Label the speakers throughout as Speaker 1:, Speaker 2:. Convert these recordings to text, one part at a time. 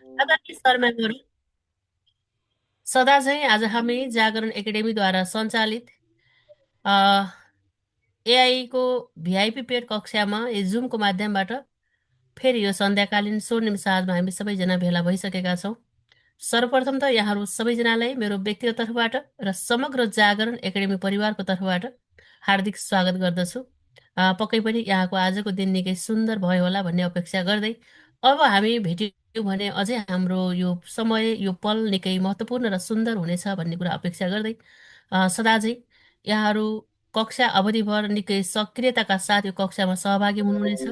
Speaker 1: आदरणीय सरम्यामहरू, सदा झैँ आज हामी जागरण एकाडेमीद्वारा सञ्चालित एआईको भिआइपी पेड कक्षामा जुमको माध्यमबाट फेरि यो सन्ध्याकालीन स्वर्णिम साँझमा हामी सबैजना भेला भइसकेका छौँ। सर्वप्रथम त यहाँहरू सबैजनालाई मेरो व्यक्तिगत तर्फबाट र समग्र जागरण एकाडेमी परिवारको तर्फबाट हार्दिक स्वागत गर्दछु। पक्कै पनि यहाँको आजको दिन निकै सुन्दर भयो होला भन्ने अपेक्षा गर्दै अब हामी भेट्यौँ भने अझै हाम्रो यो समय यो पल निकै महत्त्वपूर्ण र सुन्दर हुनेछ भन्ने कुरा अपेक्षा गर्दै सदा चाहिँ यहाँहरू कक्षा अवधिभर निकै सक्रियताका साथ यो कक्षामा सहभागी हुनुहुनेछ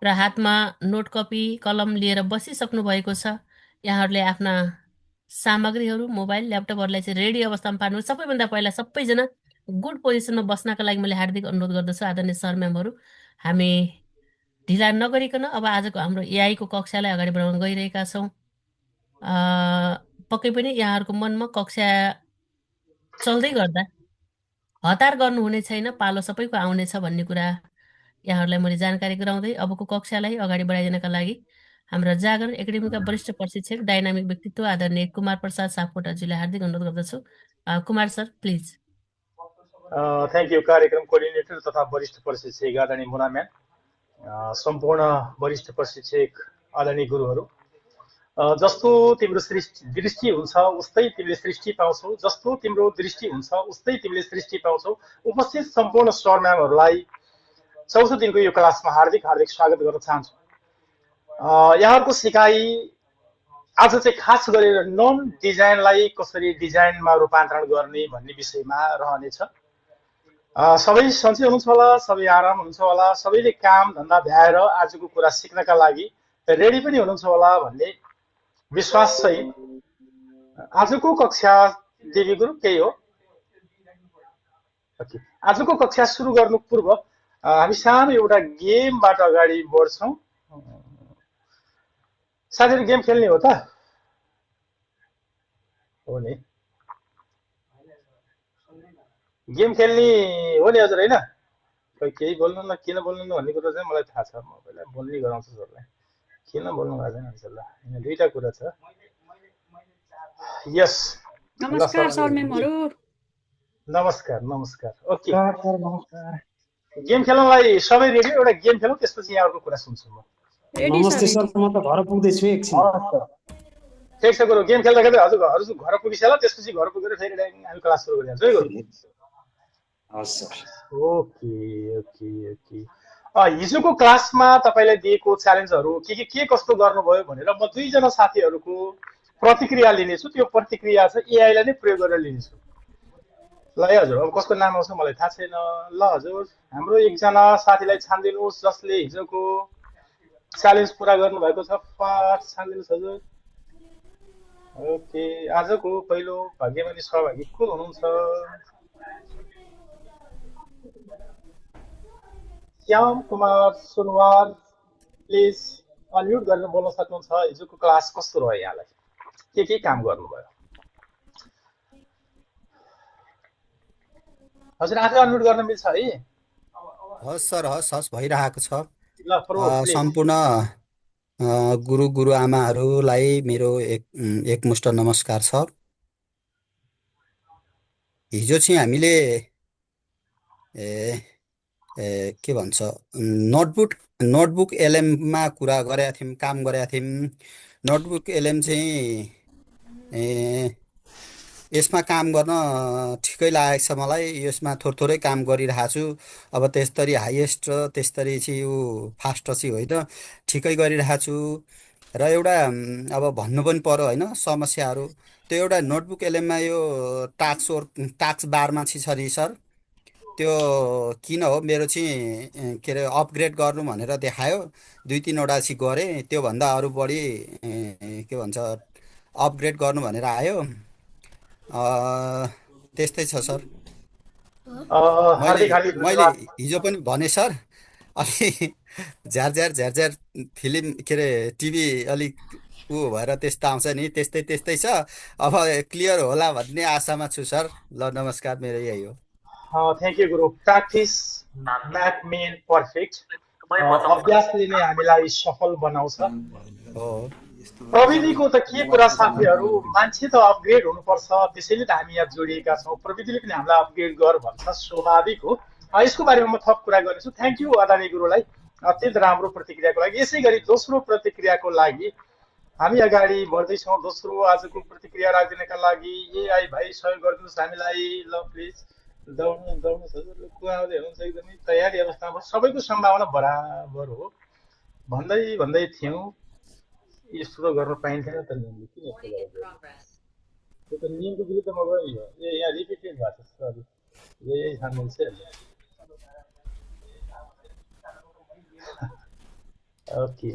Speaker 1: र हातमा नोट कपी कलम लिएर बसिसक्नु भएको छ। यहाँहरूले आफ्ना सामग्रीहरू मोबाइल ल्यापटपहरूलाई चाहिँ रेडी अवस्थामा पार्नु। सबैभन्दा पहिला सबैजना गुड पोजिसनमा बस्नका लागि मैले हार्दिक अनुरोध गर्दछु आदरणीय सर म्यामहरू। हामी ढिला नगरिकन अब आजको हाम्रो एआईको कक्षालाई अगाडि बढाउन गइरहेका छौँ। पक्कै पनि यहाँहरूको मनमा कक्षा चल्दै गर्दा हतार गर्नुहुने छैन, पालो सबैको आउनेछ भन्ने कुरा यहाँहरूलाई मैले जानकारी गराउँदै अबको कक्षालाई अगाडि बढाइदिनका लागि हाम्रा जागरण एकाडेमीका वरिष्ठ प्रशिक्षक डाइनामिक व्यक्तित्व आदरणीय कुमार प्रसाद सापकोटाज्यूलाई हार्दिक अनुरोध गर्दछु। Kumar sir please.
Speaker 2: Thank you. कार्यक्रम कोअर्डिनेटर तथा वरिष्ठ प्रशिक्षक आदरणीय मुना म्याम, सम्पूर्ण वरिष्ठ प्रशिक्षक आदरणीय गुरुहरू, जस्तो तिम्रो दृष्टि हुन्छ उस्तै तिमीले सृष्टि पाउँछौ, जस्तो तिम्रो दृष्टि हुन्छ उस्तै तिमीले सृष्टि पाउँछौ। उपस्थित सम्पूर्ण सर म्यामहरूलाई चौथो दिनको यो क्लासमा हार्दिक हार्दिक स्वागत गर्न चाहन्छु। यहाँहरूको सिकाइ आज चाहिँ खास गरेर नन डिजाइनलाई कसरी डिजाइनमा रूपान्तरण गर्ने भन्ने विषयमा रहनेछ। सबै सन्चै हुनुहुन्छ होला, सबै आराम हुनुहुन्छ होला, सबैले काम धन्दा भ्याएर आजको कुरा सिक्नका लागि रेडी पनि हुनुहुन्छ होला भन्ने विश्वास सहित आजको कक्षा देवी गुरु केही हो। आजको कक्षा सुरु गर्नु पूर्व हामी सानो एउटा गेमबाट अगाडि बढ्छौँ। साथीहरू गेम खेल्ने हो त? हो नि, गेम खेल्ने हो नि हजुर, होइन? खै केही बोल्नु न, किन बोल्नु न भन्ने कुरा चाहिँ मलाई थाहा छ। म पहिला बोल्ने गराउँछु सरलाई, किन बोल्नु भएको छैन ल। यहाँ दुईटा कुरा छ। यस,
Speaker 3: नमस्कार सर म्यामहरु।
Speaker 2: नमस्कार नमस्कार। ओके, गेम खेल्नलाई सबै रेडी? एउटा गेम खेलौँ, त्यसपछि यहाँहरूको कुरा सुन्छु म।
Speaker 3: नमस्ते सर, म त घर पुग्दैछु एकछिन।
Speaker 2: ठिक छ गुरु, गेम खेल्दाखेरि हजुर घर पुगिसक्यो, त्यसपछि घर पुगेर फेरि हामी क्लास सुरु गरिहाल्छौँ है गुरु।
Speaker 3: हस् सर।
Speaker 2: Okay okay okay. हिजोको क्लासमा तपाईँलाई दिएको च्यालेन्जहरू के कस्तो गर्नुभयो भनेर म दुईजना साथीहरूको प्रतिक्रिया लिनेछु। त्यो प्रतिक्रिया चाहिँ एआईलाई नै प्रयोग गरेर लिनेछु। ल है हजुर, अब कसको नाम आउँछ मलाई थाहा छैन। ल हजुर, हाम्रो एकजना साथीलाई छानिदिनुहोस् जसले हिजोको च्यालेन्ज पुरा गर्नुभएको छ। पाठ छानिदिनुहोस् हजुर। ओके, आजको पहिलो भाग्यमानी सहभागी को हुनुहुन्छ? श्याम कुमार सुनवार, प्लिज अनम्युट गरेर बोल्न सक्नुहुन्छ। हिजोको क्लास कस्तो रह्यो, यहाँलाई के काम गर्नुभयो? हजुर आफै अनम्युट गर्न मिल्छ है?
Speaker 4: हस् सर, हस् भइरहेको छ।
Speaker 2: ल प्लीज।
Speaker 4: सम्पूर्ण गुरु गुरुआमाहरूलाई मेरो एकमुष्ट नमस्कार छ। हिजो चाहिँ हामीले के भन्छ नोटबुक एलएममा कुरा गरेका थियौँ, काम गरेका थियौँ। नोटबुक एलएम चाहिँ यसमा काम गर्न ठिकै लागेको छ मलाई। यसमा थोरै काम गरिरहेको छु। अब त्यसरी हाइएस्ट र त्यसरी चाहिँ यो फास्ट चाहिँ होइन, ठिकै गरिरहेको छु। र एउटा अब भन्नु पनि पर्यो होइन समस्याहरू। त्यो एउटा नोटबुक एलएममा यो टास्क बारमा चाहिँ छ नि सर, त्यो किन हो मेरो चाहिँ के अरे अपग्रेड गर्नु भनेर देखायो। 2-3वटा चाहिँ गरेँ, त्योभन्दा अरू बढी के भन्छ अपग्रेड गर्नु भनेर आयो। त्यस्तै छ सर। मैले हिजो पनि भने सर, अलि झ्यार फिल्म के अरे टिभी अलिक ऊ भएर त्यस्तो आउँछ नि, त्यस्तै छ। अब क्लियर होला भन्ने आशामा छु सर। ल नमस्कार, मेरो यही हो।
Speaker 2: Thank you Guru. Practice MAC main perfect. अभ्यासले नै हामीलाई सफल बनाउँछ। प्रविधिको त के कुरा साथीहरू, मान्छे त अपग्रेड हुनुपर्छ, त्यसैले त हामी यहाँ जोडिएका छौँ। प्रविधिले पनि हामीलाई अपग्रेड गर भन्छ, स्वाभाविक हो। यसको बारेमा म थप कुरा गर्नेछु। थ्याङ्क यू अदानी गुरुलाई अत्यन्त राम्रो प्रतिक्रियाको लागि। यसै गरी दोस्रो प्रतिक्रियाको लागि हामी अगाडि बढ्दैछौँ। दोस्रो आजको प्रतिक्रिया राखिदिनका लागि एआई भाइ सहयोग गरिदिनुहोस् हामीलाई, ल प्लिज। दौड्नुहोस् हजुर, कुहाउँदै हुनुहुन्छ, एकदमै तयारी अवस्थामा सबैको सम्भावना बराबर हो भन्दै भन्दै थियौँ। यस्तो गर्न पाइन्थेन त नियमले, किन यस्तो गरेको? त्यो त नियमको विरुद्धमा गयो नि हो। यहाँ रिपिटेड भएको छ, सरी, यही छान्नु छ। Okay,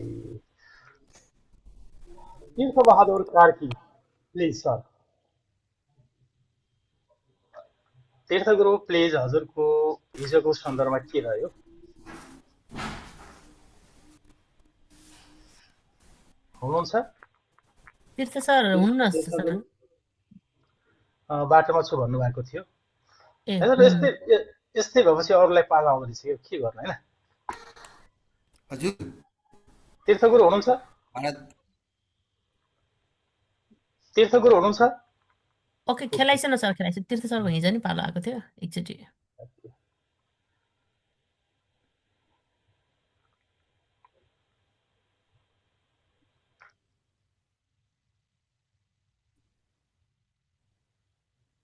Speaker 2: Tirthabahadur Karki please sir. Tirthaguru please, हजुरको हिजोको सन्दर्भमा के रह्यो? हुनुहुन्छ?
Speaker 1: तीर्थ सर हुनुहुन्छ सर?
Speaker 2: बाटोमा छु भन्नुभएको थियो।
Speaker 1: ए
Speaker 2: यस्तै भएपछि अरूलाई पाला आउँदो रहेछ, के गर्नु होइन?
Speaker 4: हजुर
Speaker 2: तीर्थगुरु हुनुहुन्छ? तीर्थगुरु हुनुहुन्छ?
Speaker 1: ओके, खेलाइछ न सर, खेलाइछ। तीर्थ सरको हिजो नि पालो आएको थियो एकचोटि।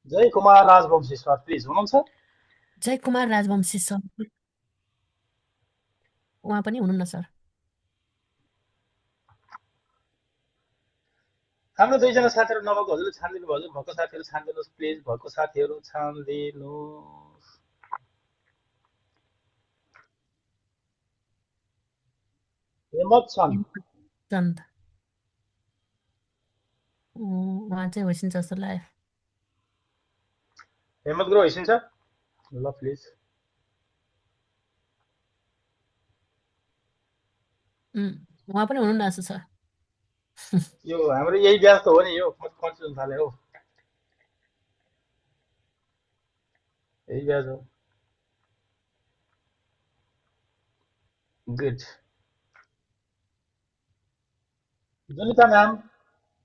Speaker 2: जय कुमार राजवंशी सर प्लिज हुनुहुन्छ?
Speaker 1: जय कुमार राजवंशी सर, उहाँ पनि हुनुहुन्न सर?
Speaker 2: हाम्रो दुईजना साथीहरू नभएको हजुरले छानिदिनु भयो। भएको साथीहरू छानिदिनुहोस् प्लिज, भएको साथीहरू छानिदिनुहोस्। हेमत छन्
Speaker 1: चन्द उहाँ चाहिँ होइसिन्छ जस्तो लाग्यो।
Speaker 2: हेमत गुरु होइसिन्छ? ल प्लिज।
Speaker 1: उहाँ पनि हुनुहुन्न जस्तो छ।
Speaker 2: यो हाम्रो यही ब्याज त हो नि, यो म कन्फ्युजन थाले हो, यही ब्याज हो। Good. Junita ma'am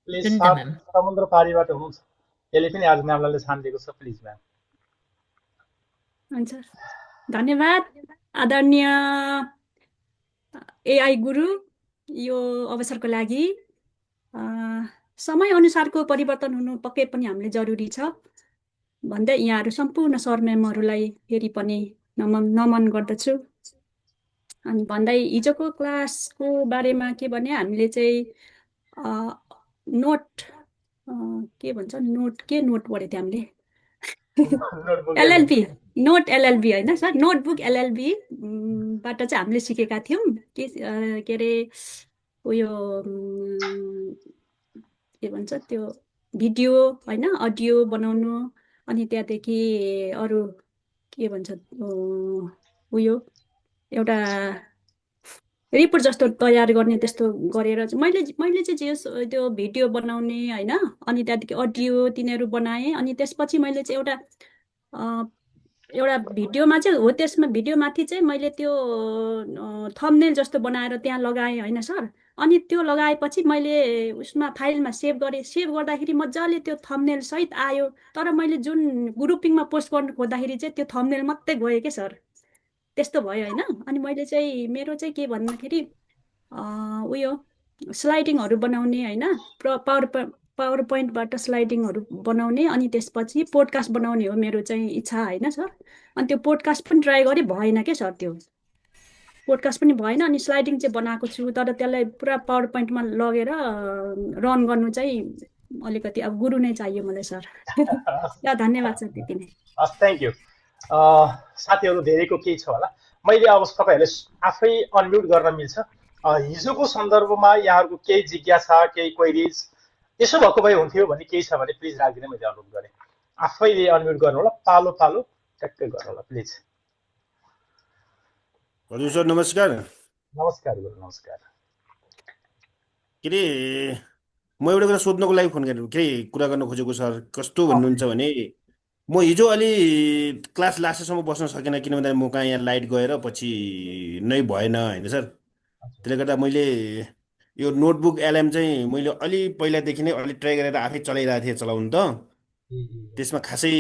Speaker 2: please,
Speaker 1: Junita ma'am.
Speaker 2: समुद्र पारीबाट हुनुहुन्छ, यसले पनि आज म्यामलाई छानिदिएको छ, प्लिज म्याम।
Speaker 3: हुन्छ, धन्यवाद आदरणीय एआई गुरु, यो अवसरको लागि। समय अनुसारको परिवर्तन हुनु पक्कै पनि हामीले जरुरी छ भन्दै यहाँहरू सम्पूर्ण सर म्यामहरूलाई फेरि पनि नमन गर्दछु। अनि भन्दै हिजोको क्लासको बारेमा के भने, हामीले चाहिँ नोट के भन्छ, नोट पढेको थियो हामीले, एलएलबी, नोट एलएलबी होइन सर, नोटबुक एलएलबी बाट चाहिँ हामीले सिकेका थियौँ के अरे उयो के भन्छ त्यो भिडियो होइन, अडियो बनाउनु, अनि त्यहाँदेखि अरू के भन्छ उयो एउटा रिपोर्ट जस्तो तयार गर्ने, त्यस्तो गरेर मैले चाहिँ जे त्यो भिडियो बनाउने होइन, अनि त्यहाँदेखि अडियो तिनीहरू बनाएँ। अनि त्यसपछि मैले चाहिँ एउटा भिडियोमा चाहिँ हो, त्यसमा भिडियोमाथि चाहिँ मैले त्यो थम्बनेल जस्तो बनाएर त्यहाँ लगाएँ होइन सर। अनि त्यो लगाएपछि मैले उसमा फाइलमा सेभ गरेँ। सेभ गर्दाखेरि मजाले त्यो थम्बनेल सहित आयो, तर मैले जुन ग्रुपिङमा पोस्ट गर्नु खोज्दाखेरि चाहिँ त्यो थम्बनेल मात्रै गयो क्या सर, त्यस्तो भयो होइन। अनि मैले चाहिँ मेरो चाहिँ के भन्दाखेरि उयो स्लाइडिङहरू बनाउने होइन, पावर पोइन्टबाट स्लाइडिङहरू बनाउने, अनि त्यसपछि पोडकास्ट बनाउने हो मेरो चाहिँ इच्छा होइन सर। अनि त्यो पोडकास्ट पनि ट्राई गरेँ, भएन क्या सर, त्यो पोडकास्ट पनि भएन। अनि स्लाइडिङ चाहिँ बनाएको छु, तर त्यसलाई पुरा पावर पोइन्टमा लगेर रन गर्नु चाहिँ अलिकति अब गुरु नै चाहियो मलाई सर। ल धन्यवाद सर, त्यति नै।
Speaker 2: हस्, थ्याङ्क यू। साथीहरू धेरैको केही छ होला, मैले अब तपाईँहरूले आफै अनम्युट गर्न मिल्छ। हिजोको सन्दर्भमा यहाँहरूको केही जिज्ञासा, केही क्वेरिज यसो भएको भए हुन्थ्यो भने केही छ भने प्लिज राखिदिन, मैले अनुरोध गरेँ। आफैले अनम्युट गर्नु होला, पालो पालो ट्याक्कै गर्नु होला प्लिज।
Speaker 5: हजुर सर नमस्कार।
Speaker 2: नमस्कार गुरु, नमस्कार।
Speaker 5: के अरे म एउटा कुरा सोध्नको लागि फोन गरेँ, केही कुरा गर्न खोजेको सर। कस्तो भन्नुहुन्छ भने म हिजो अलि क्लास लास्टसम्म बस्न सकेन, किन भन्दा म कहाँ यहाँ लाइट गएर पछि नै भएन होइन सर। त्यसले गर्दा मैले यो नोटबुक एलएम चाहिँ मैले अलि पहिलादेखि नै अलि ट्राई गरेर आफै चलाइरहेको थिएँ चलाउनु त त्यसमा खासै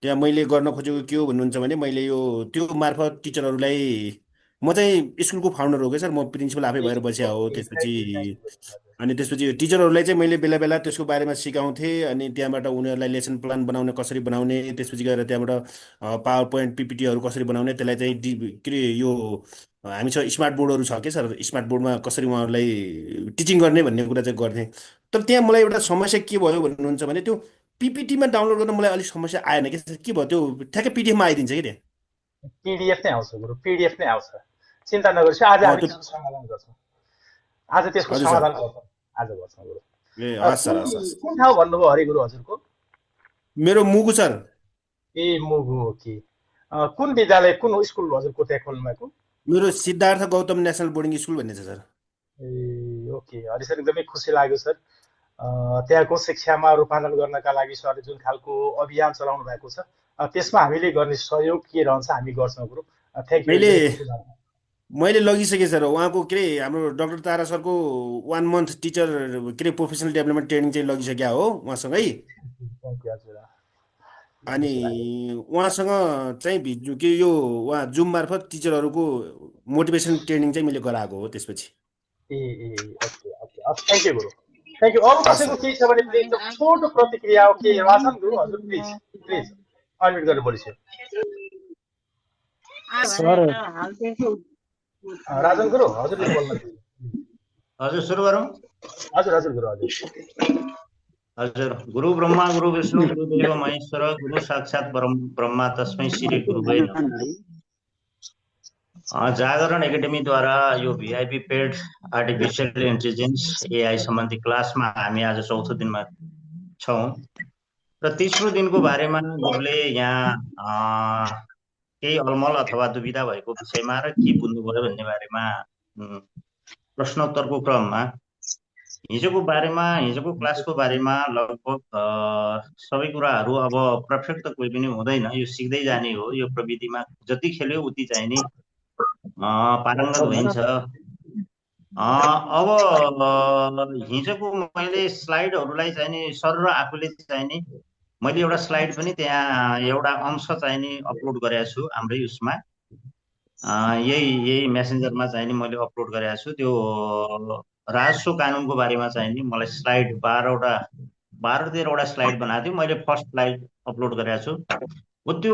Speaker 5: त्यहाँ मैले गर्न खोजेको के हो भन्नुहुन्छ भने मैले यो त्यो मार्फत टिचरहरूलाई म चाहिँ स्कुलको फाउन्डर हो क्या सर म प्रिन्सिपल आफै भएर बसिया हो त्यसपछि अनि त्यसपछि टिचरहरूलाई चाहिँ मैले बेला बेला त्यसको बारेमा सिकाउँथेँ अनि त्यहाँबाट उनीहरूलाई लेसन प्लान बनाउने कसरी बनाउने त्यसपछि गएर त्यहाँबाट पावर पोइन्ट पिपिटीहरू कसरी बनाउने त्यसलाई चाहिँ के अरे यो हामीसँग स्मार्ट बोर्डहरू छ क्या सर स्मार्ट बोर्डमा कसरी उहाँहरूलाई टिचिङ गर्ने भन्ने कुरा चाहिँ गर्थेँ तर त्यहाँ मलाई एउटा समस्या के भयो भन्नुहुन्छ भने त्यो पिपिटीमा डाउनलोड गर्न मलाई अलिक समस्या आएन कि के भयो त्यो ठ्याक्कै पिडिएफमा आइदिन्छ कि
Speaker 2: पिडिएफ नै आउँछ गुरु पिडिएफ नै आउँछ चिन्ता नगर्नुहोस् आज हामी त्यसको समाधान गर्छौँ आज त्यसको समाधान गर्छौँ आज गर्छौँ गुरु
Speaker 5: ए हस् सर हस्
Speaker 2: कुन ठाउँ भन्नुभयो हरि गुरु हजुरको
Speaker 5: मेरो मुगु सर
Speaker 2: ए मुगु हो कि कुन विद्यालय कुन स्कुल हजुरको त्यहाँ खोल्नु भएको
Speaker 5: मेरो Siddhartha Gautam national boarding school भन्ने छ सर
Speaker 2: ए ओके हरि सर एकदमै खुसी लाग्यो सर त्यहाँको शिक्षामा रूपान्तरण गर्नका लागि सरले जुन खालको अभियान चलाउनु भएको छ त्यसमा हामीले गर्ने सहयोग के रहन्छ हामी गर्छौँ गुरु थ्याङ्क यू
Speaker 5: मैले लगिसकेँ सर उहाँको के अरे हाम्रो डाक्टर तारा सरको 1 मन्थ टिचर के अरे प्रोफेसनल डेभलपमेन्ट ट्रेनिङ चाहिँ लगिसक्यो हो उहाँसँगै अनि उहाँसँग चाहिँ के यो उहाँ जुम मार्फत टिचरहरूको मोटिभेसन ट्रेनिङ चाहिँ मैले गराएको हो त्यसपछि
Speaker 2: ए okay okay thank you Guru thank you अरू कसैको केही छ भने प्लिज छोटो प्रतिक्रिया हो के राजन गुरु हजुर प्लिज प्लिज अनम्युट गरेर बोलिसक्यो
Speaker 6: सर
Speaker 2: राजन गुरु हजुरले बोल्नु
Speaker 6: हजुर सुरु गरौँ
Speaker 2: हजुर हजुर गुरु हजुर
Speaker 6: हजुर गुरु ब्रह्मा गुरु विष्णु गुरुदेव महेश्वर गुरु साक्षात् ब्रह्मा तस्मै श्री गुरुवे नमः। जागरण एकाडेमीद्वारा यो VIP paid artificial intelligence AI सम्बन्धी क्लासमा हामी आज चौथो दिनमा छौँ र तेस्रो दिनको बारेमा गुरुले यहाँ केही अलमल अथवा दुविधा भएको विषयमा र के बुझ्नुभयो भन्ने बारेमा प्रश्नोत्तरको क्रममा हिजोको क्लासको बारेमा लगभग सबै कुराहरू अब पर्फेक्ट त कोही पनि हुँदैन यो सिक्दै जाने हो यो प्रविधिमा जति खेल्यो उति चाहिँ नि पारङ्गत भइन्छ। अब हिजोको मैले स्लाइडहरूलाई चाहिँ नि सर र आफूले चाहिँ नि मैले एउटा स्लाइड पनि त्यहाँ एउटा अंश चाहिँ नि अपलोड गरेको छु हाम्रै उसमा यही मेसेन्जरमा चाहिँ नि मैले अपलोड गरेको छु त्यो राजस्व कानुनको बारेमा चाहिँ नि मलाई स्लाइड 12-13वटा स्लाइड बनाएको थियो मैले फर्स्ट स्लाइड अपलोड गरेको छु हो त्यो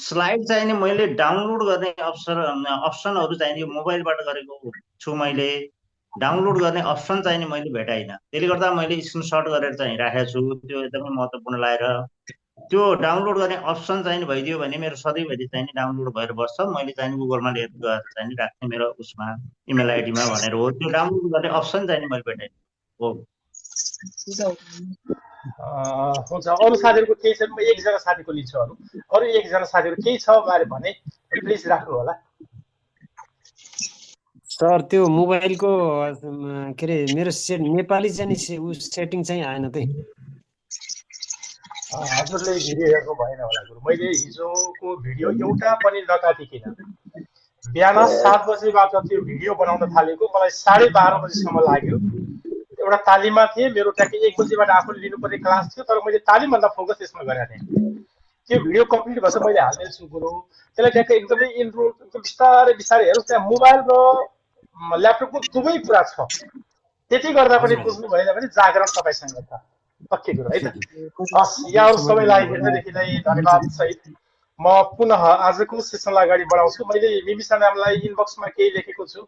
Speaker 6: स्लाइड चाहिँ नि मैले डाउनलोड गर्ने अप्सनहरू चाहिँ नि मोबाइलबाट गरेको छु मैले डाउनलोड गर्ने अप्सन चाहिँ नि मैले भेटाइनँ त्यसले गर्दा मैले स्क्रिनसट गरेर चाहिँ राखेको छु त्यो एकदमै महत्त्वपूर्ण लागेर त्यो डाउनलोड गर्ने अप्सन चाहिँ नि भइदियो भने मेरो सधैँभरि चाहिँ नि डाउनलोड भएर बस्छ मैले चाहिँ नि गुगलमा लेखेर गएर चाहिँ नि राख्ने मेरो उसमा इमेल आइडीमा भनेर हो त्यो डाउनलोड गर्ने अप्सन चाहिँ नि मैले भेटाइनँ हो
Speaker 2: हुन्छ अरू साथीहरूको केही छ म एकजना साथीको लिन्छु अरू एकजना साथीहरू केही छ बारे भने प्लिज राख्नु होला
Speaker 7: सर त्यो मोबाइलको के अरे मेरो नेपाली चाहिँ सेटिङ चाहिँ आएन त्यही
Speaker 2: हजुरले भिडियो हेर्नु भएन होला गुरु मैले हिजोको भिडियो एउटा पनि नकाटिकन बिहान 7 बजेबाट त्यो भिडियो बनाउन थालेको मलाई 12:30 बजीसम्म लाग्यो एउटा तालिममा थिएँ मेरो ट्याक्कै 1 बजेबाट आफूले लिनुपर्ने क्लास थियो तर मैले तालिमभन्दा फोकस त्यसमा गरेको थिएँ त्यो भिडियो कम्प्लिट भएछ मैले हाल्दैछु गुरु त्यसलाई ट्याक्कै एकदमै इन्ट्रो बिस्तारै बिस्तारै हेर्नुहोस् त्यहाँ मोबाइल र ल्यापटपको दुवै कुरा छ त्यति गर्दा पनि बुझ्नु भएन भने जागरण तपाईँसँग छ पक्कै कुरो है त हस् यहाँहरू सबैलाई हेर्नेदेखि नै धन्यवाद सहित म पुनः आजको सेसनलाई अगाडि बढाउँछु मैले मिमिसा म्यामलाई इनबक्समा केही लेखेको छु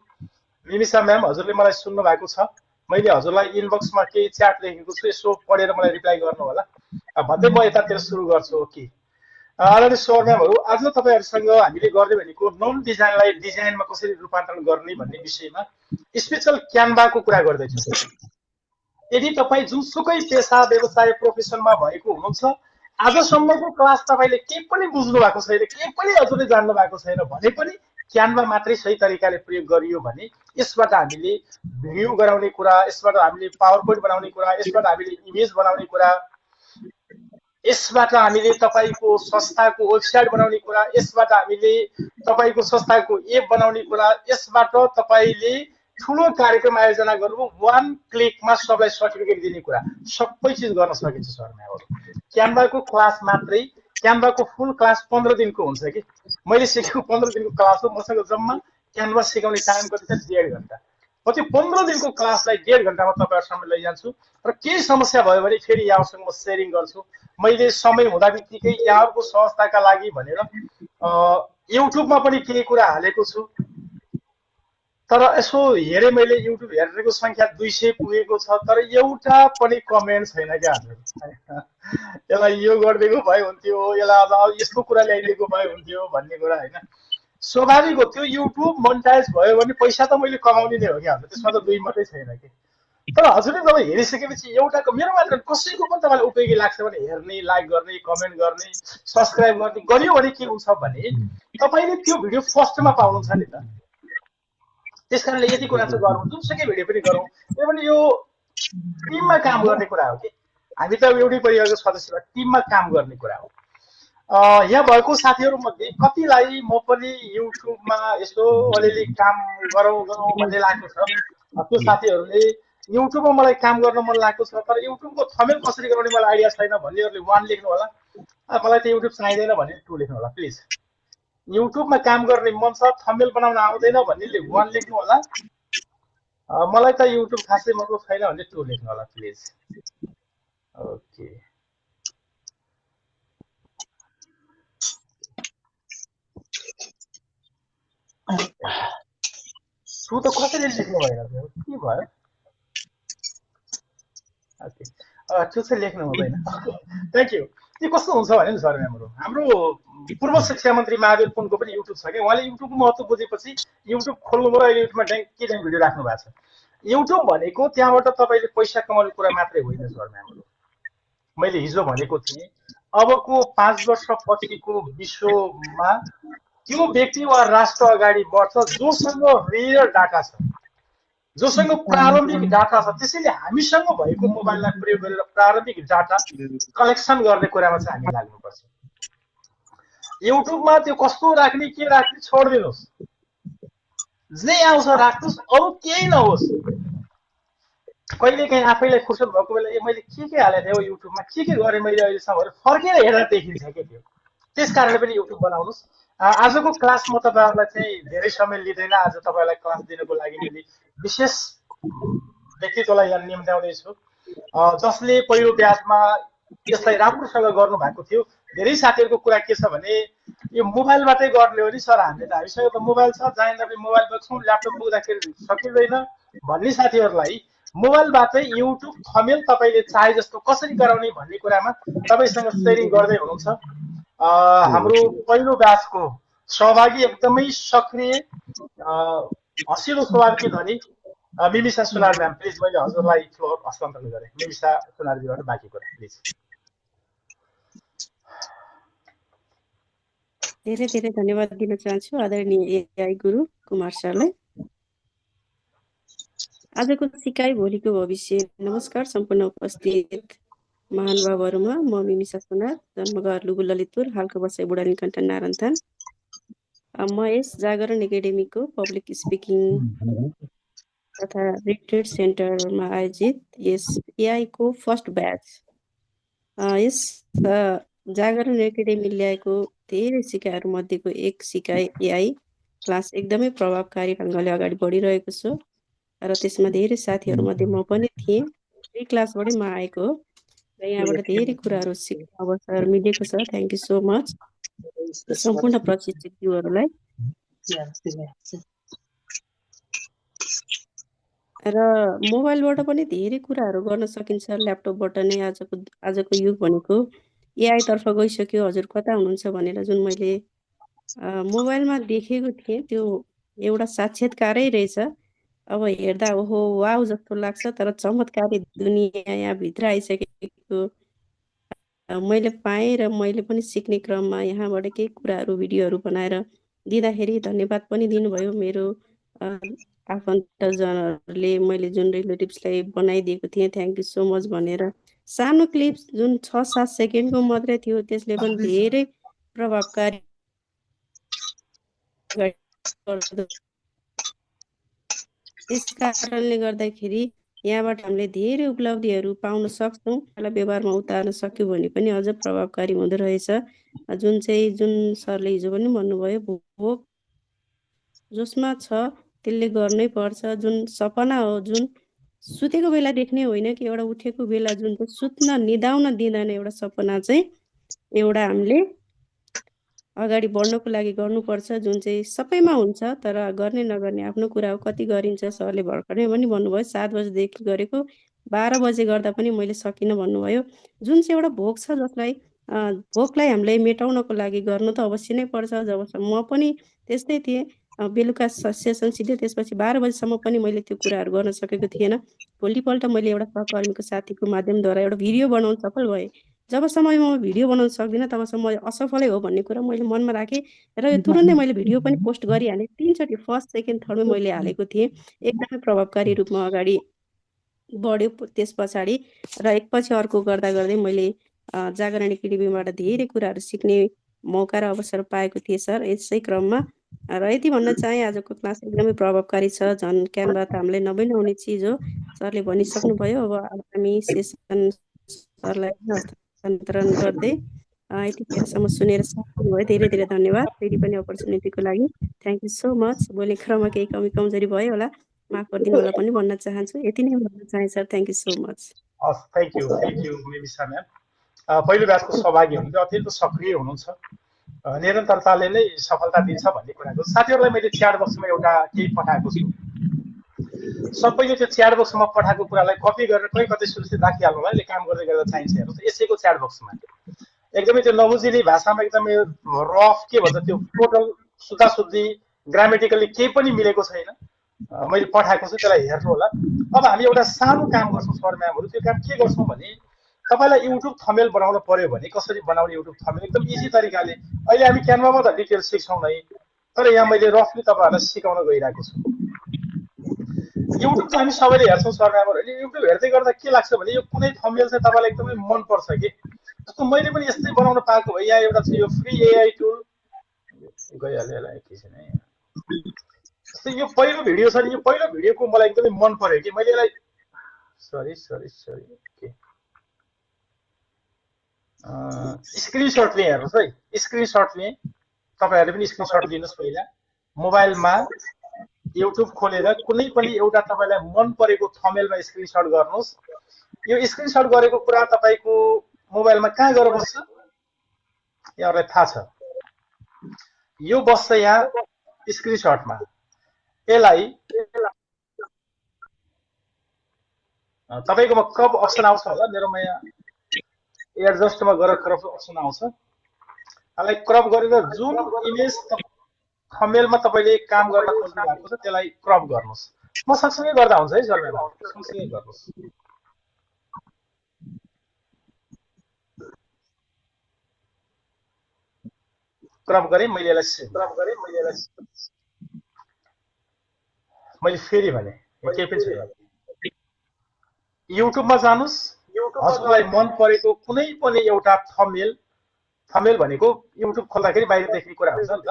Speaker 2: मिमिसा म्याम हजुरले मलाई सुन्नु भएको छ मैले हजुरलाई इनबक्समा केही च्याट लेखेको छु यसो पढेर मलाई रिप्लाई गर्नु होला भन्दै म यतातिर सुरु गर्छु कि आदरणीय सर म्यामहरू आज तपाईँहरूसँग हामीले गर्ने भनेको नन डिजाइनलाई डिजाइनमा कसरी रूपान्तरण गर्ने भन्ने विषयमा स्पेशल क्यानभाको कुरा गर्दैछु यदि तपाईँ जुनसुकै पेसा व्यवसाय प्रोफेसनमा भएको हुनुहुन्छ आजसम्मको क्लास तपाईँले केही पनि बुझ्नु भएको छैन केही पनि हजुरले जान्नु भएको छैन भने पनि क्यानभा मात्रै सही तरिकाले प्रयोग गरियो भने यसबाट हामीले भिडियो गराउने कुरा यसबाट हामीले पावर पोइन्ट बनाउने कुरा यसबाट हामीले इमेज बनाउने कुरा यसबाट हामीले तपाईँको संस्थाको वेबसाइट बनाउने कुरा यसबाट हामीले तपाईँको संस्थाको एप बनाउने कुरा यसबाट तपाईँले ठुलो कार्यक्रम आयोजना गर्नु, 1 क्लिकमा सबलाई सर्टिफिकेट दिने कुरा सबै चिज गर्न सकिन्छ सर म्यामहरु। क्यानभाको क्लास मात्रै, क्यानभाको फुल क्लास 15 दिनको हुन्छ कि मैले सिकेको 15 दिनको क्लास हो। मसँग जम्मा क्यानभा सिकाउने टाइम कति छ 1.5 घण्टा। म त्यो 15 दिनको क्लासलाई 1.5 घण्टामा तपाईहरुसँग लैजान्छु र केही समस्या भयो भने फेरि यहाँसँग म शेयरिङ गर्छु। मैले समय हुँदा बित्तिकै यहाँहरुको सहजताका लागि भनेर युट्युबमा पनि केही कुरा हालेको छु। तर यसो हेरे मैले युट्युब हेर्नेको संख्या 200 पुगेको छ, तर एउटा पनि कमेन्ट छैन क्या हजुर। यसलाई यो गरिदिएको भए हुन्थ्यो, यसलाई अब यस्तो कुरा ल्याइदिएको भए हुन्थ्यो भन्ने कुरा हैन। स्वाभाविक हो, त्यो युट्युब मोनेटाइज भयो भने पैसा त मैले कमाउने नै हो क्या हजुर, त्यसमा त दुई मात्रै छैन कि। तर हजुरले तपाईँ हेरिसकेपछि एउटाको मेरो मात्र कसैको पनि तपाईँलाई उपयोगी लाग्छ भने हेर्ने, लाइक गर्ने, कमेन्ट गर्ने, सब्सक्राइब गर्ने गरियो भने के हुन्छ भने तपाईँले त्यो भिडियो फर्स्टमा पाउनुहुन्छ नि त। त्यसकारणले यति कुरा चाहिँ गरौँ, जुनसुकै भिडियो पनि गरौँ, किनभने यो टिममा काम गर्ने कुरा हो कि हामी त एउटै परिवारको सदस्य भएर टिममा काम गर्ने कुरा हो। यहाँ भएको साथीहरू मध्ये कतिलाई म पनि युट्युबमा यसो अलिअलि काम गरौँ भन्ने लागेको छ। त्यो साथीहरूले युट्युबमा मलाई काम गर्न मन लागेको छ, तर युट्युबको थमेल कसरी गराउने मलाई आइडिया छैन भन्नेहरूले 1 लेख्नु होला। मलाई त युट्युब चाहिँदैन भने 2 लेख्नु होला प्लिज। युट्युबमा काम गर्ने मन छ, थम्बनेल बनाउन आउँदैन भन्नेले 1 लेख्नु होला। मलाई त युट्युब खासै मतलब छैन भने 2 लेख्नु होला प्लिज। ओके, टु त कसैले लेख्नु भएन, के भयो? ओके, त्यो चाहिँ लेख्नु हुँदैन। Thank you. के कस्तो हुन्छ भने नि सर हाम्रो पूर्व शिक्षा मन्त्री महावीर पुनको पनि युट्युब छ क्या। उहाँले युट्युबको महत्त्व बुझेपछि युट्युब खोल्नुभयो, अहिले युट्युबमा के भिडियो राख्नु भएको छ। युट्युब भनेको त्यहाँबाट तपाईँले पैसा कमाउने कुरा मात्रै होइन सर म्यामहरु। मैले हिजो भनेको थिएँ, अबको 5 वर्ष पछिको विश्वमा त्यो व्यक्ति वा राष्ट्र अगाडि बढ्छ जोसँग रियल डाटा छ, जोसँग प्रारम्भिक डाटा छ। त्यसैले हामीसँग भएको मोबाइललाई प्रयोग गरेर प्रारम्भिक डाटा कलेक्सन गर्ने कुरामा चाहिँ हामी लाग्नुपर्छ। युट्युबमा त्यो कस्तो राख्ने, के राख्ने छोडिदिनुहोस्, जे आउँछ राख्नुहोस्, अरू केही नहोस्। कहिलेकाहीँ आफैलाई फुर्सद भएको बेला मैले के हालेको थिएँ युट्युबमा, के गरेँ मैले अहिलेसम्म फर्केर हेर्दा देखिन्छ क्या त्यो। त्यस कारणले पनि युट्युब बनाउनुहोस्। आजको क्लास म तपाईँहरूलाई चाहिँ धेरै समय लिँदैन। आज तपाईँलाई क्लास दिनको लागि मैले विशेष व्यक्तित्वलाई यहाँ निम्त्याउँदैछु, जसले पहिलो ब्याचमा यसलाई राम्रोसँग गर्नु भएको थियो। धेरै साथीहरूको कुरा के छ भने यो मोबाइलबाटै गर्ने हो नि सर, हामीसँग त मोबाइल छ, जहाँ मोबाइल बोक्छौँ, ल्यापटप बोक्दाखेरि सकिँदैन भन्ने साथीहरूलाई मोबाइलबाटै युट्युब थमेल तपाईँले चाहे जस्तो कसरी गराउने भन्ने कुरामा तपाईँसँग सेयरिङ गर्दै हुनुहुन्छ। हाम्रो पहिलो ब्याचको सहभागी एकदमै सक्रिय हँसिलो स्वभावकी धनी मिमिसा सुनार म्याम, प्लिज मैले हजुरलाई फ्लोर हस्तान्तरण गरेँ। मिमिसा सुनारजीबाट बाँकी कुरा प्लिज।
Speaker 8: धेरै धेरै धन्यवाद दिन चाहन्छु आदरणीय एआई गुरु कुमार सरलाई। आजको सिकाइ भोलिको भविष्य। नमस्कार सम्पूर्ण उपस्थित महानुभावहरूमा। म मिमिसा सुनार, जन्मघर लुगु ललितपुर, हालको बसाइ बुढालिङकण्ठ नारायणथान। म यस जागरण एकाडेमीको पब्लिक स्पिकिङ तथा रिट्रिट सेन्टरमा आयोजित यस एआईको फर्स्ट ब्याच, यस जागरण एकाडेमी ल्याएको धेरै सिकाइहरू मध्येको एक सिकाइ एआई क्लास एकदमै प्रभावकारी ढङ्गले अगाडि बढिरहेको छ र त्यसमा धेरै साथीहरू मध्ये म पनि थिएँ। यही क्लासबाटै म आएको हो र यहाँबाट धेरै कुराहरू सिक्ने अवसर मिलेको छ। थ्याङ्क यू सो मच सम्पूर्ण प्रशिक्षकज्यूहरूलाई। र मोबाइलबाट पनि धेरै कुराहरू गर्न सकिन्छ, ल्यापटपबाट नै। आजको युग भनेको एआई तर्फ गइसक्यो। हजुर कता हुनुहुन्छ भनेर जुन मैले मोबाइलमा देखेको थिएँ त्यो एउटा साक्षात्कारै रहेछ। अब हेर्दा ओहो वाउ जस्तो लाग्छ, तर चमत्कारी दुनियाँ यहाँभित्र आइसकेको मैले पाएँ र मैले पनि सिक्ने क्रममा यहाँबाट केही कुराहरू भिडियोहरू बनाएर दिँदाखेरि धन्यवाद पनि दिनुभयो मेरो आफन्तजनहरूले। मैले जुन रिलेटिभ्सलाई बनाइदिएको थिएँ थ्याङ्क यू सो मच भनेर। सानो क्लिप्स जुन 6-7 सेकेन्डको मात्रै थियो, त्यसले पनि धेरै प्रभावकारी त्यस कारणले गर्दाखेरि यहाँबाट हामीले धेरै उपलब्धिहरू पाउन सक्छौँ। यसलाई व्यवहारमा उतार्न सक्यो भने पनि अझ प्रभावकारी हुँदो रहेछ। जुन सरले हिजो पनि भन्नुभयो, भोक जसमा छ त्यसले गर्नै पर्छ। जुन सपना हो, जुन सुतेको बेला देख्ने होइन कि एउटा उठेको बेला जुन चाहिँ सुत्न निदाउन दिँदैन एउटा सपना चाहिँ एउटा हामीले अगाडि बढ्नको लागि गर्नुपर्छ। जुन चाहिँ सबैमा हुन्छ तर गर्ने नगर्ने आफ्नो कुरा हो। कति गरिन्छ सरले भर्खरै पनि भन्नुभयो 7 बजेदेखि गरेको 12 बजे गर्दा पनि मैले सकिनँ भन्नुभयो। जुन चाहिँ एउटा भोक छ जसलाई भोकलाई हामीले मेटाउनको लागि गर्नु त अवश्य नै पर्छ। जबसम्म म पनि त्यस्तै थिएँ, बेलुका सेसन सिधै त्यसपछि 12 बजीसम्म पनि मैले त्यो कुराहरू गर्न सकेको थिएन। भोलिपल्ट मैले एउटा सहकर्मीको साथीको माध्यमद्वारा एउटा भिडियो बनाउन सफल भएँ। जबसम्म म भिडियो बनाउन सक्दिनँ तबसम्म म असफलै हो भन्ने कुरा मैले मनमा राखेँ र यो तुरुन्तै मैले भिडियो पनि पोस्ट गरिहालेँ। 3 चोटि फर्स्ट, सेकेन्ड, थर्डमै मैले हालेको थिएँ। एकदमै प्रभावकारी रूपमा अगाडि बढ्यो त्यस पछाडि र एकपछि अर्को गर्दा गर्दै मैले जागरण एकाडेमीबाट धेरै कुराहरू सिक्ने मौका र अवसर पाएको थिएँ सर। यसै क्रममा र यति भन्न चाहेँ आजको क्लास एकदमै प्रभावकारी छ। झन् क्यानभा त हामीलाई नहुने चिज हो। सरले भनिसक्नुभयो। अब आगामी सेसन सरलाई हस्तान्तरण गर्दै यतिखेरसम्म सुनेर साथ दिनुभयो, धेरै धेरै धन्यवाद। फेरि पनि अपर्च्युनिटीको लागि थ्याङ्क यू सो मच। बोल्ने क्रममा केही कमी कमजोरी भयो होला, माफ गरिदिनु होला पनि भन्न चाहन्छु। यति नै भन्न चाहे sir. Thank you so much.
Speaker 2: हस्, थ्याङ्क यू मिमिसा म्याम। पहिलो ब्याचको सहभागी हुनुहुन्छ, अत्यन्त सक्रिय हुनुहुन्छ। निरन्तरताले नै सफलता दिन्छ भन्ने कुराको साथीहरूलाई मैले च्याट बक्समा एउटा केही पठाएको छु। सबैले त्यो च्याट बक्समा पठाएको कुरालाई कपी गरेर कहीँ कतै सुरक्षित राखिहाल्नु होला। यसले काम गर्दै गर्दा चाहिन्छ। हेर्नुहोस्, यसैको च्याट बक्समा एकदमै त्यो नबुझिने भाषामा एकदमै रफ के भन्छ त्यो टोटल सुत्तासुत्ती ग्रामेटिकली केही पनि मिलेको छैन, मैले पठाएको छु। त्यसलाई हेर्नु होला। अब हामी एउटा सानो काम गर्छौँ सर म्यामहरू। त्यो काम के गर्छौँ भने तपाईँलाई युट्युब थम्बनेल बनाउन पर्यो भने कसरी बनाउने युट्युब थम्बनेल एकदम इजी तरिकाले अहिले हामी क्यानभामा त डिटेल सिक्छौँ नै, तर यहाँ मैले रफली तपाईँहरूलाई सिकाउन गइरहेको छु। युट्युब त हामी सबैले हेर्छौँ सर म्यामहरू। युट्युब हेर्दै गर्दा के लाग्छ भने यो कुनै थम्बनेल चाहिँ तपाईँलाई एकदमै मनपर्छ कि जस्तो मैले पनि यस्तै बनाउन पाएको भए। यहाँ एउटा छ यो फ्री एआई टुल गइहाल्यो होला एकैछिन है। जस्तै यो पहिलो भिडियो छ नि, यो पहिलो भिडियोको मलाई एकदमै मन पर्यो कि मैले यसलाई सरी के स्क्रिनसट लिएँ। हेर्नुहोस् है, स्क्रिनसट लिएँ। तपाईँहरूले पनि स्क्रिनसट लिनुहोस्। पहिला मोबाइलमा युट्युब खोलेर कुनै पनि एउटा तपाईँलाई मन परेको थम्बनेलमा स्क्रिनसट गर्नुहोस्। यो स्क्रिनसट गरेको कुरा तपाईँको मोबाइलमा कहाँ गएर बस्छ यहाँहरूलाई थाहा छ। यो बस्छ यहाँ स्क्रिनसटमा। यसलाई तपाईँकोमा क्रप अप्सन आउँछ होला, मेरोमा यहाँ एडजस्टमा गएर क्रप अप्सन आउँछ। यसलाई क्रप गरेर जुन इमेज थम्बनेलमा तपाईँले काम गर्न खोज्नु भएको छ त्यसलाई क्रप गर्नुहोस्। म सँगसँगै गर्दा हुन्छ है सर म्याम, सँगसँगै गर्नुहोस्। क्रप गरेँ मैले यसलाई। मैले फेरि भने केही पनि छैन। युट्युबमा जानुहोस्, हजुरलाई मन परेको कुनै पनि एउटा थम्बनेल भनेको युट्युब खोल्दाखेरि बाहिर देख्ने कुरा हुन्छ नि त।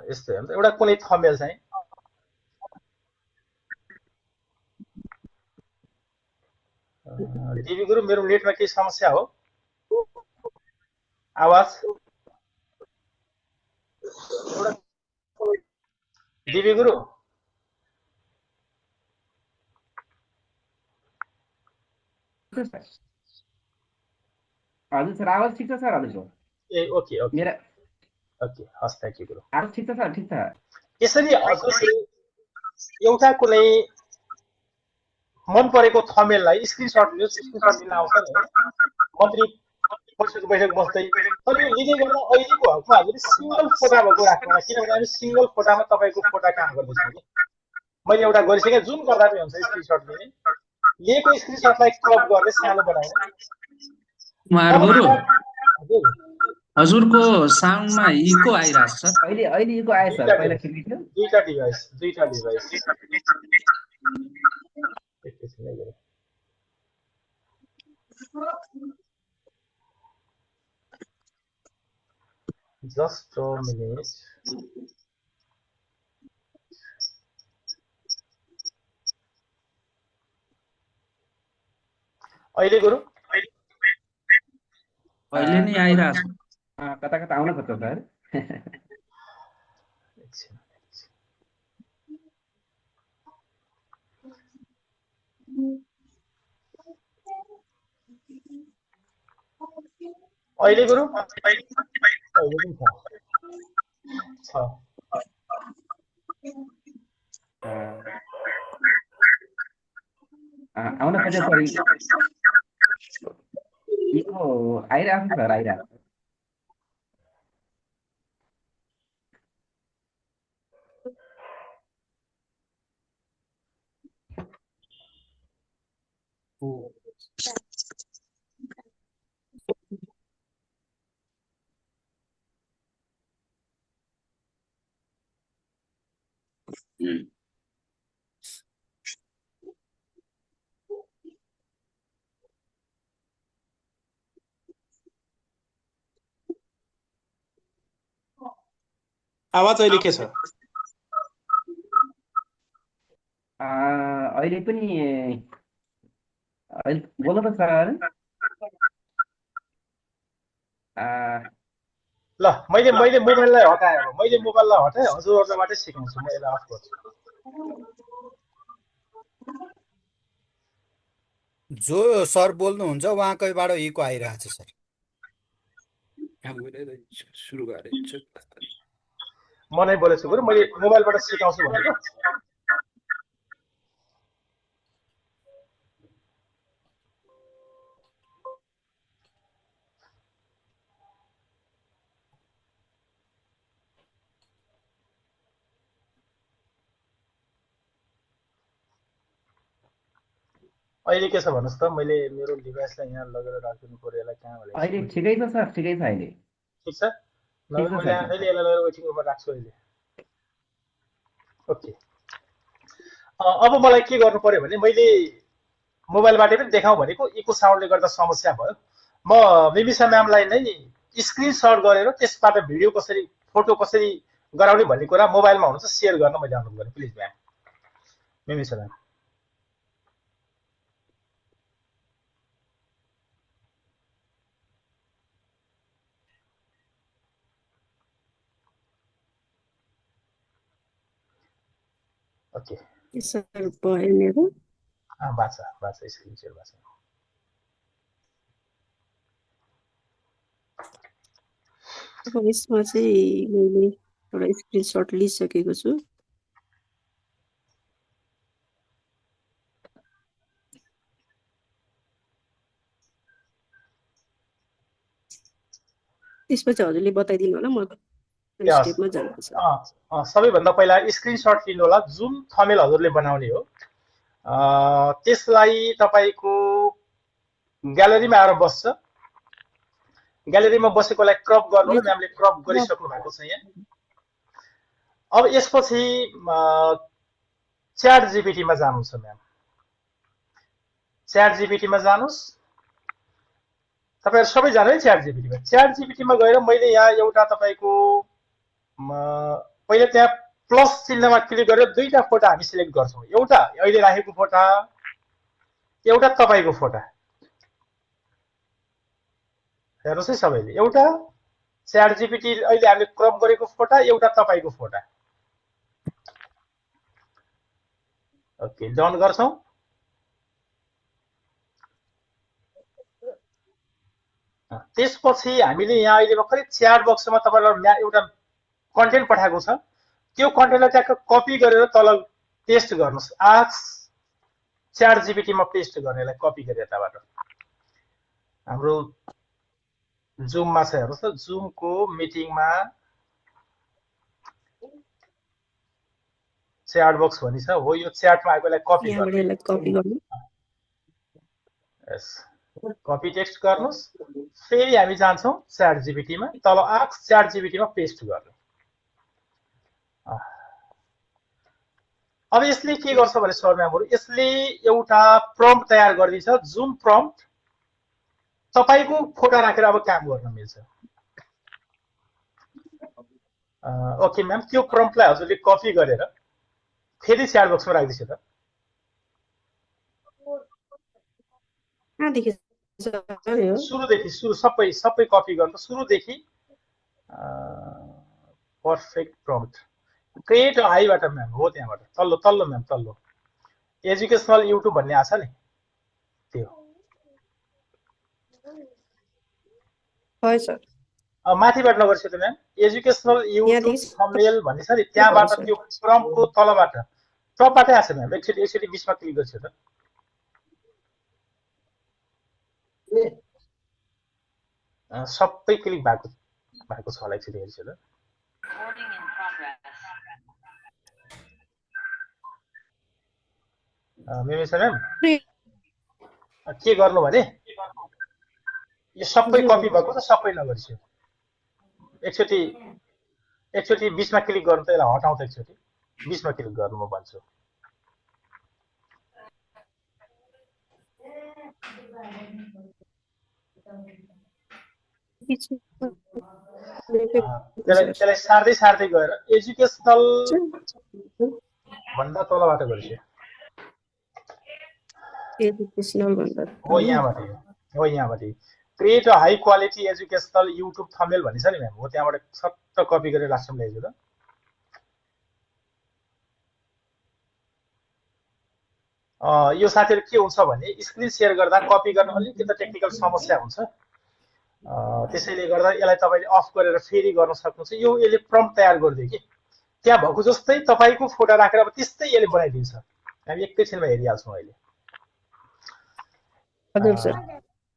Speaker 2: यस्तै हुन्छ एउटा कुनै थम्बनेल चाहिँ दिवी गुरु मेरो नेटमा केही समस्या हो? आवाज दिवी गुरु
Speaker 9: हजुर सर, आवाज ठिक छ सर हजुरको?
Speaker 2: ए ओके
Speaker 9: मेरा
Speaker 2: ओके, हस् थ्याङ्क यू गुरु।
Speaker 9: आवाज ठिक छ सर? ठिक छ।
Speaker 2: यसरी हजुरले एउटा कुनै मन परेको थम्बनेललाई स्क्रिनसट लिनुहोस्। स्क्रिनसट लिन आउँछ नि मन्त्री परिषदको बैठक बस्दै। तर यो लिँदै गर्दा अहिलेको हकमा हामीले सिङ्गल फोटा भएको राख्नु होला, किनभने हामी सिङ्गल फोटामा तपाईँको फोटा काम गर्दैछौँ कि। मैले एउटा गरिसकेँ, जुन गर्दा पनि हुन्छ स्क्रिनसट लिने। लिएको स्क्रिनसटलाई क्रप गर्ने, सानो बनाउने।
Speaker 9: हजुरको साउन्डमा इको आइरहेको छ। अहिले इको आयो सर, पहिला ठिकै थियो।
Speaker 2: दुईटा डिभाइस जस्ट अ मिनेट। अहिले गुरु
Speaker 9: अहिले नै आइरहेको छ कता कता आउन खोज्छ सर
Speaker 2: एकछिन। अहिले गुरु अहिले पनि छ
Speaker 9: आउन खोज्छ सर इको आइरहेको छ सर आइरहेको
Speaker 2: आवाज अहिले के छ?
Speaker 9: अहिले पनि बोल्नु त सर
Speaker 2: ल मैले मोबाइललाई हटाएँ अब मैले मोबाइललाई हटाएँ हजुरहरुबाट सिकाउँछु म यसलाई अफ गर्छु
Speaker 4: जो सर बोल्नुहुन्छ उहाँकैबाट इको आइरहेछ सर सुरु गरे
Speaker 2: म नै बोलेछु गुरु मैले मोबाइलबाट सिकाउँछु भनेको अहिले के छ भन्नुस् त मैले मेरो डिभाइसलाई यहाँ लगेर राख्दिनु पर्यो यसलाई कहाँ भने
Speaker 9: अहिले ठिकै छ सर ठिकै छ अहिले
Speaker 2: ठीक छ नभए मैले आफैले यसलाई लगेर वेटिङ रुममा राख्छु अहिले ओके अब मलाई के गर्नु पर्यो भने मैले मोबाइलबाट पनि देखाउँ भनेको इको साउन्डले गर्दा समस्या भयो म मिमिसा म्यामलाई नै स्क्रिनशट गरेर त्यसबाट भिडियो कसरी फोटो कसरी गराउने भन्ने कुरा मोबाइलमा हुन्छ शेयर गर्न मैले अनुरोध गरेँ please ma'am Mimisa ma'am okay
Speaker 8: sir भयो मेरो
Speaker 2: बाचा स्क्रिन शेयर बाचा
Speaker 8: अब यसमा चाहिँ मैले एउटा स्क्रिनसट लिइसकेको छु त्यसपछि हजुरले बताइदिनु होला म स्टेपमा जानुपर्छ
Speaker 2: सबैभन्दा पहिला स्क्रिनशट लिनु होला जुन थमेल हजुरले बनाउने हो त्यसलाई तपाईको ग्यालरीमा आएर बस्छ ग्यालरीमा बसेकोलाई क्रप गर्नु म्यामले क्रप गरिसक्नु भएको छ यहाँ अब यसपछि च्याट जीपीटीमा जानुहुन्छ म्याम च्याट जीपीटीमा जानुस् तपाईहरु सबै जानु है च्याट जीपीटीमा गएर मैले यहाँ एउटा तपाईको पहिले त्यहाँ प्लस चिन्हमा क्लिक गरेर दुईटा फोटो हामी सिलेक्ट गर्छौं एउटा अहिले राखेको फोटो एउटा तपाईको फोटो हेर्नुस् है सबैले एउटा च्याट जीपीटी अहिले हामीले क्रप गरेको फोटो एउटा तपाईको फोटो ओके डन गर्छौं त्यसपछि हामीले यहाँ अहिले भर्खरै च्याट बक्समा तपाईलाई एउटा कन्टेन्ट पठाएको छ त्यो कन्टेन्टलाई ट्याक्क कपी गरेर तल पेस्ट गर्नुस् आस्क च्याट जीपीटीमा पेस्ट गर्नेलाई कपी गरेर यताबाट हाम्रो जुममा छ हेर्नुस् त जुमको मिटिङमा च्याट बक्स भनि छ हो यो च्याटमा आएकोलाई कपी गर्नु यस कपी टेक्स्ट गर्नुस् फेरि हामी जान्छौं च्याट जीपीटीमा तल आस्क च्याट जीपीटीमा पेस्ट गर्नु अब यसले के गर्छ भने सर म्यामहरु यसले एउटा प्रम्प्ट तयार गर्दिन्छ जुन प्रम्प्ट तपाईको फोटो राखेर अब काम गर्न मिल्छ ओके म्याम त्यो प्रम्प्टलाई हजुरले कपी गरेर फेरि च्याट बक्समा राख्दिछु त
Speaker 8: कहाँदेखि सर यो
Speaker 2: सुरुदेखि सबै सबै कपी गर्नु सुरुदेखि पर्फेक्ट प्रम्प्ट क्रिएट हाईबाट म्याम हो त्यहाँबाट तल्लो तल्लो म्याम तल्लो एजुकेसनल युट्युब भन्ने आछ नि त्यो
Speaker 8: है सर
Speaker 2: माथिबाट नगर्छु त म्याम एजुकेसनल युट्युब
Speaker 8: यहाँदेखि
Speaker 2: थम्बनेल भन्ने छ नि
Speaker 8: भयो
Speaker 2: त्यहाँबाट
Speaker 8: सर
Speaker 2: त्यो प्रम्प्टको तलबाट टपबाटै आछ म्याम एकचोटि 20मा क्लिक गर्छु त सबै क्लिक भएको छ होला एकचोटि हेर्छु त मिमी छ म्याम के गर्नु भने यो सबै
Speaker 8: हजुर
Speaker 2: कपी भएको त सबै नगर्छु एकचोटि 20मा क्लिक गर्नु त यसलाई हटाउँ त एकचोटि 20मा क्लिक गर्नु म भन्छु त्यसलाई सार्दै गएर एजुकेसनल भन्दा तलबाट गर्छु
Speaker 8: एजुकेसनल भन्दा
Speaker 2: हो यहाँबाट create high quality educational YouTube thumbnail भन्ने छ नि म्याम हो त्यहाँबाट सट्ट कपी गरेर लास्टमा ल्याइदिनु त यो साथीहरु के हुन्छ भने स्क्रिन शेयर गर्दा कपी गर्न अलिकति टेक्निकल समस्या हुन्छ त्यसैले गर्दा यसलाई तपाईले अफ गरेर फेरि गर्न सक्नुहुन्छ यो यसले प्रम्प्ट तयार गरिदियो कि त्यहाँ भएको जस्तै तपाईको फोटो राखेर अब त्यस्तै यसले बनाइदिन्छ हामी एकैछिनमा हेरिहाल्छौँ अहिले
Speaker 8: हजुर सर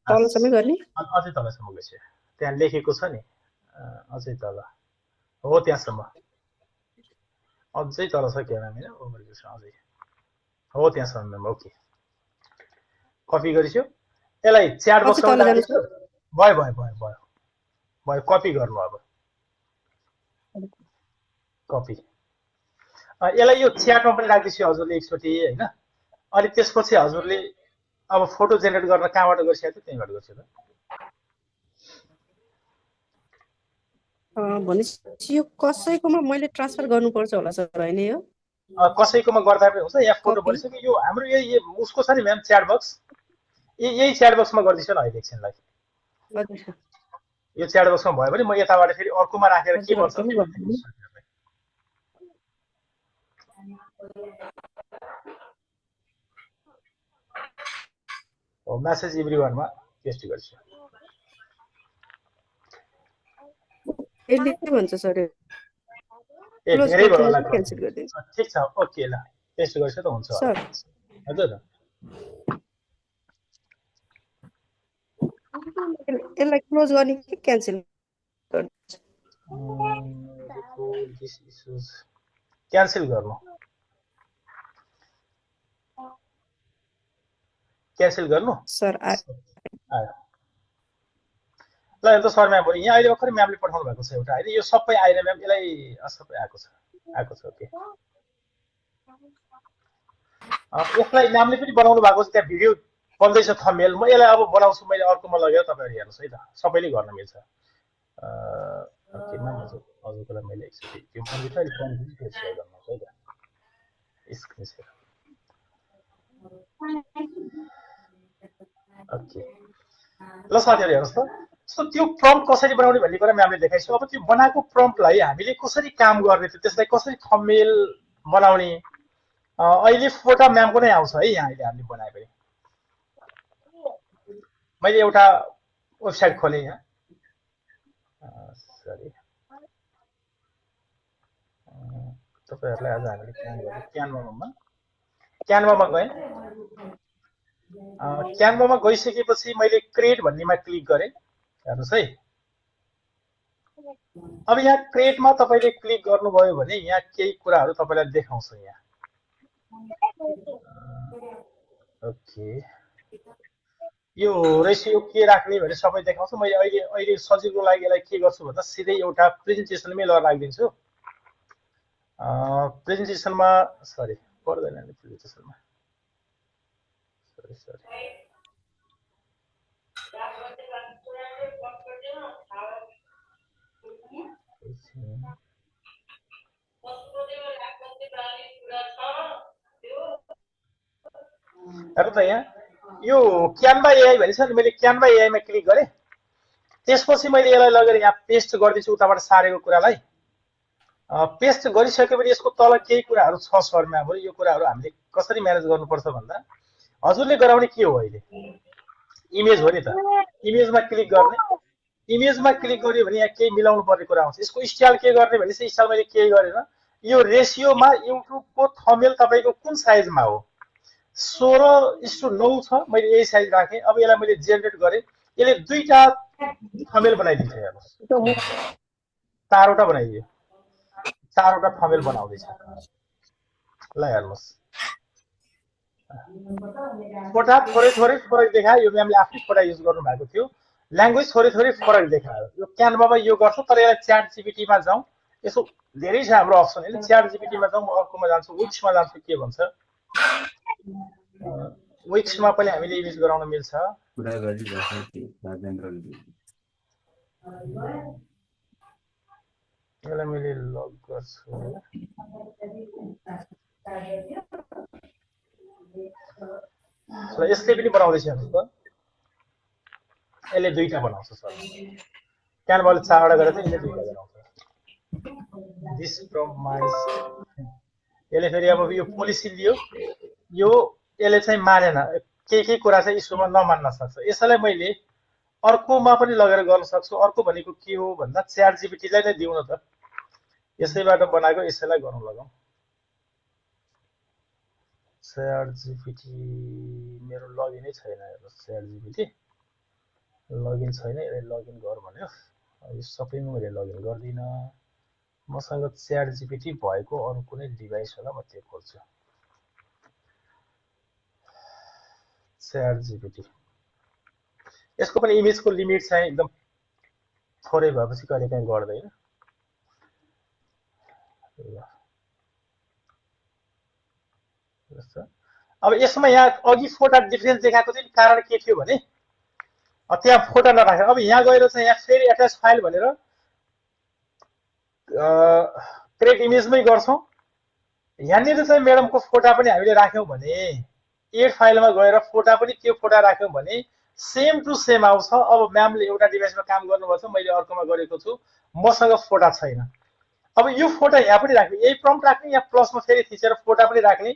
Speaker 8: तलसम्म गर्ने
Speaker 2: अझै तलसम्म गएछ त्यहाँ लेखेको छ नि अझै तल हो त्यहाँसम्म अझै तल छ के नाम हैन ओभरभ्यू छ अझै हो त्यहाँसम्म म्याम ओके कपी गरिसक्यो यसलाई च्याट बक्समा राख्दिछु भयो कपी गर्नु अब कपी यसलाई यो च्याटमा पनि राख्दिछु हजुरले एकचोटि हैन अनि त्यसपछि हजुरले अब फोटो जेनेरेट गर्न कहाँबाट गर्छ त त्यहीबाट गर्छ त
Speaker 8: भनेपछि यो कसैकोमा मैले ट्रान्सफर गर्नुपर्छ होला सर हैन यो
Speaker 2: कसैकोमा गर्दा पनि हुन्छ यहाँ फोटो बनिसक्यो यो हाम्रो यही उसको छ नि म्याम च्याट बक्स यही च्याट बक्समा गर्दिछु न अहिले एकछिनलाई यो च्याट बक्समा भयो भने म यताबाट फेरि अर्कोमा राखेर के भन्छ मेसेज एभ्रीवानमा पेस्ट गर्छु
Speaker 8: यसले के भन्छ सर
Speaker 2: ए धेरै भयो होला
Speaker 8: क्यान्सल गरिदिन्छु
Speaker 2: ठीक छ ओके ल पेस्ट गर्छु त हुन्छ
Speaker 8: सर
Speaker 2: हजुर
Speaker 8: यसलाई क्लोज गर्ने कि क्यान्सल
Speaker 2: क्यान्सल गर्नु क्यान्सल गर्नु
Speaker 8: सर
Speaker 2: आयो ल यो त सर म्याम यहाँ अहिले भर्खरै म्यामले पठाउनु भएको छ एउटा होइन यो सबै आएर म्याम यसलाई सबै आएको छ ओके यसलाई म्यामले पनि बनाउनु भएको छ त्यहाँ भिडियो बन्दैछ थम्बनेल म यसलाई अब बनाउँछु मैले अर्कोमा लगेर तपाईँहरू हेर्नुहोस् है त सबैले गर्न मिल्छ ओके म्याम हजुरको लागि मैले एकचोटि त्यो कम्प्युटर सेयर गर्नुहोस् है त स्क्रिन सेयर ओके ल साथीहरू हेर्नुहोस् त सो त्यो प्रम्प्ट कसरी बनाउने भन्ने कुरा म्यामले देखाइसक्यो अब त्यो बनाएको प्रम्प्टलाई हामीले कसरी काम गर्ने त त्यसलाई कसरी थम्बनेल बनाउने अहिले फोटो म्यामको नै आउँछ है यहाँ अहिले हामीले बनाए पनि मैले एउटा वेबसाइट खोलेँ यहाँ सरी तपाईहरुलाई आज हामीले काम गर्ने क्यानभामा गएँ क्यानभामा गइसकेपछि मैले क्रिएट भन्नेमा क्लिक गरेँ हेर्नुहोस् है अब यहाँ क्रिएटमा तपाईले क्लिक गर्नुभयो भने यहाँ केही कुराहरू तपाईलाई देखाउँछ यहाँ ओके यो रेसियो के राख्ने भने सबै देखाउँछ मैले अहिले सजिलोको लागि यसलाई के गर्छु भन्दा सिधै एउटा प्रेजेन्टेसनमै लगेर राखिदिन्छु प्रेजेन्टेसनमा सरी पर्दैन नि प्रेजेन्टेसनमा सरी हेर्नु त यहाँ यो क्यानभा एआई भनिन्छ नि, मैले क्यानभा एआईमा क्लिक गरेँ। त्यसपछि मैले यसलाई लगेर यहाँ पेस्ट गरिदिन्छु उताबाट सारेको कुरालाई। पेस्ट गरिसकेपछि यसको तल केही कुराहरू छ सर म्यामहरू। यो कुराहरू हामीले कसरी म्यानेज गर्नुपर्छ भन्दा हजुरले गराउने के हो, अहिले इमेज हो नि त, इमेजमा क्लिक गर्ने। इमेजमा क्लिक गर्यो भने यहाँ केही मिलाउनु पर्ने कुरा आउँछ। यसको स्टाइल के गर्ने भने चाहिँ स्टाइल मैले केही गरेन। यो रेसियोमा युट्युबको थम्बनेल तपाईँको कुन साइजमा हो, 16:9 छ, मैले यही साइज राखेँ। अब यसलाई मैले जेनेरेट गरेँ, यसले 2टा थम्बनेल बनाइदिन्छ। हेर्नुहोस्, 4वटा बनाइदियो, 4वटा थम्बनेल बनाउँदैछ। ल हेर्नुहोस्, फोटा थोरै थोरै फरक देखायो। यो म्यामले आफ्नै फोटा युज गर्नु भएको थियो, ल्याङ्ग्वेज थोरै थोरै फरक देखायो। यो क्यानभामा यो गर्छ, तर यसलाई च्याट जिपिटीमा जाउँ। यसो धेरै छ हाम्रो अप्सन होइन। च्याट जिपिटीमा जाउँ, म अर्कोमा जान्छु, विक्समा जान्छु। के भन्छ, विक्समा पनि हामीले युज गराउन मिल्छ। यसलाई मैले लग गर्छु। यसले पनि बनाउँदैछ हेर्नुहोस् त, यसले 2टा बनाउँछ सर। क्यानभाले 4वटा गरेर चाहिँ यसले 2टा बनाउँछ। दिस फ्रम माइस, यसले फेरि अब यो पोलिसी लियो, यो यसले चाहिँ मानेन, के कुरा चाहिँ इस्युमा नमान्न सक्छ। यसैलाई मैले अर्कोमा पनि लगेर गर्न सक्छु। अर्को भनेको के हो भन्दा च्याट जिपिटीलाई नै दिउँ न त, यसैबाट बनाएको, यसैलाई गर्नु लगाउँ। च्याट जिपिटी मेरो लगइनै छैन। हेर्नुहोस्, च्याट जिपिटी लगइन छैन। यसले लगइन गर भन्यो, यो सबैमा मैले लगइन गर्दिनँ। मसँग च्याट जिपिटी भएको अरू कुनै डिभाइस होला, म त्यो खोल्छु। च्याट जिपिटी, यसको पनि इमेजको लिमिट चाहिँ एकदम थोरै भएपछि कहिलेकाहीँ गर्दैन। अब यसमा यहाँ अघि फोटा डिफरेन्स देखाएको थियो, कारण के थियो भने त्यहाँ फोटा नराखेर अब यहाँ गएर चाहिँ यहाँ फेरि एट्याच फाइल भनेर क्रिएट इमेजमै गर्छौँ। यहाँनिर चाहिँ म्याडमको फोटा पनि हामीले राख्यौँ भने, एड फाइलमा गएर फोटा पनि त्यो फोटा राख्यौँ भने सेम टु सेम आउँछ। अब म्यामले एउटा डिभाइसमा काम गर्नुभएको छ, मैले अर्कोमा गरेको छु, मसँग फोटा छैन। अब यो फोटा यहाँ पनि राख्ने, यही प्रम्प्ट राख्ने, यहाँ प्लसमा फेरि थिचेर फोटा पनि राख्ने,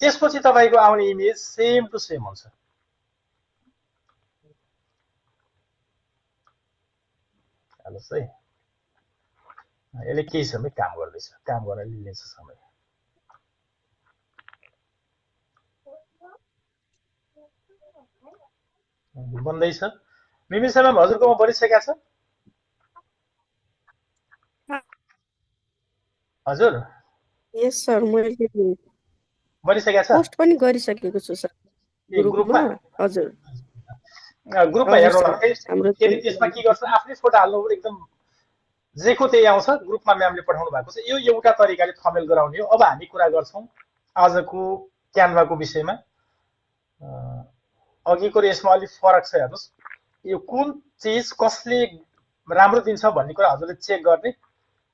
Speaker 2: त्यसपछि तपाईँको आउने इमेज सेम टु सेम हुन्छ। हेर्नुहोस् है, यसले केही समय काम गर्दैछ, काम गर्न लिन्छ समय। बन्दैछ। मिमी म्याम हजुरकोमा बनिसकेका छ? हजुर
Speaker 8: यस सर, मैले
Speaker 2: बनिसकेका छ?
Speaker 8: पोस्ट पनि गरिसकेको छु सर ग्रुपमा। हजुर
Speaker 2: ग्रुपमा हेर्नु होला। फेरि त्यसमा के गर्छ, आफ्नै फोटो हाल्नु पनि एकदम जेको त्यही आउँछ। ग्रुपमा म्यामले पठाउनु भएको छ। यो एउटा तरिकाले थमेल गराउने हो। अब हामी कुरा गर्छौँ आजको क्यानभाको विषयमा। अघिको र यसमा अलिक फरक छ। हेर्नुहोस्, यो कुन चिज कसले राम्रो दिन्छ भन्ने कुरा हजुरले चेक गर्ने।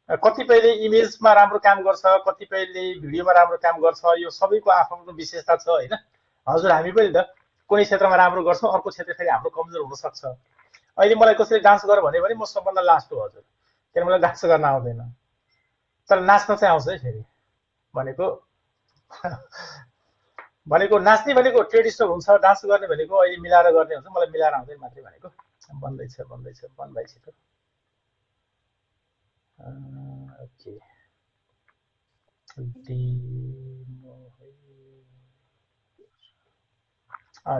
Speaker 2: कतिपयले इमेजमा राम्रो काम गर्छ, कतिपयले भिडियोमा राम्रो काम गर्छ। यो सबैको आफ्नो विशेषता छ होइन। हजुर हामी पनि त कुनै क्षेत्रमा राम्रो गर्छौँ, अर्को क्षेत्र फेरि हाम्रो कमजोर हुनसक्छ। अहिले मलाई कसैले डान्स गर भन्यो भने म सबभन्दा लास्ट हो हजुर, किन मलाई डान्स गर्न आउँदैन। तर नाच्न चाहिँ आउँछ है। फेरि भनेको नाच्ने भनेको ट्रेडिसनल हुन्छ, डान्स गर्ने भनेको अहिले मिलाएर गर्ने हुन्छ। मलाई मिलाएर आउँदैन मात्रै भनेको। बन्दैछ बन भाइ छिटो। ओके,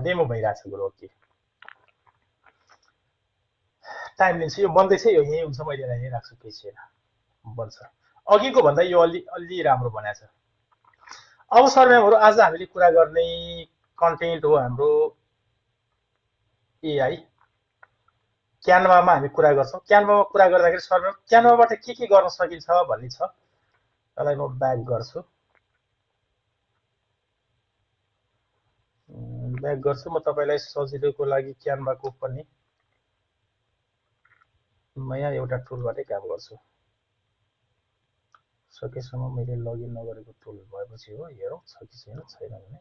Speaker 2: डेमो भइरहेछ गुरु। ओके, टाइम लिन्छ, यो बन्दैछ। यो यही हुन्छ, मैले यहीँ राख्छु, केही छैन, बन्छ। अघिको भन्दा यो अलि राम्रो बनाएको छ। अब सर म्यामहरू, आज हामीले कुरा गर्ने कन्टेन्ट हो हाम्रो एआई। क्यानभामा हामी कुरा गर्छौँ। क्यानभामा कुरा गर्दाखेरि सर म्याम क्यानभाबाट के गर्न सकिन्छ भन्ने छ। त्यसलाई म ब्याक गर्छु। म तपाईँलाई सजिलोको लागि क्यानभाको पनि नयाँ एउटा टुलबाटै काम गर्छु। सकेसम्म मैले लगइन नगरेको टुल भएपछि हो। हेरौँ छ कि छैन, छैन भने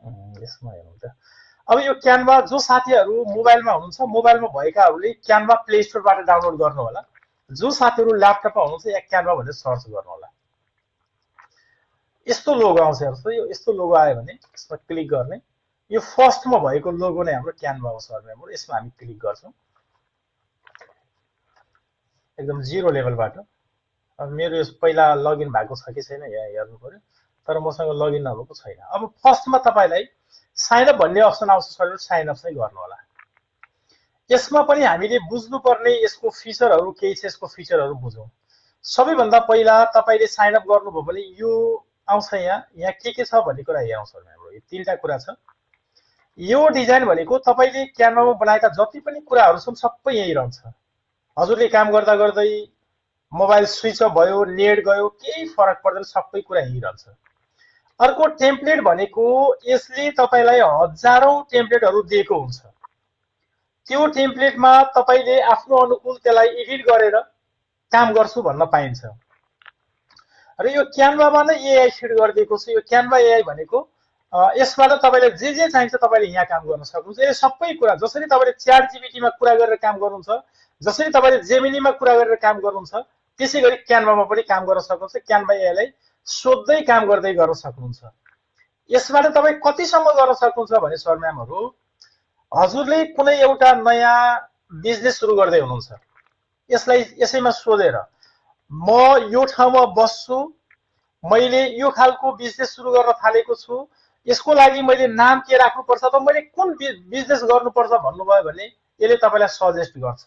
Speaker 2: यसमा हेरौँ त। अब यो क्यानभा जो साथीहरू मोबाइलमा हुनुहुन्छ, मोबाइलमा भएकाहरूले क्यानभा प्ले स्टोरबाट डाउनलोड गर्नु होला। जो साथीहरू ल्यापटपमा हुनुहुन्छ यहाँ क्यानभा भनेर सर्च गर्नु होला। यस्तो लोगो आउँछ हेर्नुहोस् त, यो यस्तो लोगो आयो भने यसमा क्लिक गर्ने। यो फर्स्टमा भएको लोगो नै हाम्रो क्यानभा हो सर। यसमा हामी क्लिक गर्छौँ एकदम 0 लेभलबाट। अब मेरो यो पहिला लगइन भएको छ कि छैन यहाँ हेर्नु पर्यो, तर मसँग लगइन नभएको छैन। अब फर्स्टमा तपाईँलाई साइन अप भन्ने अप्सन आउँछ सर, साइन अप चाहिँ गर्नु होला। यसमा पनि हामीले बुझ्नुपर्ने यसको फिचरहरू केही छ, यसको फिचरहरू बुझौँ। सबैभन्दा पहिला तपाईँले साइन अप गर्नुभयो भने यो आउँछ यहाँ के छ भन्ने कुरा यहाँ आउँछ हाम्रो। यो 3टा कुरा छ। यो डिजाइन भनेको तपाईँले क्यानभामा बनाएका जति पनि कुराहरू छन् सबै यही रहन्छ। हजुरले काम गर्दा गर्दै मोबाइल स्विच अफ भयो, नेट गयो, केही फरक पर्दैन, सबै कुरा यही रहन्छ। अर्को टेम्प्लेट भनेको यसले तपाईँलाई हजारौं टेम्प्लेटहरू दिएको हुन्छ। त्यो टेम्प्लेटमा तपाईँले आफ्नो अनुकूल त्यसलाई एडिट गरेर काम गर्छु भन्न पाइन्छ। र यो क्यानभामा नै एआई फिट गरिदिएको छ। यो क्यानभा एआई भनेको यसबाट तपाईँले जे चाहिन्छ तपाईँले यहाँ काम गर्न सक्नुहुन्छ। यो सबै कुरा जसरी तपाईँले च्याट जीपीटीमा कुरा गरेर काम गर्नुहुन्छ, जसरी तपाईँले जेमिनीमा कुरा गरेर काम गर्नुहुन्छ, त्यसै गरी क्यानभामा पनि काम गर्न सक्नुहुन्छ। क्यानभा एआईलाई सोध्दै काम गर्दै गर्न सक्नुहुन्छ। यसबाट तपाईँ कतिसम्म गर्न सक्नुहुन्छ भने सर म्यामहरू, हजुरले कुनै एउटा नयाँ बिजनेस सुरु गर्दै हुनुहुन्छ, यसैमा सोधेर म यो ठाउँमा बस्छु, मैले यो खालको बिजनेस सुरु गर्न थालेको छु, यसको लागि मैले नाम के राख्नुपर्छ, त मैले कुन बिजनेस गर्नुपर्छ भन्नुभयो भने यसले तपाईँलाई सजेस्ट गर्छ,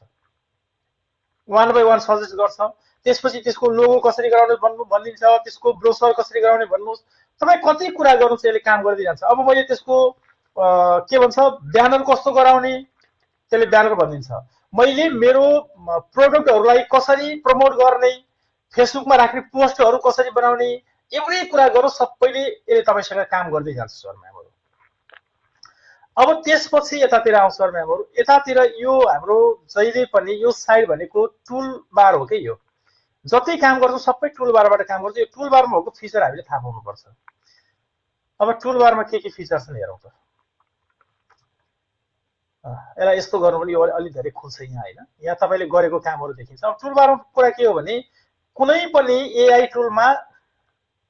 Speaker 2: 1 बाइ 1 सजेस्ट गर्छ। त्यसपछि त्यसको लोगो कसरी गराउने भनिदिन्छ, त्यसको ब्रोसर कसरी गराउने भन्नुहोस्, तपाईँ कति कुरा गर्नु यसले काम गर्दै जान्छ। अब मैले त्यसको के भन्छ ब्यानर कस्तो गराउने, त्यसले ब्यानर भनिदिन्छ। मैले मेरो प्रोडक्टहरूलाई कसरी प्रमोट गर्ने, फेसबुकमा राख्ने पोस्टहरू कसरी बनाउने, एउटै कुरा गरौँ सबैले यसले तपाईँसँग काम गर्दै जान्छ सर म्यामहरू। अब त्यसपछि यतातिर आउँछ सर म्यामहरू। यतातिर यो हाम्रो जहिले पनि यो साइड भनेको टुल बार हो कि, यो जति काम गर्छौँ सबै टुल बारबाट काम गर्छ। यो टुल बारमा भएको फिचर हामीले थाहा पाउनुपर्छ। अब टुल बारमा के फिचर छन् हेरौँ त। यसलाई यस्तो गर्नु पनि यो अलि धेरै खुल्छ यहाँ हैन। यहाँ तपाईँले गरेको कामहरू देखिन्छ। अब टुल बारमा कुरा के हो भने कुनै पनि एआई टुलमा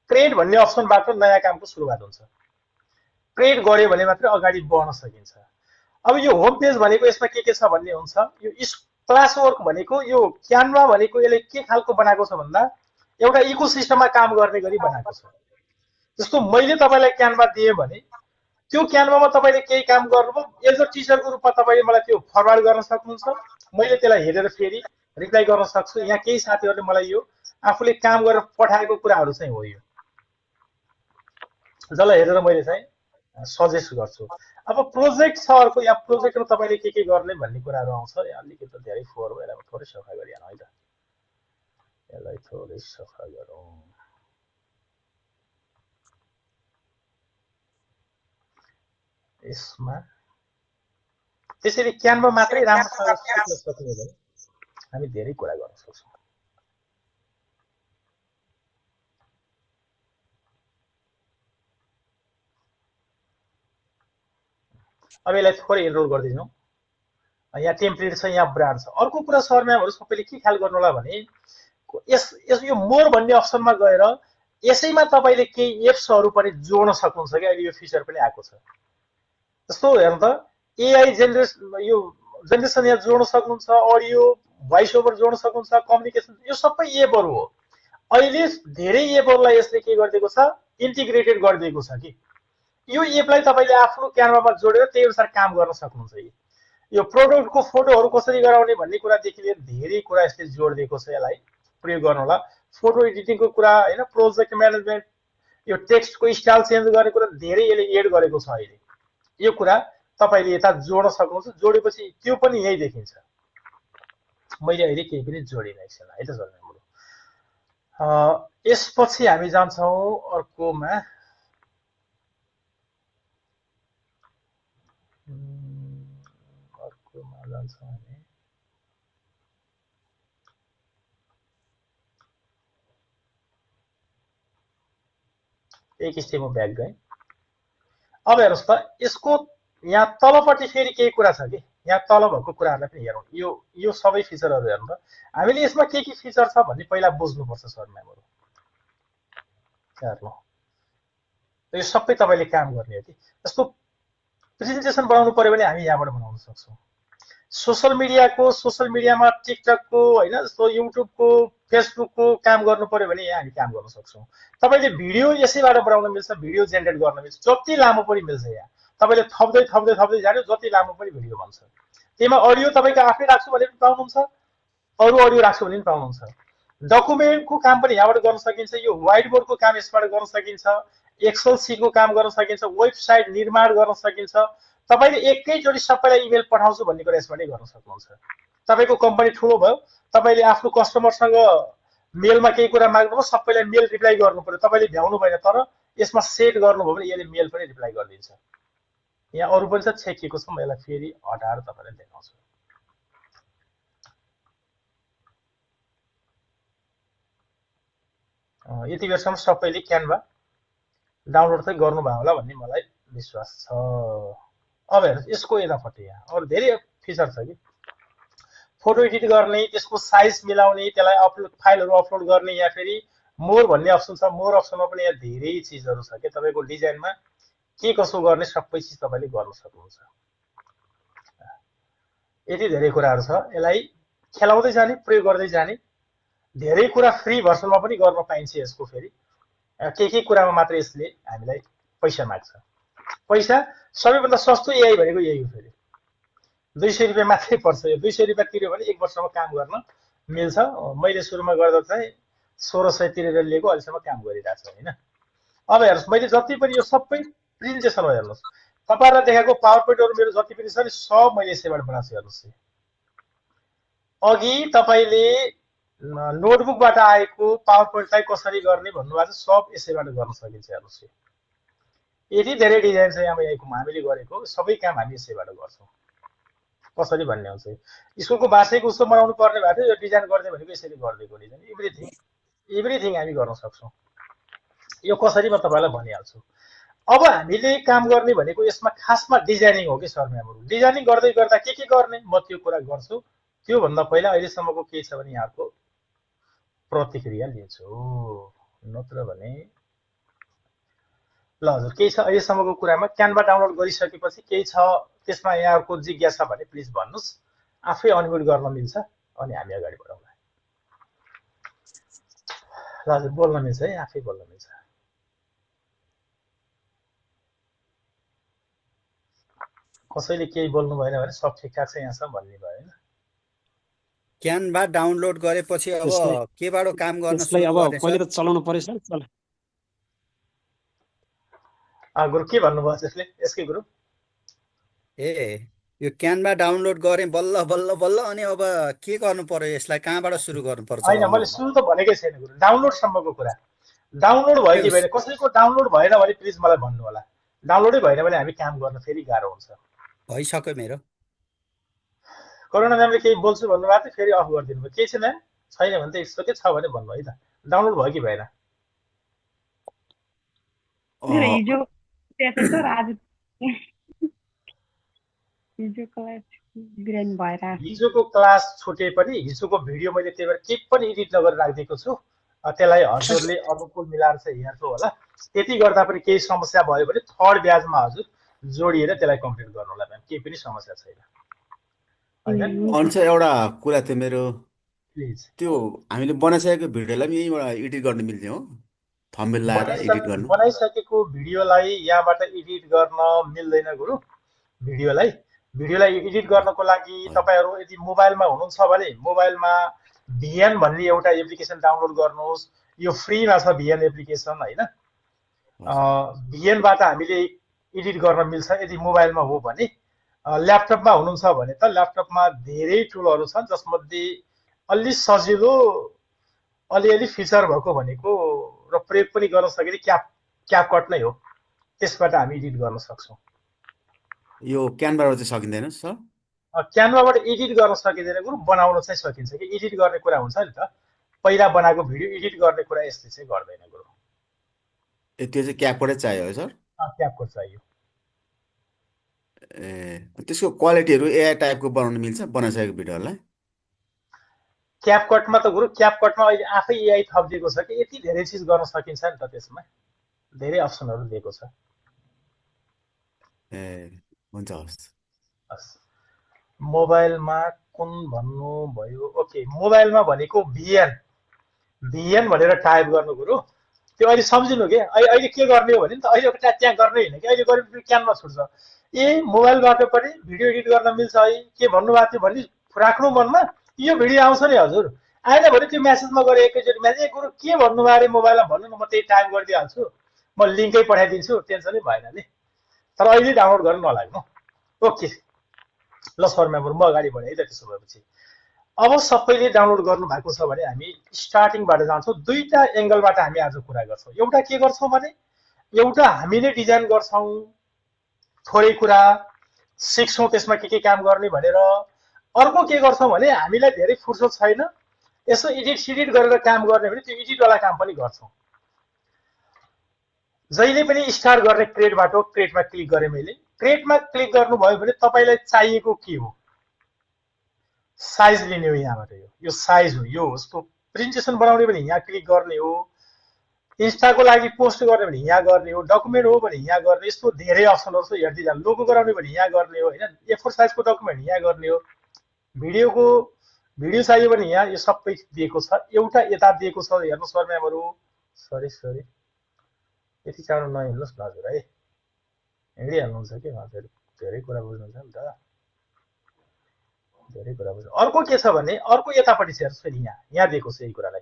Speaker 2: क्रिएट भन्ने अप्सनबाट नयाँ कामको सुरुवात हुन्छ। क्रिएट गर्यो भने मात्रै अगाडि बढ्न सकिन्छ। अब यो होम पेज भनेको यसमा के छ भन्ने हुन्छ। यो क्लास वर्क भनेको यो क्यानभा भनेको यसले के खालको बनाएको छ भन्दा एउटा इकोसिस्टममा काम गर्ने गरी बनाएको छ। जस्तो मैले तपाईँलाई क्यानभा दिएँ भने त्यो क्यानभामा तपाईँले केही काम गर्नुभयो, एज अ टिचरको रूपमा तपाईँले मलाई त्यो फरवार्ड गर्न सक्नुहुन्छ। मैले त्यसलाई हेरेर फेरि रिप्लाई गर्न सक्छु। यहाँ केही साथीहरूले मलाई यो आफूले काम गरेर पठाएको कुराहरू चाहिँ हो, यो जसलाई हेरेर मैले चाहिँ सजेस्ट गर्छु। अब प्रोजेक्ट छ अर्को। यहाँ प्रोजेक्टमा तपाईँले के गर्ने भन्ने कुराहरू आउँछ। यहाँ अलिकति धेरै फोहोर भयो, यसलाई थोरै सफा गरिहालौँ है त। यसलाई थोरै सफा गरौँ। यसमा त्यसरी क्यानभा मात्रै राम्रोसँग सिक्न सक्ने भए हामी धेरै कुरा गर्न सक्छौँ। अब यसलाई थोरै इनरोल गरिदिन्छौँ। यहाँ टेम्प्लेट छ, यहाँ ब्रान्ड छ। अर्को कुरा सर म्यामहरू सबैले के ख्याल गर्नु होला भने यो मोर भन्ने अप्सनमा गएर यसैमा तपाईँले केही एप्सहरू पनि जोड्न सक्नुहुन्छ कि। अहिले यो फिचर पनि आएको छ। जस्तो हेर्नु त, एआई जेनेरेसन यहाँ जोड्न सक्नुहुन्छ, अडियो भोइस ओभर जोड्न सक्नुहुन्छ, कम्युनिकेसन, यो सबै एपहरू हो। अहिले धेरै एपहरूलाई यसले के गरिदिएको छ, इन्टिग्रेटेड गरिदिएको छ कि यो एपलाई तपाईँले आफ्नो क्यानभामा जोडेर त्यही अनुसार काम गर्न सक्नुहुन्छ। यो प्रोडक्टको फोटोहरू कसरी गराउने भन्ने कुरादेखि लिएर धेरै कुरा यसले जोडिदिएको छ। यसलाई प्रयोग गर्नु होला। फोटो एडिटिङको कुरा हैन, प्रोजेक्ट म्यानेजमेन्ट, यो टेक्स्टको स्टाइल चेन्ज गर्ने कुरा धेरै यसले एड गरेको छ। अहिले यो कुरा तपाईँले यता जोड्न सक्नुहुन्छ। जोडेपछि त्यो पनि यही देखिन्छ। मैले अहिले केही पनि जोडिनै छैन है त सर। यसपछि हामी जान्छौँ अर्कोमा। जान्छौँ हामी। एक स्टेप म ब्याक गएँ। अब हेर्नुहोस् त यसको यहाँ तलपट्टि फेरि केही कुरा छ कि यहाँ तल भएको कुराहरूलाई पनि हेरौँ यो सबै फिचरहरू हेर्नु त हामीले यसमा के फिचर छ भन्ने पहिला बुझ्नुपर्छ सर म्यामहरू हेर्नु यो सबै तपाईँले काम गर्ने हो कि जस्तो प्रेजेन्टेसन बनाउनु पर्यो भने हामी यहाँबाट बनाउन सक्छौँ सोसल मिडियामा टिकटकको होइन जस्तो युट्युबको फेसबुकको काम गर्नु पर्यो भने यहाँ हामी काम गर्न सक्छौँ तपाईँले भिडियो यसैबाट बनाउन मिल्छ भिडियो जेनेरेट गर्न मिल्छ जति लामो पनि मिल्छ यहाँ तपाईँले थप्दै थप्दै थप्दै जाने जति लामो पनि भिडियो बन्छ त्यसमा अडियो तपाईँको आफै राख्छु भने पनि पाउनुहुन्छ अरू अडियो राख्छु भने पनि पाउनुहुन्छ डकुमेन्टको काम पनि यहाँबाट गर्न सकिन्छ यो व्हाइट बोर्डको काम यसबाट गर्न सकिन्छ एक्सेल सिटको काम गर्न सकिन्छ वेबसाइट निर्माण गर्न सकिन्छ तपाईँले एकैचोटि सबैलाई इमेल पठाउँछु भन्ने कुरा यसबाटै गर्न सक्नुहुन्छ तपाईँको कम्पनी ठुलो भयो तपाईँले आफ्नो कस्टमरसँग मेलमा केही कुरा माग्नुभयो सबैलाई मेल रिप्लाई गर्नु पर्यो तपाईँले भ्याउनु भएन तर यसमा सेट गर्नुभयो भने यसले मेल पनि रिप्लाई गरिदिन्छ यहाँ अरू पनि छ छेकिएको छ म यसलाई फेरि हटाएर तपाईँलाई देखाउँछु यति बेरसम्म सबैले क्यानभा डाउनलोड चाहिँ गर्नुभयो होला भन्ने मलाई विश्वास छ अब हेर्नुहोस् यसको यतापट्टि यहाँ अरू धेरै फिचर छ कि फोटो एडिट गर्ने त्यसको साइज मिलाउने त्यसलाई अपलोड फाइलहरू अपलोड गर्ने या फेरि मोर भन्ने अप्सन छ मोर अप्सनमा पनि यहाँ धेरै चिजहरू छ कि तपाईँको डिजाइनमा के कसो गर्ने सबै चिज तपाईँले गर्न सक्नुहुन्छ यति धेरै कुराहरू छ यसलाई खेलाउँदै जाने प्रयोग गर्दै जाने धेरै कुरा फ्री भर्सनमा पनि गर्न पाइन्छ यसको फेरि के कुरामा मात्र यसले हामीलाई पैसा माग्छ पैसा सबैभन्दा सस्तो एआई भनेको यही हो फेरि 200 रुपियाँ मात्रै पर्छ यो 200 रुपियाँ तिर्यो भने एक वर्षमा काम गर्न मिल्छ मैले सुरुमा गर्दा चाहिँ 1600 तिरेर लिएको अहिलेसम्म काम गरिरहेको छ होइन अब हेर्नुहोस् मैले जति पनि यो सबै प्रेजेन्टेसन हो हेर्नुहोस् तपाईँहरूलाई देखाएको पावर पोइन्टहरू मेरो जति पनि छ नि सब मैले यसैबाट बनाएको छु हेर्नुहोस् अघि तपाईँले नोटबुकबाट आएको पावर पोइन्टलाई कसरी गर्ने भन्नुभएको छ सब यसैबाट गर्न सकिन्छ हेर्नुहोस् यति धेरै डिजाइन छ यहाँ हामीले गरेको सबै काम हामी यसैबाट गर्छौँ कसरी भन्ने हुन्छ स्कुलको वार्षिक उत्सव मनाउनु पर्ने भएको थियो यो डिजाइन गर्ने भनेको यसरी गरिदिएको डिजाइन एभ्रिथिङ हामी गर्न सक्छौँ यो कसरी म तपाईँलाई भनिहाल्छु अब हामीले काम गर्ने भनेको यसमा खासमा डिजाइनिङ हो कि सर म्यामहरू डिजाइनिङ गर्दै गर्दा के गर्ने म त्यो कुरा गर्छु त्योभन्दा पहिला अहिलेसम्मको के छ भने यहाँको प्रतिक्रिया लिन्छु नत्र भने ल हजुर केही छ अहिलेसम्मको कुरामा क्यानभा डाउनलोड गरिसकेपछि केही छ त्यसमा यहाँको जिज्ञासा भने प्लिज भन्नुहोस् आफै अनम्युट गर्न मिल्छ अनि हामी अगाडि बढाउँला ल हजुर बोल्न मिल्छ है आफै बोल्न मिल्छ कसैले केही बोल्नु भएन भने सब ठिकठाक छ यहाँसम्म भन्ने भयो होइन
Speaker 4: क्यानभा डाउनलोड गरेपछि अब केबाट काम गर्न
Speaker 7: त्यसलाई
Speaker 4: सुरु
Speaker 7: अब
Speaker 4: गर्ने
Speaker 7: पहिले
Speaker 4: सर
Speaker 7: त चलाउनु पर्यो सर
Speaker 2: गुरु के भन्नुभयो त्यसले यसकै गुरु
Speaker 4: ए यो क्यानभा डाउनलोड गरेँ बल्ल बल्ल बल्ल अनि अब के गर्नु पर्यो यसलाई कहाँबाट सुरु गर्नुपर्छ
Speaker 2: होइन
Speaker 4: भन्नु
Speaker 2: मैले सुरु त भनेकै छैन गुरु डाउनलोडसम्मको कुरा डाउनलोड भयो कि भएन कसैको डाउनलोड भएन भने प्लिज मलाई भन्नु होला डाउनलोडै भएन भने हामी काम गर्न फेरि गाह्रो हुन्छ
Speaker 4: भइसक्यो मेरो
Speaker 2: कोरोना म्यामले केही बोल्छु भन्नुभएको थियो फेरि अफ गरिदिनु भयो केही छैन छैन भने त यस्तो के छ भने भन्नु है त डाउनलोड भयो कि भएन
Speaker 10: मेरो हिजो त्यहाँ सर आज हिजो क्लास बिरामी भएर
Speaker 2: हिजोको क्लास छुटे पनि हिजोको भिडियो मैले त्यही भएर केही पनि एडिट नगरेर राखिदिएको छु त्यसलाई हजुरले अनुकूल मिलाएर चाहिँ हेर्नु होला त्यति गर्दा पनि केही समस्या भयो भने थर्ड ब्याजमा हजुर जोडिएर त्यसलाई कम्प्लिट गर्नु होला म्याम केही पनि समस्या छैन होइन
Speaker 5: अनि चाहिँ एउटा कुरा थियो मेरो
Speaker 2: प्लिज
Speaker 5: त्यो हामीले बनाइसकेको भिडियोलाई पनि यहीँबाट एडिट गर्न मिल्ने हो थम्बनेल लाएर एडिट गर्नु
Speaker 2: बनाइसकेको भिडियोलाई यहाँबाट एडिट गर्न मिल्दैन गुरु भिडियोलाई एडिट गर्नको लागि तपाईहरु यदि मोबाइलमा हुनुहुन्छ भने मोबाइलमा भिएन भन्ने एउटा एप्लिकेसन डाउनलोड गर्नुहोस् यो फ्रीमा छ भिएन एप्लिकेसन हैन भिएनबाट हामीले एडिट गर्न मिल्छ यदि मोबाइलमा हो भने ल्यापटपमा हुनुहुन्छ भने त ल्यापटपमा धेरै टुलहरु छन् जसमध्ये अलि सजिलो अलिअलि फिचर भएको भनेको र प्रयोग पनि गर्न सकिने क्यापकट नै हो त्यसबाट हामी एडिट गर्न सक्छौं
Speaker 5: यो क्यानभाबाट चाहिँ सकिँदैन सर
Speaker 2: क्यानभाबाट एडिट गर्न सकिँदैन गुरु बनाउन चाहिँ सकिन्छ कि एडिट गर्ने कुरा हुन्छ नि त पहिला बनाएको भिडियो एडिट गर्ने कुरा यसले चाहिँ गर्दैन गुरु
Speaker 5: त्यो चाहिँ क्यापकटै चाहियो है सर
Speaker 2: क्यापकट चाहियो
Speaker 11: त्यसको क्वालिटीहरू एआई टाइपको बनाउन मिल्छ बनाइसकेको भिडियोहरूलाई?
Speaker 2: क्यापकटमा त गुरु क्यापकटमा अहिले आफै एआई थपिदिएको छ कि यति धेरै चिज गर्न सकिन्छ नि त, त्यसमा धेरै अप्सनहरू दिएको छ।
Speaker 11: हुन्छ, हस्।
Speaker 2: हस्, मोबाइलमा कुन भन्नुभयो? ओके, मोबाइलमा भनेको भिएन भनेर टाइप गर्नु गुरु। त्यो अहिले सम्झिनु के, अहिले के गर्ने हो भने नि त अहिले त्यहाँ गर्ने होइन कि, अहिले गरे क्यानमा छुट्छ। मोबाइलबाट पनि भिडियो एडिट गर्न मिल्छ है, के भन्नुभएको थियो भन्ने राख्नु मनमा। यो भिडियो आउँछ नि हजुर, आएन भने त्यो म्यासेजमा गएर एकैचोटि म्यासेज गुरु के भन्नुभयो अरे मोबाइलमा भन्नु न, म त्यही टाइप गरिदिइहाल्छु, म लिङ्कै पठाइदिन्छु, टेन्सनै भएन नि। तर अहिले डाउनलोड गर्न नलाग्नु। ओके ल सर मेम्बर, म अगाडि बढेँ है त। त्यसो भएपछि अब सबैले डाउनलोड गर्नु भएको छ भने हामी स्टार्टिङबाट जान्छौँ। दुईटा एङ्गलबाट हामी आज कुरा गर्छौँ। एउटा के गर्छौँ भने, एउटा हामीले डिजाइन गर्छौँ, थोरै कुरा सिक्छौँ त्यसमा के काम गर्ने भनेर। अर्को के गर्छौँ भने हामीलाई धेरै फुर्सद छैन, यसो एडिट सिडिट गरेर काम गर्ने भने त्यो एडिटवाला काम पनि गर्छौँ। जहिले पनि स्टार्ट गर्ने क्रिएटबाट हो। क्रिएटमा क्लिक गरेँ मैले। क्रिएटमा क्लिक गर्नुभयो भने तपाईँलाई चाहिएको के हो, साइज लिने हो यहाँबाट। यो साइज हो, यो उसको प्रेजेन्टेसन बनाउने भने यहाँ क्लिक गर्ने हो, इन्स्टाको लागि पोस्ट गर्ने भने यहाँ गर्ने हो, डकुमेन्ट हो भने यहाँ गर्ने। यस्तो धेरै अप्सनहरू छ, हेर्दै जानु। लोगो गराउने भने यहाँ गर्ने हो होइन, A4 साइजको डकुमेन्ट यहाँ गर्ने हो, भिडियो चाहियो भने यहाँ यो सबै दिएको छ। एउटा यता दिएको छ, हेर्नु सर म्यामहरू, सरी यति चाँडो नहिँड्नुहोस् न हजुर है, हिँडिहाल्नुहुन्छ कि हजुर, धेरै कुरा बुझ्नुहुन्छ नि त, धेरै कुरा बुझ्नु। अर्को के छ भने, अर्को यतापट्टि छ हेर्नुहोस्, फेरि यहाँ दिएको छ यही कुरालाई।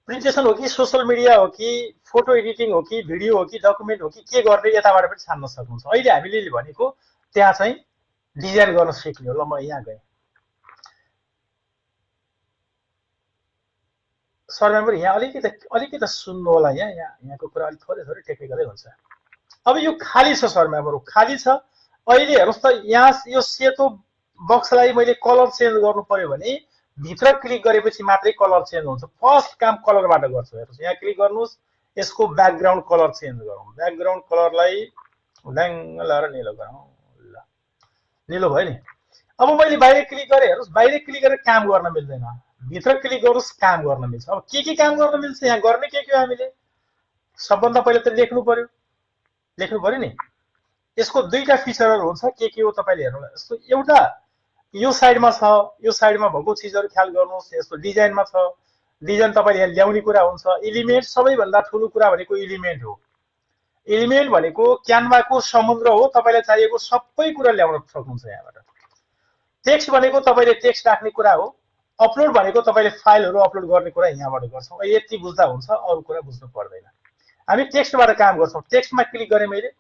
Speaker 2: प्रेजेन्टेसन हो कि सोसल मिडिया हो कि फोटो एडिटिङ हो कि भिडियो हो कि डकुमेन्ट हो कि के गर्ने, यताबाट पनि छान्न सक्नुहुन्छ। अहिले हामीले भनेको त्यहाँ चाहिँ डिजाइन गर्न सिक्ने हो। ल म यहाँ गएँ। सर मेम्बर यहाँ अलिकति सुन्नु होला, यहाँको कुरा अलिक थोरै टेक्निकलै हुन्छ। अब यो खाली छ सर मेम्बर, खाली छ। अहिले हेर्नुहोस् त, यहाँ यो सेतो बक्सलाई मैले कलर चेन्ज गर्नु पर्यो भने भित्र क्लिक गरेपछि मात्रै कलर चेन्ज हुन्छ। फर्स्ट काम कलरबाट गर्छु। हेर्नुहोस् यहाँ क्लिक गर्नुहोस्, यसको ब्याकग्राउन्ड कलर चेन्ज गरौँ। ब्याकग्राउन्ड कलरलाई ल्याङ्ग लगाएर निलो गरौँ। ल निलो भयो नि। अब मैले बाहिर क्लिक गरेँ, हेर्नुहोस् बाहिर क्लिक गरेर काम गर्न मिल्दैन, भित्र क्लिक गर्नुहोस् काम गर्न मिल्छ। अब के काम गर्न मिल्छ, यहाँ गर्ने के हो हामीले, सबभन्दा पहिले त लेख्नु पर्यो नि। यसको दुईटा फिचरहरू हुन्छ, के हो तपाईँले हेर्नु। यस्तो एउटा यो साइडमा छ, यो साइडमा भएको चिजहरू ख्याल गर्नुहोस्। यस्तो डिजाइनमा छ, डिजाइन तपाईँले यहाँ ल्याउने कुरा हुन्छ। एलिमेन्ट, सबैभन्दा ठुलो कुरा भनेको एलिमेन्ट हो। एलिमेन्ट भनेको क्यानभाको समुद्र हो, तपाईँलाई चाहिएको सबै कुरा ल्याउन सक्नुहुन्छ यहाँबाट। टेक्स्ट भनेको तपाईँले टेक्स्ट राख्ने कुरा हो। अपलोड भनेको तपाईँले फाइलहरू अपलोड गर्ने कुरा यहाँबाट गर्छौँ। यति बुझ्दा हुन्छ, अरू कुरा बुझ्नु पर्दैन। हामी टेक्स्टबाट काम गर्छौँ। टेक्स्टमा क्लिक गरेँ मैले,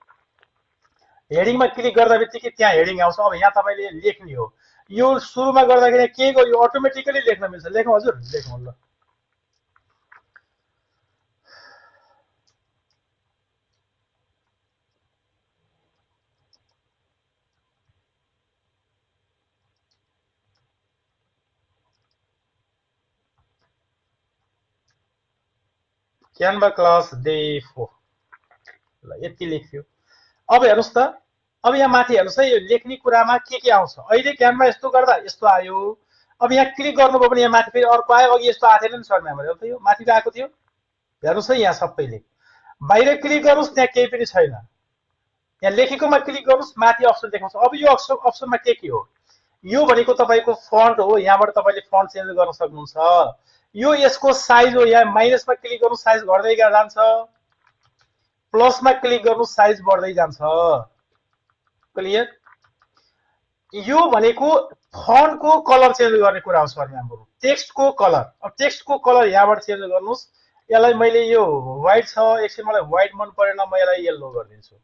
Speaker 2: हेडिङमा क्लिक गर्दा बित्तिकै त्यहाँ हेडिङ आउँछ। अब यहाँ तपाईँले लेख्ने हो। यो सुरुमा गर्दाखेरि के गर्यो, यो अटोमेटिकली लेख्न मिल्छ। लेखौँ हजुर, लेखौँ ल। क्यानभा क्लास डे 4 ल यति लेख्यो। अब हेर्नुहोस् त, अब यहाँ माथि हेर्नुहोस् है, यो लेख्ने कुरामा के आउँछ। अहिले क्यानभा यस्तो गर्दा यस्तो आयो। अब यहाँ क्लिक गर्नुभयो भने यहाँ माथि फेरि अर्को आयो। अघि यस्तो आएको थिएन नि सर म्यामहरू, एउटा यो माथिको आएको थियो, हेर्नुहोस् है यहाँ सबैले। बाहिर क्लिक गर्नुहोस्, त्यहाँ केही पनि छैन। यहाँ लेखेकोमा क्लिक गर्नुहोस्, माथि अप्सन देखाउँछ। अब यो अप्सनमा के हो, यो भनेको तपाईँको फन्ट हो। यहाँबाट तपाईँले फन्ट चेन्ज गर्न सक्नुहुन्छ। यो यसको साइज हो। यहाँ माइनसमा क्लिक गर्नु, साइज घट्दै जान्छ। प्लसमा क्लिक गर्नु, साइज बढ्दै जान्छ। क्लियर। यो भनेको फन्टको कलर चेन्ज गर्ने कुरा हो सर म्यामहरू, टेक्स्टको कलर। अब टेक्स्टको कलर यहाँबाट चेन्ज गर्नुहोस्। यसलाई मैले यो व्हाइट छ, एकछिन मलाई व्हाइट मन परेन, म यसलाई येल्लो गरिदिन्छु।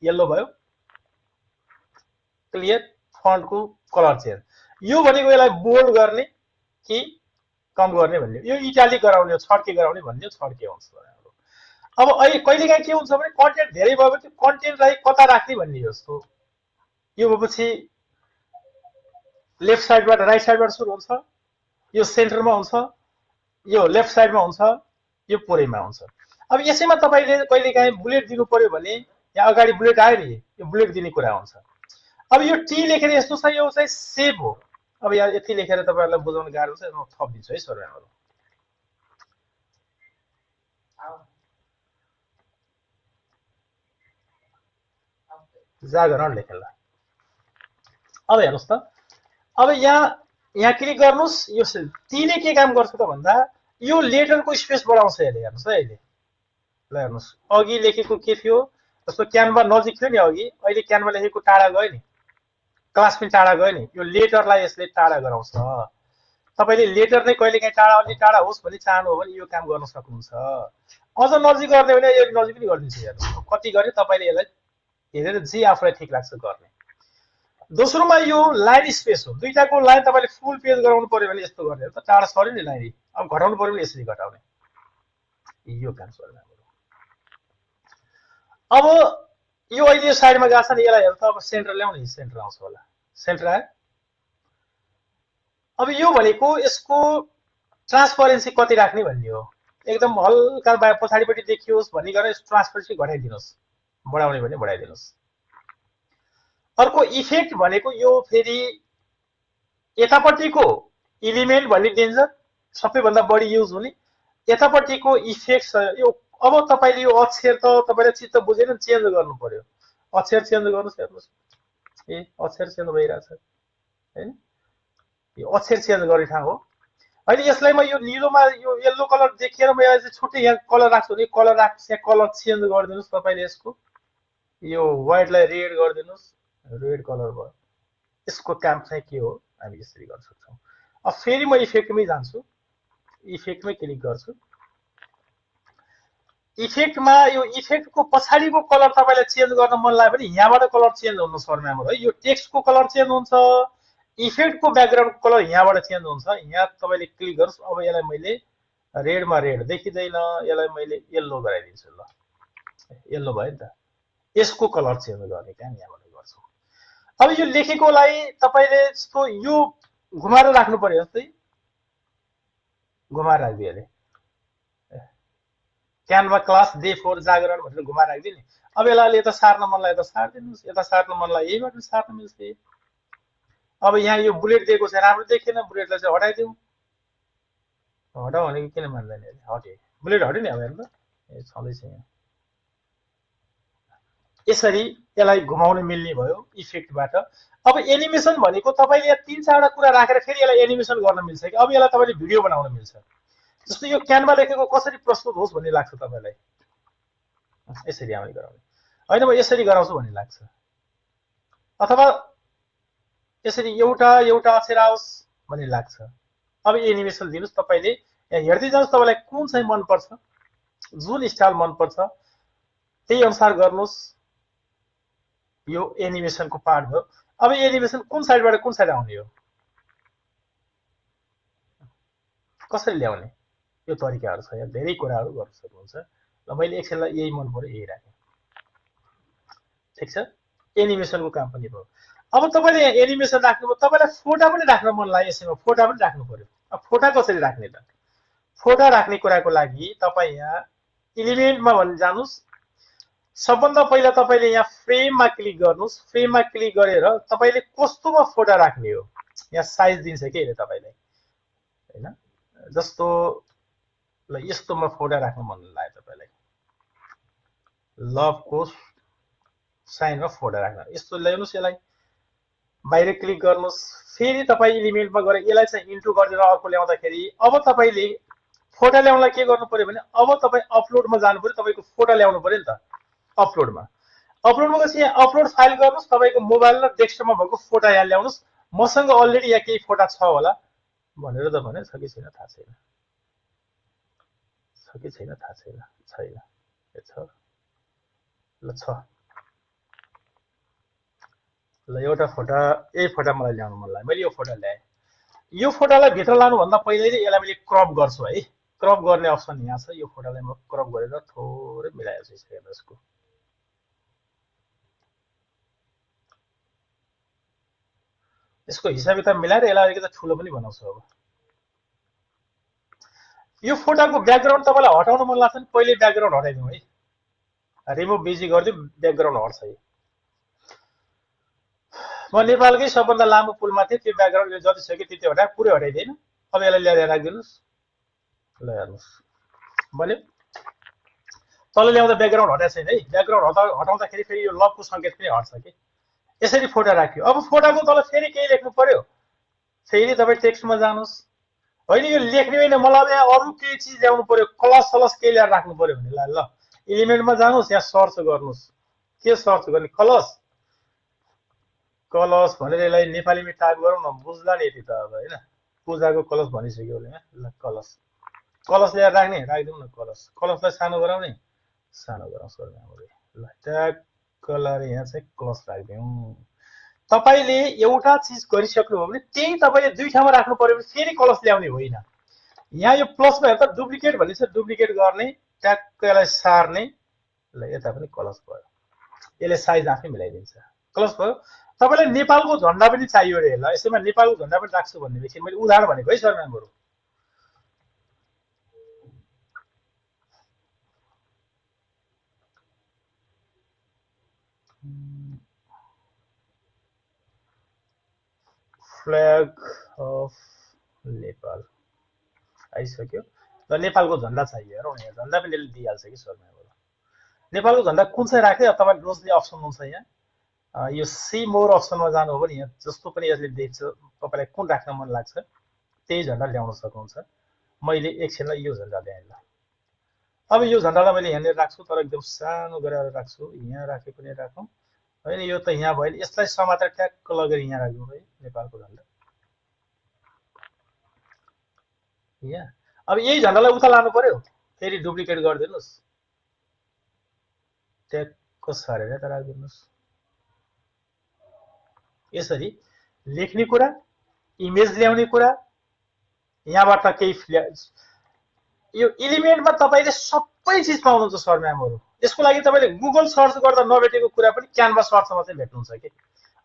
Speaker 2: येल्लो भयो। क्लियर। फन्टको कलर चेन्ज। यो भनेको यसलाई बोल्ड गर्ने कि कम गर्ने भन्ने, यो इटालिक गराउने हो, छड्के गराउने भन्ने, छड्के हुन्छ। अब अहिले कहिलेकाहीँ के हुन्छ भने कन्टेन्ट धेरै भयो भने कन्टेन्टलाई कता राख्ने भन्ने जस्तो। यो भएपछि लेफ्ट साइडबाट राइट साइडबाट सुरु हुन्छ, यो सेन्टरमा हुन्छ, यो लेफ्ट साइडमा हुन्छ, यो पुरैमा हुन्छ। अब यसैमा तपाईँले कहिलेकाहीँ बुलेट दिनु पर्यो भने यहाँ अगाडि बुलेट आयो नि, यो बुलेट दिने कुरा हुन्छ। अब यो टी लेखेर यस्तो छ, यो चाहिँ सेभ हो। अब यहाँ यति लेखेर तपाईँहरूलाई बुझाउन गाह्रो छ, म थपिदिन्छु है सरहरू। जागरण लेखेला। अब हेर्नुहोस् त, अब यहाँ क्लिक गर्नुहोस्। यो टीले के काम गर्छ त भन्दा यो लेटरको स्पेस बढाउँछ यसले। हेर्नुहोस् है अहिले, ल हेर्नुहोस् अघि लेखेको के थियो, जस्तो क्यानभा नजिक थियो नि अघि, अहिले क्यानभा लेखेको टाढा गयो नि, क्लास पनि टाढा गयो नि। यो लेटरलाई यसले टाढा गराउँछ। तपाईँले लेटर नै कहिले काहीँ टाढा अलि टाढा होस् भन्ने चाहनु हो भने यो काम गर्न सक्नुहुन्छ। अझ नजिक गर्ने भने यो नजिक पनि गरिदिन्छु। हेर्नुहोस् कति गरे तपाईँले यसलाई हेरेर जे आफूलाई ठिक लाग्छ गर्ने। दोस्रोमा यो लाइन स्पेस हो। दुईटाको लाइन तपाईँले फुल पेज गराउनु पर्यो भने यस्तो गर्ने त टाढा सर्यो नि लाइन। अब घटाउनु पर्यो भने यसरी घटाउने, यो काम सर्यो। अब यो अहिले यो साइडमा गएको छ नि, यसलाई हेर्नु त। अब सेन्टर ल्याउने, सेन्टर आउँछ होला, सेन्टर आयो। अब यो भनेको यसको ट्रान्सपरेन्सी कति राख्ने भन्ने हो। एकदम हल्का पछाडिपट्टि देखियोस् भन्ने गरेर ट्रान्सपरेन्सी घटाइदिनुहोस्, बढाउने भने बढाइदिनुहोस्। अर्को इफेक्ट भनेको यो फेरि यतापट्टिको इलिमेन्ट भन्ने डेन्जर सबैभन्दा बढी युज हुने। यतापट्टिको इफेक्ट छ यो। अब तपाईँले यो अक्षर त तपाईँले चित्त बुझेन, चेन्ज गर्नु पर्यो। अक्षर चेन्ज गर्नुहोस्। हेर्नुहोस् ए अक्षर चेन्ज भइरहेछ हैन, यो अक्षर चेन्ज गर्ने ठाउँ हो। अहिले यसलाई म यो निलोमा यो येल्लो कलर देखेर म यसलाई छुट्टै यहाँ कलर राख्छु भने कलर राख्छु, यहाँ कलर चेन्ज गरिदिनुहोस् तपाईँले। यसको यो व्हाइटलाई रेड गरिदिनुहोस्, रेड कलर भयो। यसको काम चाहिँ के हो, हामी यसरी गर्न सक्छौँ। अब फेरि म इफेक्टमै जान्छु, इफेक्टमै क्लिक गर्छु। इफेक्टमा यो इफेक्टको पछाडिको कलर तपाईँलाई चेन्ज गर्न मन लाग्यो भने यहाँबाट कलर चेन्ज हुनु सर्ने हाम्रो है। यो टेक्स्टको कलर चेन्ज हुन्छ, इफेक्टको ब्याकग्राउन्डको कलर यहाँबाट चेन्ज हुन्छ। यहाँ तपाईँले क्लिक गर्नुहोस्। अब यसलाई मैले रेडमा रेड देखिँदैन, यसलाई मैले येल्लो गराइदिन्छु। ल येल्लो भयो नि त। यसको कलर चेन्ज गर्ने काम यहाँबाट गर्छु। अब यो लेखेकोलाई तपाईँले जस्तो यो घुमाएर राख्नु पर्यो, जस्तै घुमाएर राखिदियो अरे क्यानभा क्लास डे 4 जागरण भनेर घुमाएर राखिदियो नि। अब यसलाई यता सार्न मन लाग्यो यता सारिदिनुहोस्, यता सार्न मन लाग्यो यहीबाट सार्न मिल्छ। अब यहाँ यो बुलेट दिएको चाहिँ राम्रो देखेन, बुलेटलाई चाहिँ हटाइदिउँ। हटाऊ भनेको किन मान्दैन, हट्यो, बुलेट हट्यो नि। अब हेर्नु त ए छँदैछ यहाँ। यसरी यसलाई घुमाउन मिल्ने भयो इफेक्टबाट। अब एनिमेसन भनेको तपाईँले यहाँ 3-4 कुरा राखेर फेरि यसलाई एनिमेसन गर्न मिल्छ कि। अब यसलाई तपाईँले भिडियो बनाउन मिल्छ। जस्तो यो क्यानभा लेखेको कसरी प्रस्तुत होस् भन्ने लाग्छ तपाईँलाई, यसरी हामीले गराउने होइन, म यसरी गराउँछु भन्ने लाग्छ। अथवा यसरी एउटा एउटा अक्षर आओस् भन्ने लाग्छ। अब एनिमेसन दिनुहोस् तपाईँले, यहाँ हेर्दै जानुहोस् तपाईँलाई कुन चाहिँ मनपर्छ, जुन स्टाइल मनपर्छ त्यही अनुसार गर्नुहोस्। यो एनिमेसनको पार्ट भयो। अब एनिमेसन कुन साइडबाट कुन साइड आउने हो, कसरी ल्याउने, यो तरिकाहरू छ। यहाँ धेरै कुराहरू गर्न सक्नुहुन्छ। ल मैले एकछिनलाई यही मन पर्यो यही राखेँ, ठिक छ। एनिमेसनको काम पनि भयो। अब तपाईँले यहाँ एनिमेसन राख्नुभयो, तपाईँलाई फोटा पनि राख्न मन लाग्यो, यसैमा फोटा पनि राख्नु पर्यो। अब फोटा कसरी राख्ने त? फोटा राख्ने कुराको लागि तपाईँ यहाँ इलिमेन्टमा भन्न जानुहोस्। सबभन्दा पहिला तपाईँले यहाँ फ्रेममा क्लिक गर्नुहोस्। फ्रेममा क्लिक गरेर तपाईँले कस्तोमा फोटा राख्ने हो, यहाँ साइज दिन्छ कि अहिले तपाईँलाई होइन। जस्तो ल यस्तोमा फोटा राख्न मन लाग्यो तपाईँलाई, लभको साइनमा फोटा राख्न, यस्तो ल्याउनुहोस्। यसलाई बाहिर क्लिक गर्नुहोस्। फेरि तपाईँ इलिमेन्टमा गएर यसलाई चाहिँ इन्टु गरेर अर्को ल्याउँदाखेरि अब तपाईँले फोटा ल्याउनलाई के गर्नु पर्यो भने अब तपाईँ अपलोडमा जानु पर्यो। तपाईँको फोटा ल्याउनु पर्यो नि त अपलोडमा। अपलोडमा गएपछि यहाँ अपलोड फाइल गर्नुहोस्। तपाईँको मोबाइल र डेस्कटपमा भएको फोटा यहाँ ल्याउनुहोस्। मसँग अलरेडी यहाँ केही फोटा छ होला भनेर त भने, छ कि छैन थाहा छैन, छ कि छैन थाहा छैन, छैन छ ल छ। ल एउटा फोटा, यही फोटा मलाई ल्याउनु मन लाग्यो, मैले यो फोटा ल्याएँ। यो फोटालाई भित्र लानुभन्दा पहिले नै यसलाई मैले क्रप गर्छु है। क्रप गर्ने अप्सन यहाँ छ। यो फोटालाई म क्रप गरेर थोरै मिलाएको छु यसको। यसको हिसाब किताब मिलाएर यसलाई अलिकति ठुलो पनि बनाउँछु। अब यो फोटाको ब्याकग्राउन्ड तपाईँलाई हटाउन मन लाग्छ भने पहिले ब्याकग्राउन्ड हटाइदिउँ है। रिमुभ बिजी गरिदिउँ, ब्याकग्राउन्ड हट्छ यो। म नेपालकै सबभन्दा लामो पुलमा थिएँ, त्यो ब्याकग्राउन्ड जति छ कि त्यति हटाएर पुरै हटाइदिएन। अब यसलाई ल्याएर राखिदिनुहोस्। ल हेर्नुहोस्, बन्यो। तल ल्याउँदा ब्याकग्राउन्ड हटाएको छैन है। ब्याकग्राउन्ड हटाउँदाखेरि फेरि यो लभको सङ्केत पनि हट्छ कि। यसरी फोटो राख्यो। अब फोटोको तल फेरि केही लेख्नु पर्यो। फेरि तपाईँ टेक्स्टमा जानुहोस्। होइन यो लेख्ने होइन, मलाई यहाँ अरू केही चिज ल्याउनु पर्यो, कलस सलस केही ल्याएर राख्नु पर्यो भने ल एलिमेन्टमा जानुहोस्, यहाँ सर्च गर्नुहोस्। के सर्च गर्ने? कलस। कलस भनेर यसलाई नेपालीमा टाइप गरौँ न, बुझ्ला नि यति त अब होइन। पूजाको कलश भनिसक्यो उसले। ल कलश, कलश ल्याएर राख्ने, राखिदिउँ न कलश। कलशलाई सानो गराउने, सानो गराउँछ। ल ट्याक्कलाई यहाँ चाहिँ कलश राखिदिउँ। तपाईँले एउटा चिज गरिसक्नुभयो भने त्यही तपाईँले दुई ठाउँमा राख्नु पर्यो भने फेरि कलश ल्याउने होइन। यहाँ यो प्लसमा हेर्दा डुप्लिकेट भन्ने छ, डुप्लिकेट गर्ने, ट्याक्क यसलाई सार्ने। ल यता पनि कलश भयो। यसले साइज आफै मिलाइदिन्छ। कलश भयो। तपाईँलाई नेपालको झन्डा पनि चाहियो अरे। ल यसैमा नेपालको झन्डा पनि राख्छु भन्नेदेखि मैले उदाहरण भनेको है सर म्यामहरू। फ्ल्याग अफ नेपाल आइसक्यो। र नेपालको झन्डा चाहियो। हेरौँ यहाँ झन्डा पनि यसले दिइहाल्छ कि सर म्यामहरू। नेपालको झन्डा कुन चाहिँ राख्ने तपाईँले रोज्ने अप्सन हुन्छ यहाँ। यो सी मोर अप्सनमा जानु हो भने यहाँ जस्तो पनि यसले देख्छ तपाईँलाई कुन राख्न मन लाग्छ त्यही झन्डा ल्याउन सक्नुहुन्छ। मैले एकछिनलाई यो झन्डा ल्याएँ। ल अब यो झन्डालाई मैले यहाँनिर राख्छु, तर एकदम सानो गरेर राख्छु। यहाँ राखे पनि राखौँ होइन, यो त यहाँ भयो। यसलाई समातेर ट्याक्क लगेर यहाँ राख्नु है नेपालको झन्डा यहाँ। अब यही झन्डालाई उता लानु पर्यो, फेरि डुप्लिकेट गरिदिनुहोस्, ट्याक्क सारेर त राखिदिनुहोस्। यसरी लेख्ने कुरा, इमेज ल्याउने कुरा, यहाँबाट केही यो एलिमेन्टमा तपाईँले सबै चिज पाउनुहुन्छ सर म्यामहरू। यसको लागि तपाईँले गुगल सर्च गर्दा नभेटेको कुरा पनि क्यानभा सर्चमा चाहिँ भेट्नुहुन्छ कि।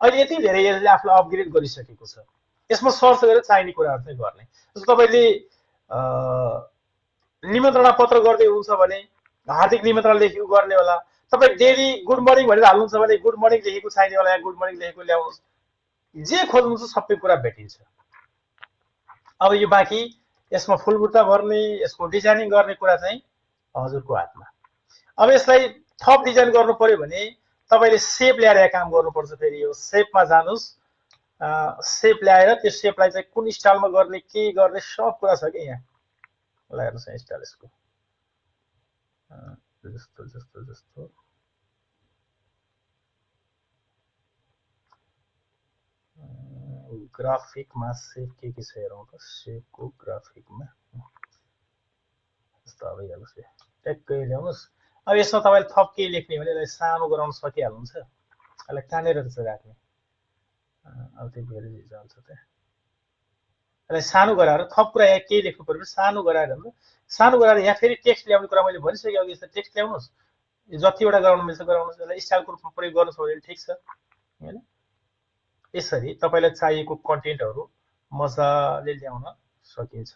Speaker 2: अहिले यति धेरै यसले आफूलाई अपग्रेड गरिसकेको छ। यसमा सर्च गरेर चाहिने कुराहरू चाहिँ गर्ने। जस्तो तपाईँले निमन्त्रणा पत्र गर्दै हुनुहुन्छ भने हार्दिक निमन्त्रणा लेखेको गर्ने होला। तपाईँ डेली गुड मर्निङ भनेर हाल्नुहुन्छ भने गुड मर्निङ लेखेको चाहिने होला, यहाँ गुड मर्निङ लेखेको ल्याउनुहोस्। जे खोज्नुहुन्छ सबै कुरा भेटिन्छ। अब यो बाँकी यसमा फुलबुट्टा भर्ने, यसको डिजाइनिङ गर्ने कुरा चाहिँ हजुरको हातमा। अब यसलाई थप डिजाइन गर्नु पर्यो भने तपाईँले सेप ल्याएर काम गर्नुपर्छ। फेरि यो सेपमा जानुहोस्, सेप ल्याएर त्यो सेपलाई चाहिँ कुन स्टाइलमा गर्ने, के गर्ने सब कुरा छ कि यहाँ। ल हेर्नुहोस् यहाँ स्टाइल यसको जस्तो जस्तो जस्तो ग्राफिकमा सेप के छ हेरौँ त। सेपको ग्राफिकमा जस्तो अब हेर्नुहोस् ट्याक्कै ल्याउनुहोस्। अब यसमा तपाईँले थप केही लेख्ने भने यसलाई सानो गराउन सकिहाल्नुहुन्छ। यसलाई तानेर चाहिँ राख्ने। अब त्यो भेरी जान्छ त। यसलाई सानो गराएर थप कुरा यहाँ केही लेख्नु पर्यो भने सानो गराएर सानो गराएर यहाँ फेरि टेक्स्ट ल्याउने कुरा मैले भनिसकेँ अघि। यसलाई टेक्स्ट ल्याउनुहोस्, जतिवटा गराउनु मिल्छ गराउनुहोस्। यसलाई स्टाइलको रूपमा प्रयोग गर्नु छ भने ठिक छ होइन। यसरी तपाईँलाई चाहिएको कन्टेन्टहरू मजाले ल्याउन सकिन्छ।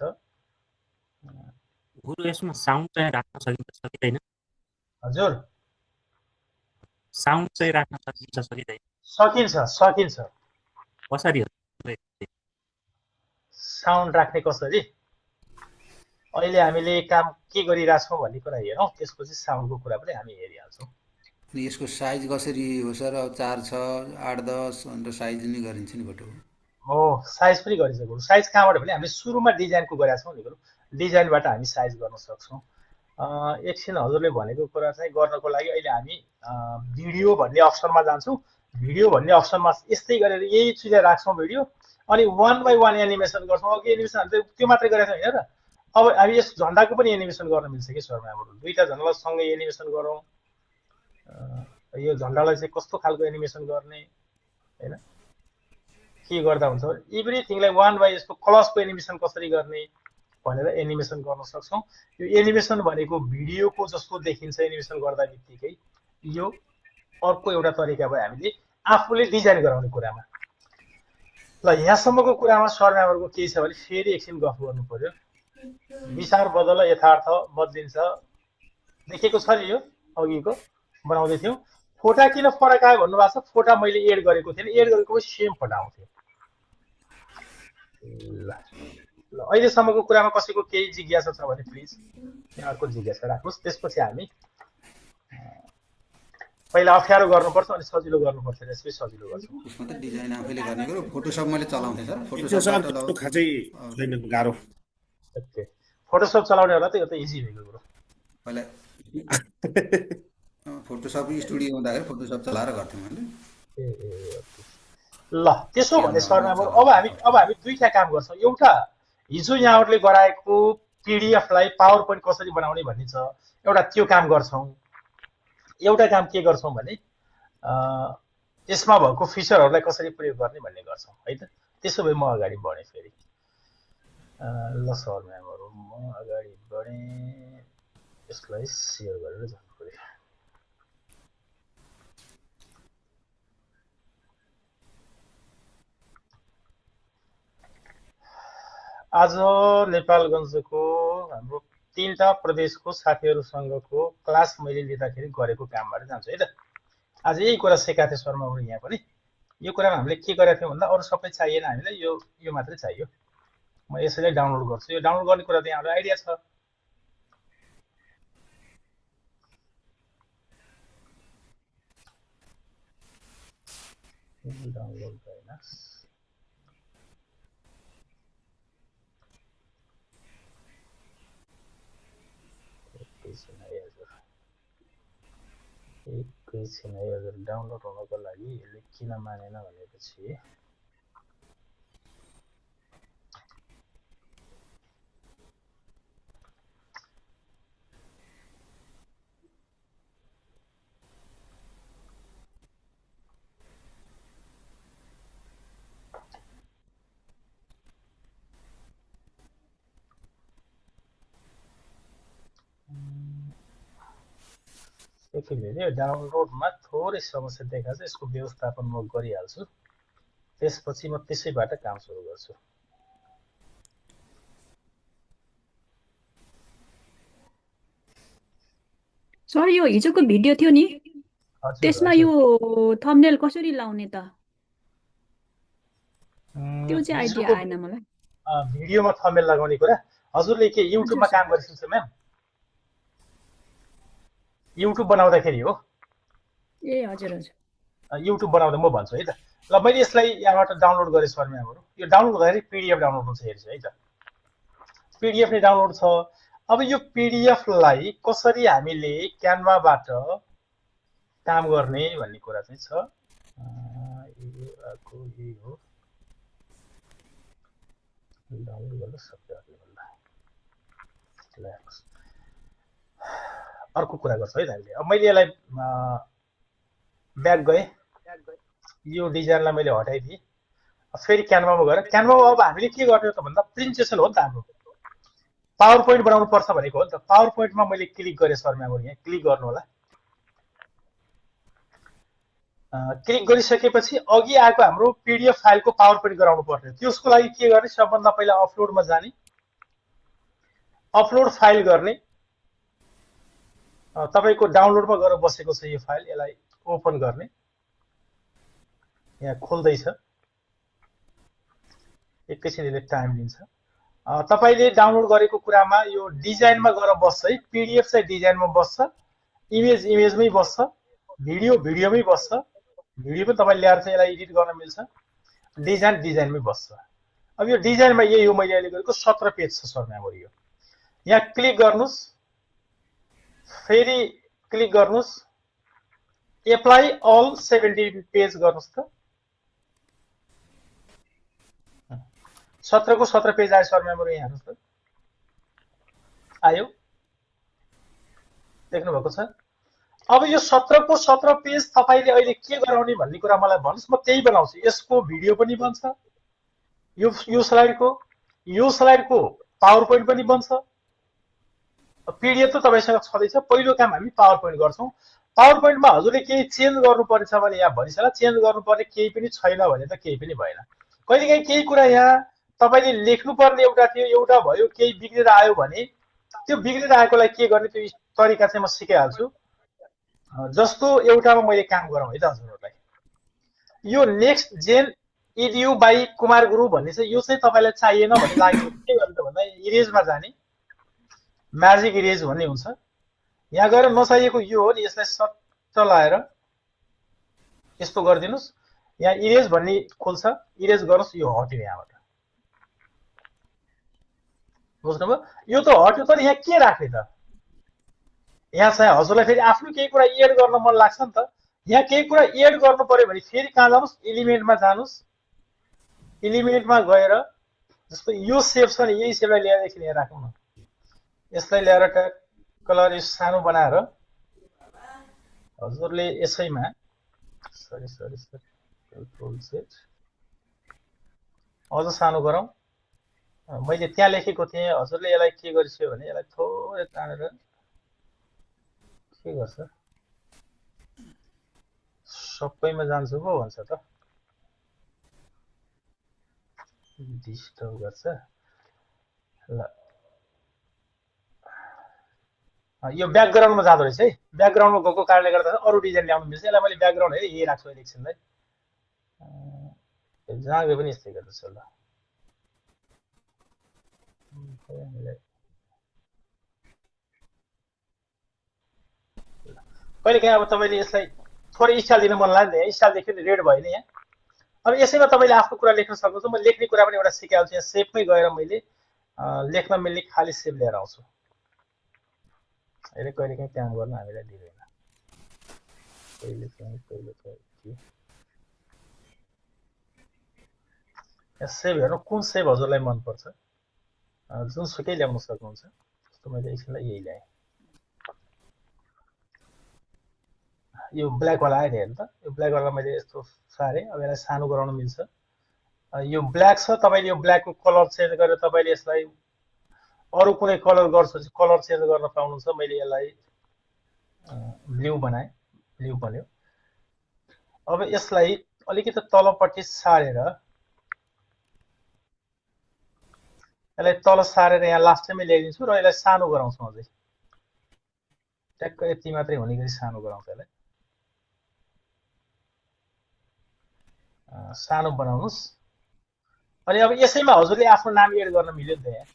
Speaker 12: गुरु यसमा साउन्ड चाहिँ राख्न सकिन्छ सकिँदैन?
Speaker 2: हजुर
Speaker 12: साउन्ड चाहिँ राख्न सकिन्छ सकिँदैन?
Speaker 2: सकिन्छ सकिन्छ।
Speaker 12: कसरी हो
Speaker 2: साउन्ड राख्ने कसरी? अहिले हामीले काम के गरिरहेछौँ भन्ने कुरा हेरौँ, त्यसपछि साउन्डको कुरा पनि हामी हेरिहाल्छौँ।
Speaker 11: अनि यसको साइज कसरी हो सर? 4 6 8 10 भनेर साइज नि गरिन्छ नि फोटो?
Speaker 2: हो साइज पनि गरिसक्यो। साइज कहाँबाट भने हामीले सुरुमा डिजाइनको गरेका छौँ नि। डिजाइनबाट हामी साइज गर्न सक्छौँ। एकछिन हजुरले भनेको कुरा चाहिँ गर्नको लागि अहिले हामी भिडियो भन्ने अप्सनमा जान्छौँ। भिडियो भन्ने अप्सनमा यस्तै गरेर यही चिजलाई राख्छौँ भिडियो, अनि 1 बाई 1 एनिमेसन गर्छौँ। अघि एनिमेसन हामीले त्यो मात्रै गरेको होइन र। अब हामी यस झन्डाको पनि एनिमेसन गर्न मिल्छ कि सर म्यामहरू। दुईवटा झन्डालाई सँगै एनिमेसन गरौँ। यो झन्डालाई चाहिँ कस्तो खालको एनिमेसन गर्ने होइन, के गर्दा हुन्छ एभ्रिथिङलाई 1 बाई यसको कलर्सको एनिमेसन कसरी गर्ने भनेर एनिमेसन गर्न सक्छौँ। यो एनिमेसन भनेको भिडियोको जस्तो देखिन्छ एनिमेसन गर्दा बित्तिकै। यो अर्को एउटा तरिका भयो हामीले आफूले डिजाइन गराउने कुरामा। ल यहाँसम्मको कुरामा सर म्यामहरूको के छ भने फेरि एकछिन गफ गर्नु पर्यो। विचार बदल यथार्थ बदलिन्छ देखेको छ नि यो अघिको। बनाउँदै थियौँ। फोटा किन फरक आयो भन्नुभएको छ। फोटा मैले एड गरेको थिएन, एड गरेको सेम फोटा आउँथ्यो। ल ल अहिलेसम्मको कुरामा कसैको केही जिज्ञासा छ भने प्लिज अर्को जिज्ञासा राख्नुहोस्। त्यसपछि हामी पहिला अप्ठ्यारो गर्नुपर्छ अनि सजिलो गर्नुपर्छ, त्यसपछि सजिलो गर्छौँ।
Speaker 11: त्यसमा त डिजाइन आफैले गर्ने हो। फोटोसप मैले चलाउँथेँ सर।
Speaker 5: फोटोसप त्यस्तो खासै छैन, गाह्रो।
Speaker 2: ओके, फोटोसप चलाउनेहरूलाई त यो त इजी भएको कुरो।
Speaker 11: पहिला फोटोसप स्टुडियो हुँदाखेरि फोटोसप चलाएर गर्थेँ मैले।
Speaker 2: ल त्यसो भने शर्मा बाबु अब हामी दुईटा काम गर्छौँ। एउटा हिजो यहाँहरूले गराएको पिडिएफलाई पावर पोइन्ट कसरी बनाउने भन्ने छ, एउटा त्यो काम गर्छौँ। एउटा काम के गर्छौँ भने यसमा भएको फिचरहरूलाई कसरी प्रयोग गर्ने भन्ने गर्छौँ है त। त्यसो भए म अगाडि बढेँ फेरि। ल शर्मा बाबु म अगाडि बढेँ, यसलाई सेयर गरेर जानु पर्यो। आज नेपालगञ्जको हाम्रो 3टा प्रदेशको साथीहरूसँगको क्लास मैले लिँदाखेरि गरेको कामबाट जान्छु है त। आज यही कुरा सिकाएको थिएँ शर्मा बाबु यहाँ पनि। यो कुरामा हामीले के गरेका थियौँ भन्दा अरू सबै चाहिएन, हामीलाई यो मात्रै चाहियो। म यसैलाई डाउनलोड गर्छु। यो डाउनलोड गर्ने कुरा त यहाँलाई आइडिया छ। डाउनलोड भएन। एकैछिन है हजुर, डाउनलोड हुनको लागि यसले किन मानेन भनेपछि एकैले डाउनलोडमा थोरै समस्या देखाएको छ। यसको व्यवस्थापन म गरिहाल्छु, त्यसपछि म त्यसैबाट काम सुरु गर्छु।
Speaker 3: सर यो हिजोको भिडियो थियो नि, त्यसमा यो थम्बनेल कसरी लाउने त? त्यो चाहिँ आइडिया आएन मलाई।
Speaker 2: भिडियोमा थम्बनेल लगाउने कुरा हजुरले के युट्युबमा काम गरिसक्छ म्याम? युट्युब बनाउँदाखेरि हो?
Speaker 3: ए हजुर हजुर,
Speaker 2: युट्युब बनाउँदा म भन्छु है त। ल मैले यसलाई यहाँबाट डाउनलोड गरेँ शर्माहरू। यो डाउनलोड गर्दाखेरि पिडिएफ डाउनलोड हुन्छ हेर्छु है त। पिडिएफ नै डाउनलोड छ। अब यो पिडिएफलाई कसरी हामीले क्यानभाबाट काम गर्ने भन्ने कुरा चाहिँ छ। यही हो, डाउनलोड गर्न सक्छ। अर्को कुरा गर्छ है त हामीले। अब मैले यसलाई ब्याक गएँ, यो डिजाइनलाई मैले हटाइदिएँ। फेरि क्यानभामा गएर क्यानभामा अब हामीले के गर्ने हो त भन्दा प्रेजेन्टेसन हो नि त हाम्रो। पावर पोइन्ट बनाउनु पर्छ भनेको हो नि त। पावर पोइन्टमा मैले क्लिक गरेँ शर्माहरू, यहाँ क्लिक गर्नु होला। क्लिक गरिसकेपछि अघि आएको हाम्रो पिडिएफ फाइलको पावर पोइन्ट गराउनु पर्ने। त्यसको लागि के गर्ने, सबभन्दा पहिला अपलोडमा जाने, अपलोड फाइल गर्ने। तपाईको डाउनलोडमा गएर बसेको छ यो फाइल, यसलाई ओपन गर्ने। यहाँ खोल्दैछ, एकैछिन यसले टाइम लिन्छ। तपाईले डाउनलोड गरेको कुरामा यो डिजाइनमा गएर बस्छ है। पिडिएफ चाहिँ डिजाइनमा बस्छ, इमेज इमेजमै बस्छ, भिडियो भिडियोमै बस्छ। भिडियो पनि तपाईले ल्याएर चाहिँ यसलाई एडिट गर्न मिल्छ। डिजाइन डिजाइनमै बस्छ। अब यो डिजाइनमा यही हो मैले अहिले गरेको 17 पेज छ शर्माहरू। यो यहाँ क्लिक गर्नुस्, फेरि क्लिक गर्नुस्, एप्लाई अल 17 पेज गर्नुस् त। 17 को 17 पेज आयो शर्माहरू, यहाँ हेर्नुस् त, आयो, देख्नु भएको छ। अब यो 17 को 17 पेज तपाईले अहिले के गराउने भन्ने कुरा मलाई भन्नुस्, म त्यही बनाउँछु। यसको भिडियो पनि बन्छ, यो स्लाइडको पावर पोइन्ट पनि बन्छ। पिडिएफ त तपाईसँग छँदैछ। पहिलो काम हामी पावर पोइन्ट गर्छौँ। पावर पोइन्टमा हजुरले केही चेन्ज गर्नुपर्छ भने यहाँ भनिसक्ला, चेन्ज गर्नुपर्ने केही पनि छैन भने त केही पनि भएन। कहिलेकाहीँ केही कुरा यहाँ तपाईले लेख्नुपर्ने एउटा थियो, एउटा भयो, केही बिग्रेर आयो भने त्यो बिग्रेर आएकोलाई के गर्ने त्यो तरिका चाहिँ म सिकाइहाल्छु। जस्तो एउटामा मैले काम गरौँ है त हजुरहरूलाई। यो next gen edu by Kumar गुरु भन्ने चाहिँ यो चाहिँ तपाईँलाई चाहिएन भन्ने लाग्यो भने के गर्नु त भन्दा इरेजमा जाने, म्याजिक इरेज भन्ने हुन्छ। यहाँ गएर नचाहिएको यो हो नि, यसलाई सट्ट लाएर यस्तो गरिदिनुहोस्, यहाँ इरेज भन्ने खोल्छ, इरेज गर्नुहोस्, यो हट्यो यहाँबाट। बुझ्नुभयो? यो त हट्यो, तर यहाँ के राख्ने त? यहाँ चाहिँ हजुरलाई फेरि आफ्नो केही कुरा एड गर्न मन लाग्छ नि त। यहाँ केही कुरा एड गर्नु पर्यो भने फेरि कहाँ जानुहोस्, एलिमेन्टमा जानुहोस्। एलिमेन्टमा गएर जस्तो यो सेप छ नि, यही सेपलाई ल्याएर एकछिन यहाँ राखौँ न। यसलाई ल्याएर कलर सानो बनाएर हजुरले यसैमा सरी कन्ट्रोल सेट अझ सानो गरौँ। मैले त्यहाँ लेखेको थिएँ, हजुरले यसलाई के गरिसक्यो भने यसलाई थोरै तानेर के गर्छ, सबैमा जान्छु पो भन्छ त, डिस्टर्ब गर्छ। ल यो ब्याकग्राउन्डमा जाँदो रहेछ है। ब्याकग्राउन्डमा गएको कारणले गर्दा अरू डिजाइन ल्याउनु मिल्छ। यसलाई मैले ब्याकग्राउन्ड हेरेँ, यही राख्छु अहिले एकछिनलाई। जहाँ गए पनि यस्तै गर्दैछ। ल कहिले काहीँ अब तपाईँले यसलाई थोरै स्टाइल दिन मन लाग्यो नि, स्टाइल देख्यो नि, रेड भयो नि यहाँ। अब यसैमा तपाईँले आफ्नो कुरा लेख्न सक्नुहुन्छ। म लेख्ने कुरा पनि एउटा सिकाउँछु। यहाँ सेपमै गएर मैले लेख्न मिल्ने खाली सेप लिएर आउँछु। अहिले कहिले काहीँ काम गर्न हामीलाई दिँदैन। कहिले काहीँ सेप हेर्नु, कुन सेप हजुरलाई मनपर्छ, जुनसुकै ल्याउन सक्नुहुन्छ। जस्तो मैले एकछिनलाई यही ल्याएँ। यो ब्ल्याकवाला आयो नि, हेर्नु त, यो ब्ल्याकवाला मैले यस्तो सारेँ। अब यसलाई सानो गराउन मिल्छ। यो ब्ल्याक छ, तपाईँले यो ब्ल्याकको कलर चेन्ज गरेर तपाईँले यसलाई अरू कुनै कलर गर्छु भने कलर चेन्ज गर्न पाउनुहुन्छ। मैले यसलाई ब्लू बनाएँ, ब्लू बन्यो। अब यसलाई अलिकति तलपट्टि सारेर यसलाई तल सारेर यहाँ लास्टमै ल्याइदिन्छु र यसलाई सानो गराउँछु अझै। ट्याक्क यति मात्रै हुने गरी सानो गराउँछु यसलाई। सानो बनाउनुहोस्। अनि अब यसैमा हजुरले आफ्नो नाम एड गर्न मिल्यो नि त।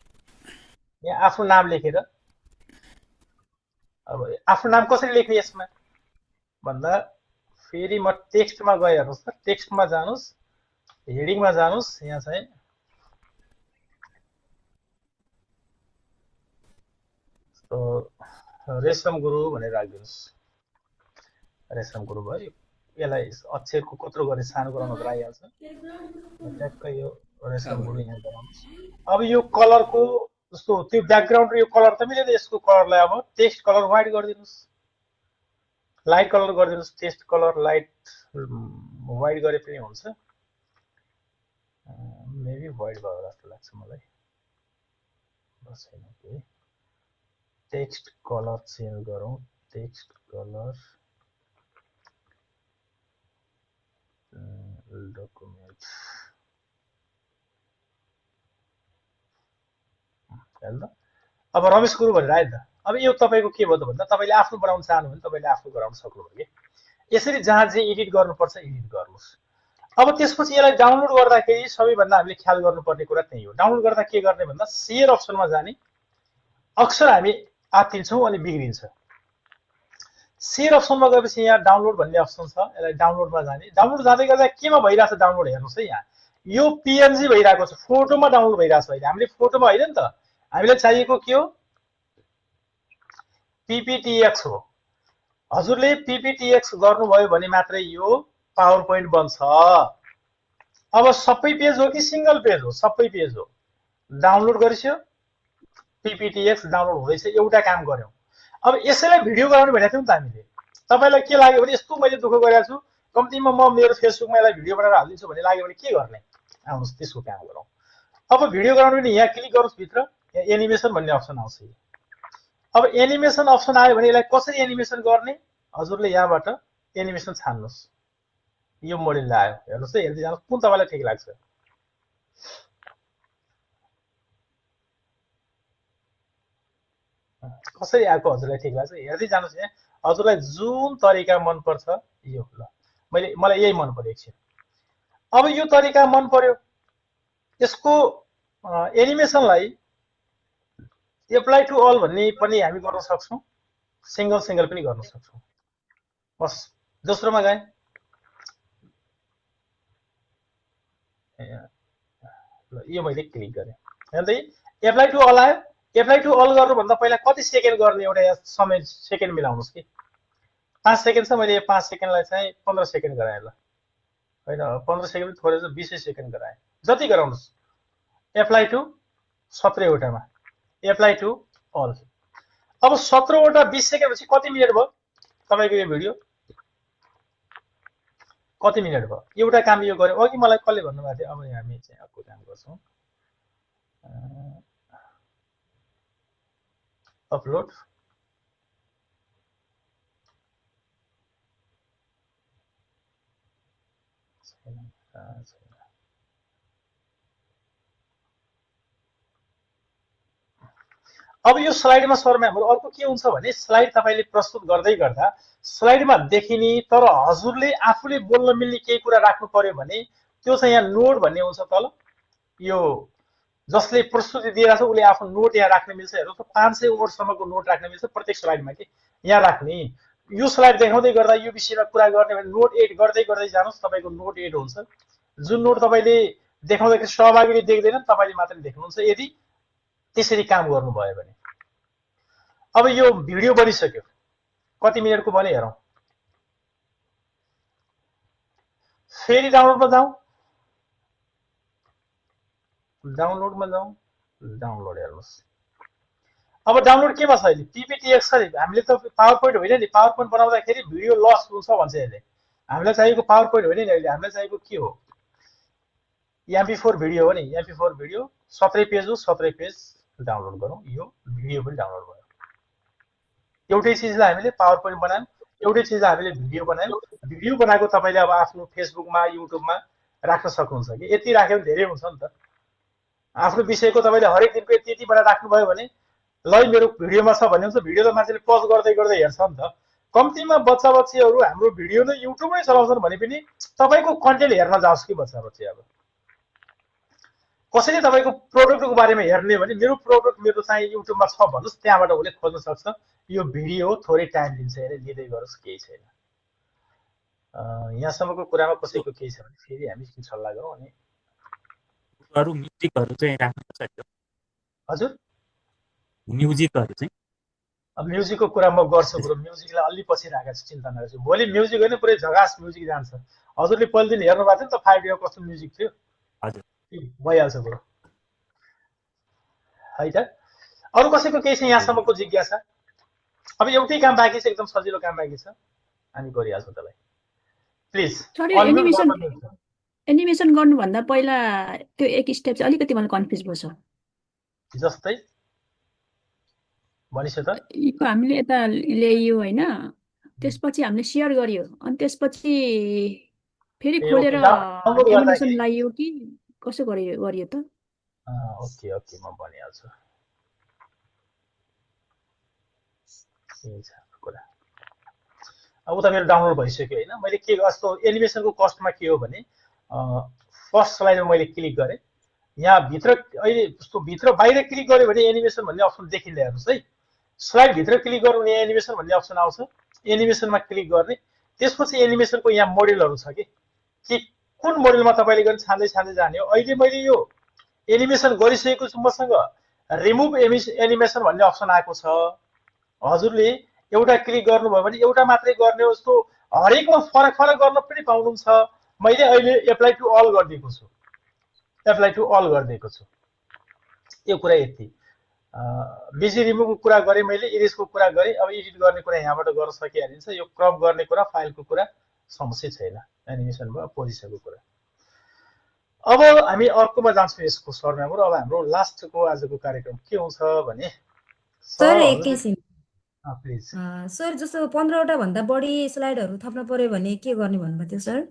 Speaker 2: यहाँ आफ्नो नाम लेखेर, अब आफ्नो नाम कसरी लेख्ने यसमा भन्दा फेरि म टेक्स्टमा गए हेर्नुहोस् त, टेक्स्टमा जानुहोस्, हेडिङमा जानुहोस्। यहाँ चाहिँ रेशम गुरु भनेर राखिदिनुहोस्। रेशम गुरु भयो। यसलाई अक्षरको कत्रो गरे सानो गराउन आइहाल्छ। ट्याक्कै यो रेशम गुरु यहाँ गराउनुहोस्। अब यो कलरको जस्तो त्यो ब्याकग्राउन्ड र यो कलर त मिलेन। यसको कलरलाई अब टेक्स्ट कलर व्हाइट गरिदिनुहोस्, लाइट कलर गरिदिनुहोस्। टेक्स्ट कलर लाइट व्हाइट गरे पनि हुन्छ। मेबी व्हाइट भयो जस्तो लाग्छ मलाई। बसेन, टेक्स्ट कलर चेन्ज गरौँ। टेक्स्ट कलर डकुमेन्ट हेर्नु त। अब रमेश गुरु भनेर आयो नि त। अब यो तपाईँको के भयो त भन्दा तपाईँले आफ्नो बनाउन चाहनु भने तपाईँले आफ्नो गराउन सक्नुभयो। यसरी जहाँ जे एडिट गर्नुपर्छ एडिट गर्नुहोस्। अब त्यसपछि यसलाई डाउनलोड गर्दाखेरि सबैभन्दा हामीले ख्याल गर्नुपर्ने कुरा त्यही हो। डाउनलोड गर्दा के गर्ने भन्दा सेयर अप्सनमा जाने, अक्सर हामी आत्तिन्छौँ अनि बिग्रिन्छ। सेयर अप्सनमा गएपछि यहाँ डाउनलोड भन्ने अप्सन छ, यसलाई डाउनलोडमा जाने। डाउनलोड जाँदै गर्दा केमा भइरहेछ डाउनलोड हेर्नुहोस् है। यहाँ यो पिएनजी भइरहेको छ, फोटोमा डाउनलोड भइरहेछ अहिले। हामीले फोटोमा होइन नि त, हामीलाई चाहिएको के हो, पीपीटीएक्स हो। हजुरले पीपीटीएक्स गर्नुभयो भने मात्रै यो पावर पोइन्ट बन्छ। अब सबै पेज हो कि सिंगल पेज हो? सबै पेज हो। डाउनलोड गरिसक्यो, पीपीटीएक्स डाउनलोड हुँदैछ, एउटा काम गर्यौं। अब यसैलाई भिडियो गराउनु भनेको थियौं नि त हामीले। तपाईलाई के लाग्यो भने यस्तो मैले दुःख गरेको छु, कम्तीमा म मेरो फेसबुकमा यसलाई भिडियो बनाएर हालिदिन्छु भन्ने लाग्यो भने के गर्ने? आउनुहोस् त्यसको काम गरौँ। अब भिडियो गराउनु भने यहाँ क्लिक गर्नुहोस्, भित्र यहाँ एनिमेसन भन्ने अप्सन आउँछ। अब एनिमेसन अप्सन आयो भने यसलाई कसरी एनिमेसन गर्ने? हजुरले यहाँबाट एनिमेसन छान्नुहोस्। यो मोडेल आयो, हेर्नुहोस् है, हेर्दै जानुहोस् कुन तपाईलाई ठिक लाग्छ। कसरी आएको हजुरलाई ठिक लाग्छ हेर्दै जानुहोस्। यहाँ हजुरलाई जुन तरिका मन पर्छ यो ल मलाई यही मन पर्यो एकछिन। अब यो तरिका मन पर्यो, यसको एनिमेसनलाई एप्लाई टु अल भन्ने पनि हामी गर्न सक्छौँ, सिंगल पनि गर्न सक्छौँ। बस दोस्रोमा गएँ, यो मैले क्लिक गरेँ, हेर्दै एप्लाई टु अल आयो। एप्लाई टु अल गर्नुभन्दा पहिला कति सेकेन्ड गर्ने एउटा समय सेकेन्ड मिलाउनुहोस् कि 5 सेकेन्ड छ, मैले 5 सेकेन्डलाई चाहिँ 15 सेकेन्ड गराएँ ल, होइन 15 सेकेन्ड थोरै 20 सेकेन्ड गराएँ, जति गराउनुहोस्। एप्लाई टु 17 वटामा एप्लाई टु अल। अब 17 वटा 20 सेकेन्ड पछि कति मिनट भयो तपाईँको यो भिडियो? कति मिनट भयो? एउटा काम यो गर्यो। अघि मलाई कसले भन्नुभएको थियो, अब हामी चाहिँ अर्को काम गर्छौँ, अपलोड। अब यो स्लाइडमा सर्मा हाम्रो अर्को के हुन्छ भने, स्लाइड तपाईँले प्रस्तुत गर्दै गर्दा स्लाइडमा देखिने तर हजुरले आफूले बोल्न मिल्ने केही कुरा राख्नु पर्यो भने त्यो चाहिँ यहाँ नोट भन्ने हुन्छ तल। यो जसले प्रस्तुति दिइरहेको छ उसले आफ्नो नोट यहाँ राख्न मिल्छ। हेर्नु त 500 वर्डसम्मको नोट राख्न मिल्छ प्रत्येक स्लाइडमा कि यहाँ राख्ने। यो स्लाइड देखाउँदै गर्दा यो विषयमा कुरा गर्ने भने नोट एड गर्दै गर्दै जानुहोस्, तपाईँको नोट एड हुन्छ। जुन नोट तपाईँले देखाउँदाखेरि सहभागीले देख्दैनन्, तपाईँले मात्रै देख्नुहुन्छ यदि त्यसरी काम गर्नुभयो भने। अब यो भिडियो बनिसक्यो, कति मिनटको बने हेरौँ। फेरि डाउनलोडमा जाउँ, डाउनलोडमा जाउँ, डाउनलोड हेर्नुहोस्। अब डाउनलोड केमा छ अहिले? PPTX छ नि। हामीले त पावर पोइन्ट होइन नि, पावर पोइन्ट बनाउँदाखेरि भिडियो लस हुन्छ भन्छ यसले। हामीलाई चाहिएको पावर पोइन्ट होइन नि, अहिले हामीलाई चाहिएको के हो? MP4 भिडियो हो नि। MP4 भिडियो 17 पेज हो, 17 पेज डाउनलोड गरौँ। यो भिडियो पनि डाउनलोड भयो। एउटै चिजलाई हामीले पावर पोइन्ट बनायौँ, एउटै चिजलाई हामीले भिडियो बनायौँ। भिडियो बनाएको तपाईँले अब आफ्नो फेसबुकमा युट्युबमा राख्न सक्नुहुन्छ कि यति राख्यो भने धेरै हुन्छ नि त। आफ्नो विषयको तपाईँले हरेक दिनको यति यति बनाएर राख्नुभयो भने ल मेरो भिडियोमा छ भन्ने हुन्छ। भिडियो त मान्छेले पज गर्दै गर्दै हेर्छ नि त। कम्तीमा बच्चा बच्चीहरू हाम्रो भिडियो नै युट्युबमै चलाउँछन् भने पनि तपाईँको कन्टेन्ट हेर्न जाओस् कि बच्चा बच्ची। अब कसैले तपाईँको प्रोडक्टको बारेमा हेर्ने भने मेरो प्रोडक्ट मेरो चाहिँ युट्युबमा छ भन्नुहोस्, त्यहाँबाट उसले खोज्न सक्छ। यो भिडियो थोरै टाइम लिन्छ, हेरे लिँदै गरोस्, केही छैन। यहाँसम्मको कुरामा कसैको केही छ भने फेरि हामी सल्लाह गरौँ। अनि
Speaker 12: अरू म्युजिकहरू चाहिँ राख्नुपर्छ।
Speaker 2: हजुर
Speaker 12: म्युजिकहरू चाहिँ
Speaker 2: अब म्युजिकको कुरा म गर्छु ब्रो, म्युजिकलाई अलि पछि राखेको छु, चिन्ता नगर्छु। भोलि म्युजिक होइन पुरै झगास म्युजिक जान्छ। हजुरले पहिलो दिन हेर्नु भएको थियो नि त 5 डेमा कस्तो म्युजिक थियो?
Speaker 12: हजुर
Speaker 2: भइहाल्छ ब्रो, है त। अरू कसैको केही छ यहाँसम्मको जिज्ञासा? अब एउटै काम बाँकी छ, एकदम सजिलो काम बाँकी छ, हामी गरिहाल्छौँ त्यसलाई। प्लिज
Speaker 3: एनिमेसन गर्नुभन्दा पहिला त्यो एक स्टेप चाहिँ अलिकति मलाई कन्फ्युज भयो सर।
Speaker 2: जस्तै भनिसक्यो त,
Speaker 3: यो हामीले यता ल्याइयो होइन, त्यसपछि हामीले सेयर गरियो, अनि त्यसपछि फेरि खोलेर एनिमेसन लगाइयो कि कसो गरियो त?
Speaker 2: ओके ओके म भनिहाल्छु। कुरा अब उता मेरो डाउनलोड भइसक्यो होइन। मैले के जस्तो एनिमेसनको कस्टमा के हो भने फर्स्ट स्लाइडमा मैले क्लिक गरेँ, यहाँ भित्र अहिले जस्तो भित्र बाहिर क्लिक गर्यो भने एनिमेसन भन्ने अप्सन देखिँदै हेर्नुहोस् है। स्लाइड भित्र क्लिक गर्नु भने एनिमेसन भन्ने अप्सन आउँछ, एनिमेसनमा क्लिक गर्ने। त्यसपछि एनिमेसनको यहाँ मोडेलहरू छ कि कुन मोडेलमा तपाईँले गर्ने छान्दै छान्दै जाने हो। अहिले मैले यो एनिमेसन गरिसकेको छु, मसँग रिमुभ एनिमेसन भन्ने अप्सन आएको छ। हजुरले एउटा क्लिक गर्नुभयो भने एउटा मात्रै गर्ने हो, जस्तो हरेकमा फरक फरक गर्न पनि पाउनुहुन्छ। मैले अहिले एप्लाई टु अल गरिदिएको छु, एप्लाई टु अल गरिदिएको छु। यो कुरा यति। बिजी रिमुभको कुरा गरेँ मैले, इरेजको कुरा गरेँ। अब एडिट गर्ने कुरा यहाँबाट गर्न सकिहालिन्छ। यो क्रप गर्ने कुरा, फाइलको कुरा समस्या छैन, एनिमेसन भयो, पोजिसनको कुरा। अब हामी अर्कोमा जान्छौँ यसको सरमा। अब हाम्रो लास्टको आजको कार्यक्रम के हुन्छ भने
Speaker 13: सर एकैछिन
Speaker 2: प्लिज
Speaker 13: सर, जस्तो 15वटा भन्दा बढी स्लाइडहरू थप्न पर्यो भने के गर्ने भन्नुभएको थियो सर?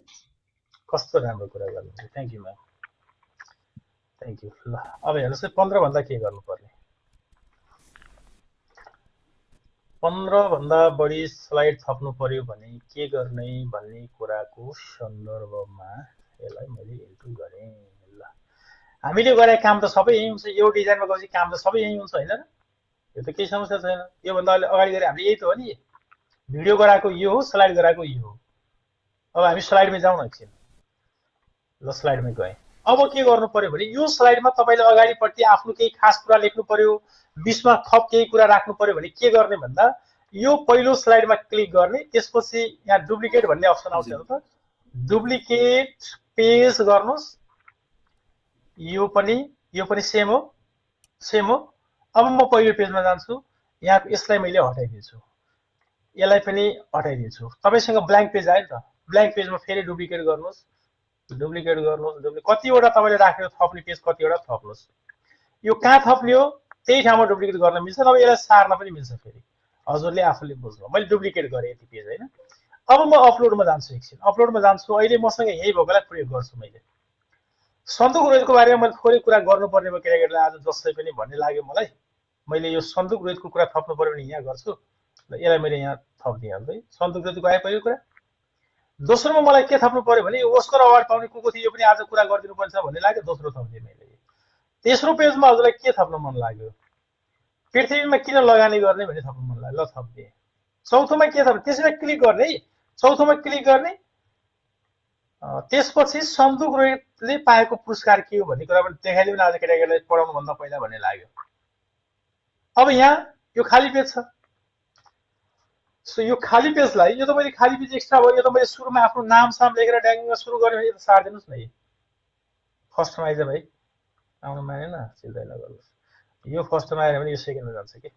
Speaker 2: कस्तो राम्रो कुरा गर्नुहुन्छ, thank you ma'am, thank you. ल अब हेर्नुहोस् है, 15 भन्दा के गर्नुपर्ने? 15 भन्दा बढी स्लाइड थप्नु पर्यो भने के गर्ने भन्ने कुराको सन्दर्भमा यसलाई मैले इन्टु गरेँ। ल हामीले गरेको काम त सबै यही हुन्छ, यो डिजाइनमा गएपछि काम त सबै यही हुन्छ हैन र? यो त केही समस्या छैन। यो भन्दा अगाडि गरे हामीले यही त हो नि, भिडियो गराएको यो हो, स्लाइड गराएको यो हो। अब हामी स्लाइडमै जाउँ न एकछिन। ल स्लाइडमै गएँ। अब के गर्नु पर्यो भने यो स्लाइडमा तपाईले अगाडिपट्टि आफ्नो केही खास कुरा लेख्नु पर्यो, बीचमा थप केही कुरा राख्नु पर्यो भने के गर्ने भन्दा यो पहिलो स्लाइडमा क्लिक गर्ने, त्यसपछि यहाँ डुप्लिकेट भन्ने अप्सन आउँछ नि त, डुप्लिकेट पेज गर्नुस्। यो पनि सेम हो, सेम हो। अब म पहिलो पेजमा जान्छु, यहाँ यसलाई मैले हटाइदिन्छु, यसलाई पनि हटाइदिन्छु। तपाईसँग ब्ल्याङ्क पेज आयो नि त, ब्ल्याङ्क पेजमा फेरि डुप्लिकेट गर्नुस्, डुप्लिकेट गर्नुस्, कतिवटा तपाईले राखेर थप्ने पेज कतिवटा थप्नुस्। यो कहाँ थप्ने हो त्यही ठाउँमा डुप्लिकेट गर्न मिल्छ, नभए यसलाई सार्न पनि मिल्छ। फेरि हजुरले आफूले बुझ्नु, मैले डुप्लिकेट गरेँ यति पेज हैन। अब म अपलोडमा जान्छु एकछिन, अपलोडमा जान्छु। अहिले मसँग यही भएकोलाई प्रयोग गर्छु। मैले सन्दुक रोयतको बारेमा मैले थोरै कुरा गर्नुपर्ने भयो केटाकेटीलाई आज, जसै पनि भन्ने लाग्यो मलाई। मैले यो सन्दुक रोयतको कुरा थप्नु पर्यो भने यहाँ गर्छु। ल यसलाई मैले यहाँ थपिदिइहाल्छु है। सन्दुक रोयतको आयो पहिलो कुरा। दोस्रोमा मलाई के थप्नु पर्यो भने यो ओस्कर अवार्ड पाउने को थियो, यो पनि आज कुरा गरिदिनु पर्छ भन्ने लाग्यो, दोस्रो थपिदिएँ मैले। तेस्रो पेजमा हजुरलाई के थप्न मन लाग्यो, पृथ्वीमा किन लगानी गर्ने भन्ने थप्नु मन लाग्यो, ल थपिदिएँ। चौथोमा के थप्ने, त्यसमा क्लिक गर्ने है, चौथोमा क्लिक गर्ने। त्यसपछि सन्दुक रोयतले पाएको पुरस्कार के हो भन्ने कुरा पनि देखाइदिउँ न आज केटाकेटीलाई पढाउनु भन्दा पहिला भन्ने लाग्यो। अब यहाँ यो खाली पेज छ, सो यो खाली पेजलाई, यो त मैले खाली पेज एक्स्ट्रा भयो, यो त मैले सुरुमा आफ्नो नाम साम लेखेर ड्याङ्गिङ सुरु गरेँ भने यो त सार्दिनुस् न। यो फर्स्टमा आइज भाइ, आउनु मानेन चिन्ता नगर्नुहोस्। यो फर्स्टमा आएर भने यो सेकेन्डमा जान्छ कि।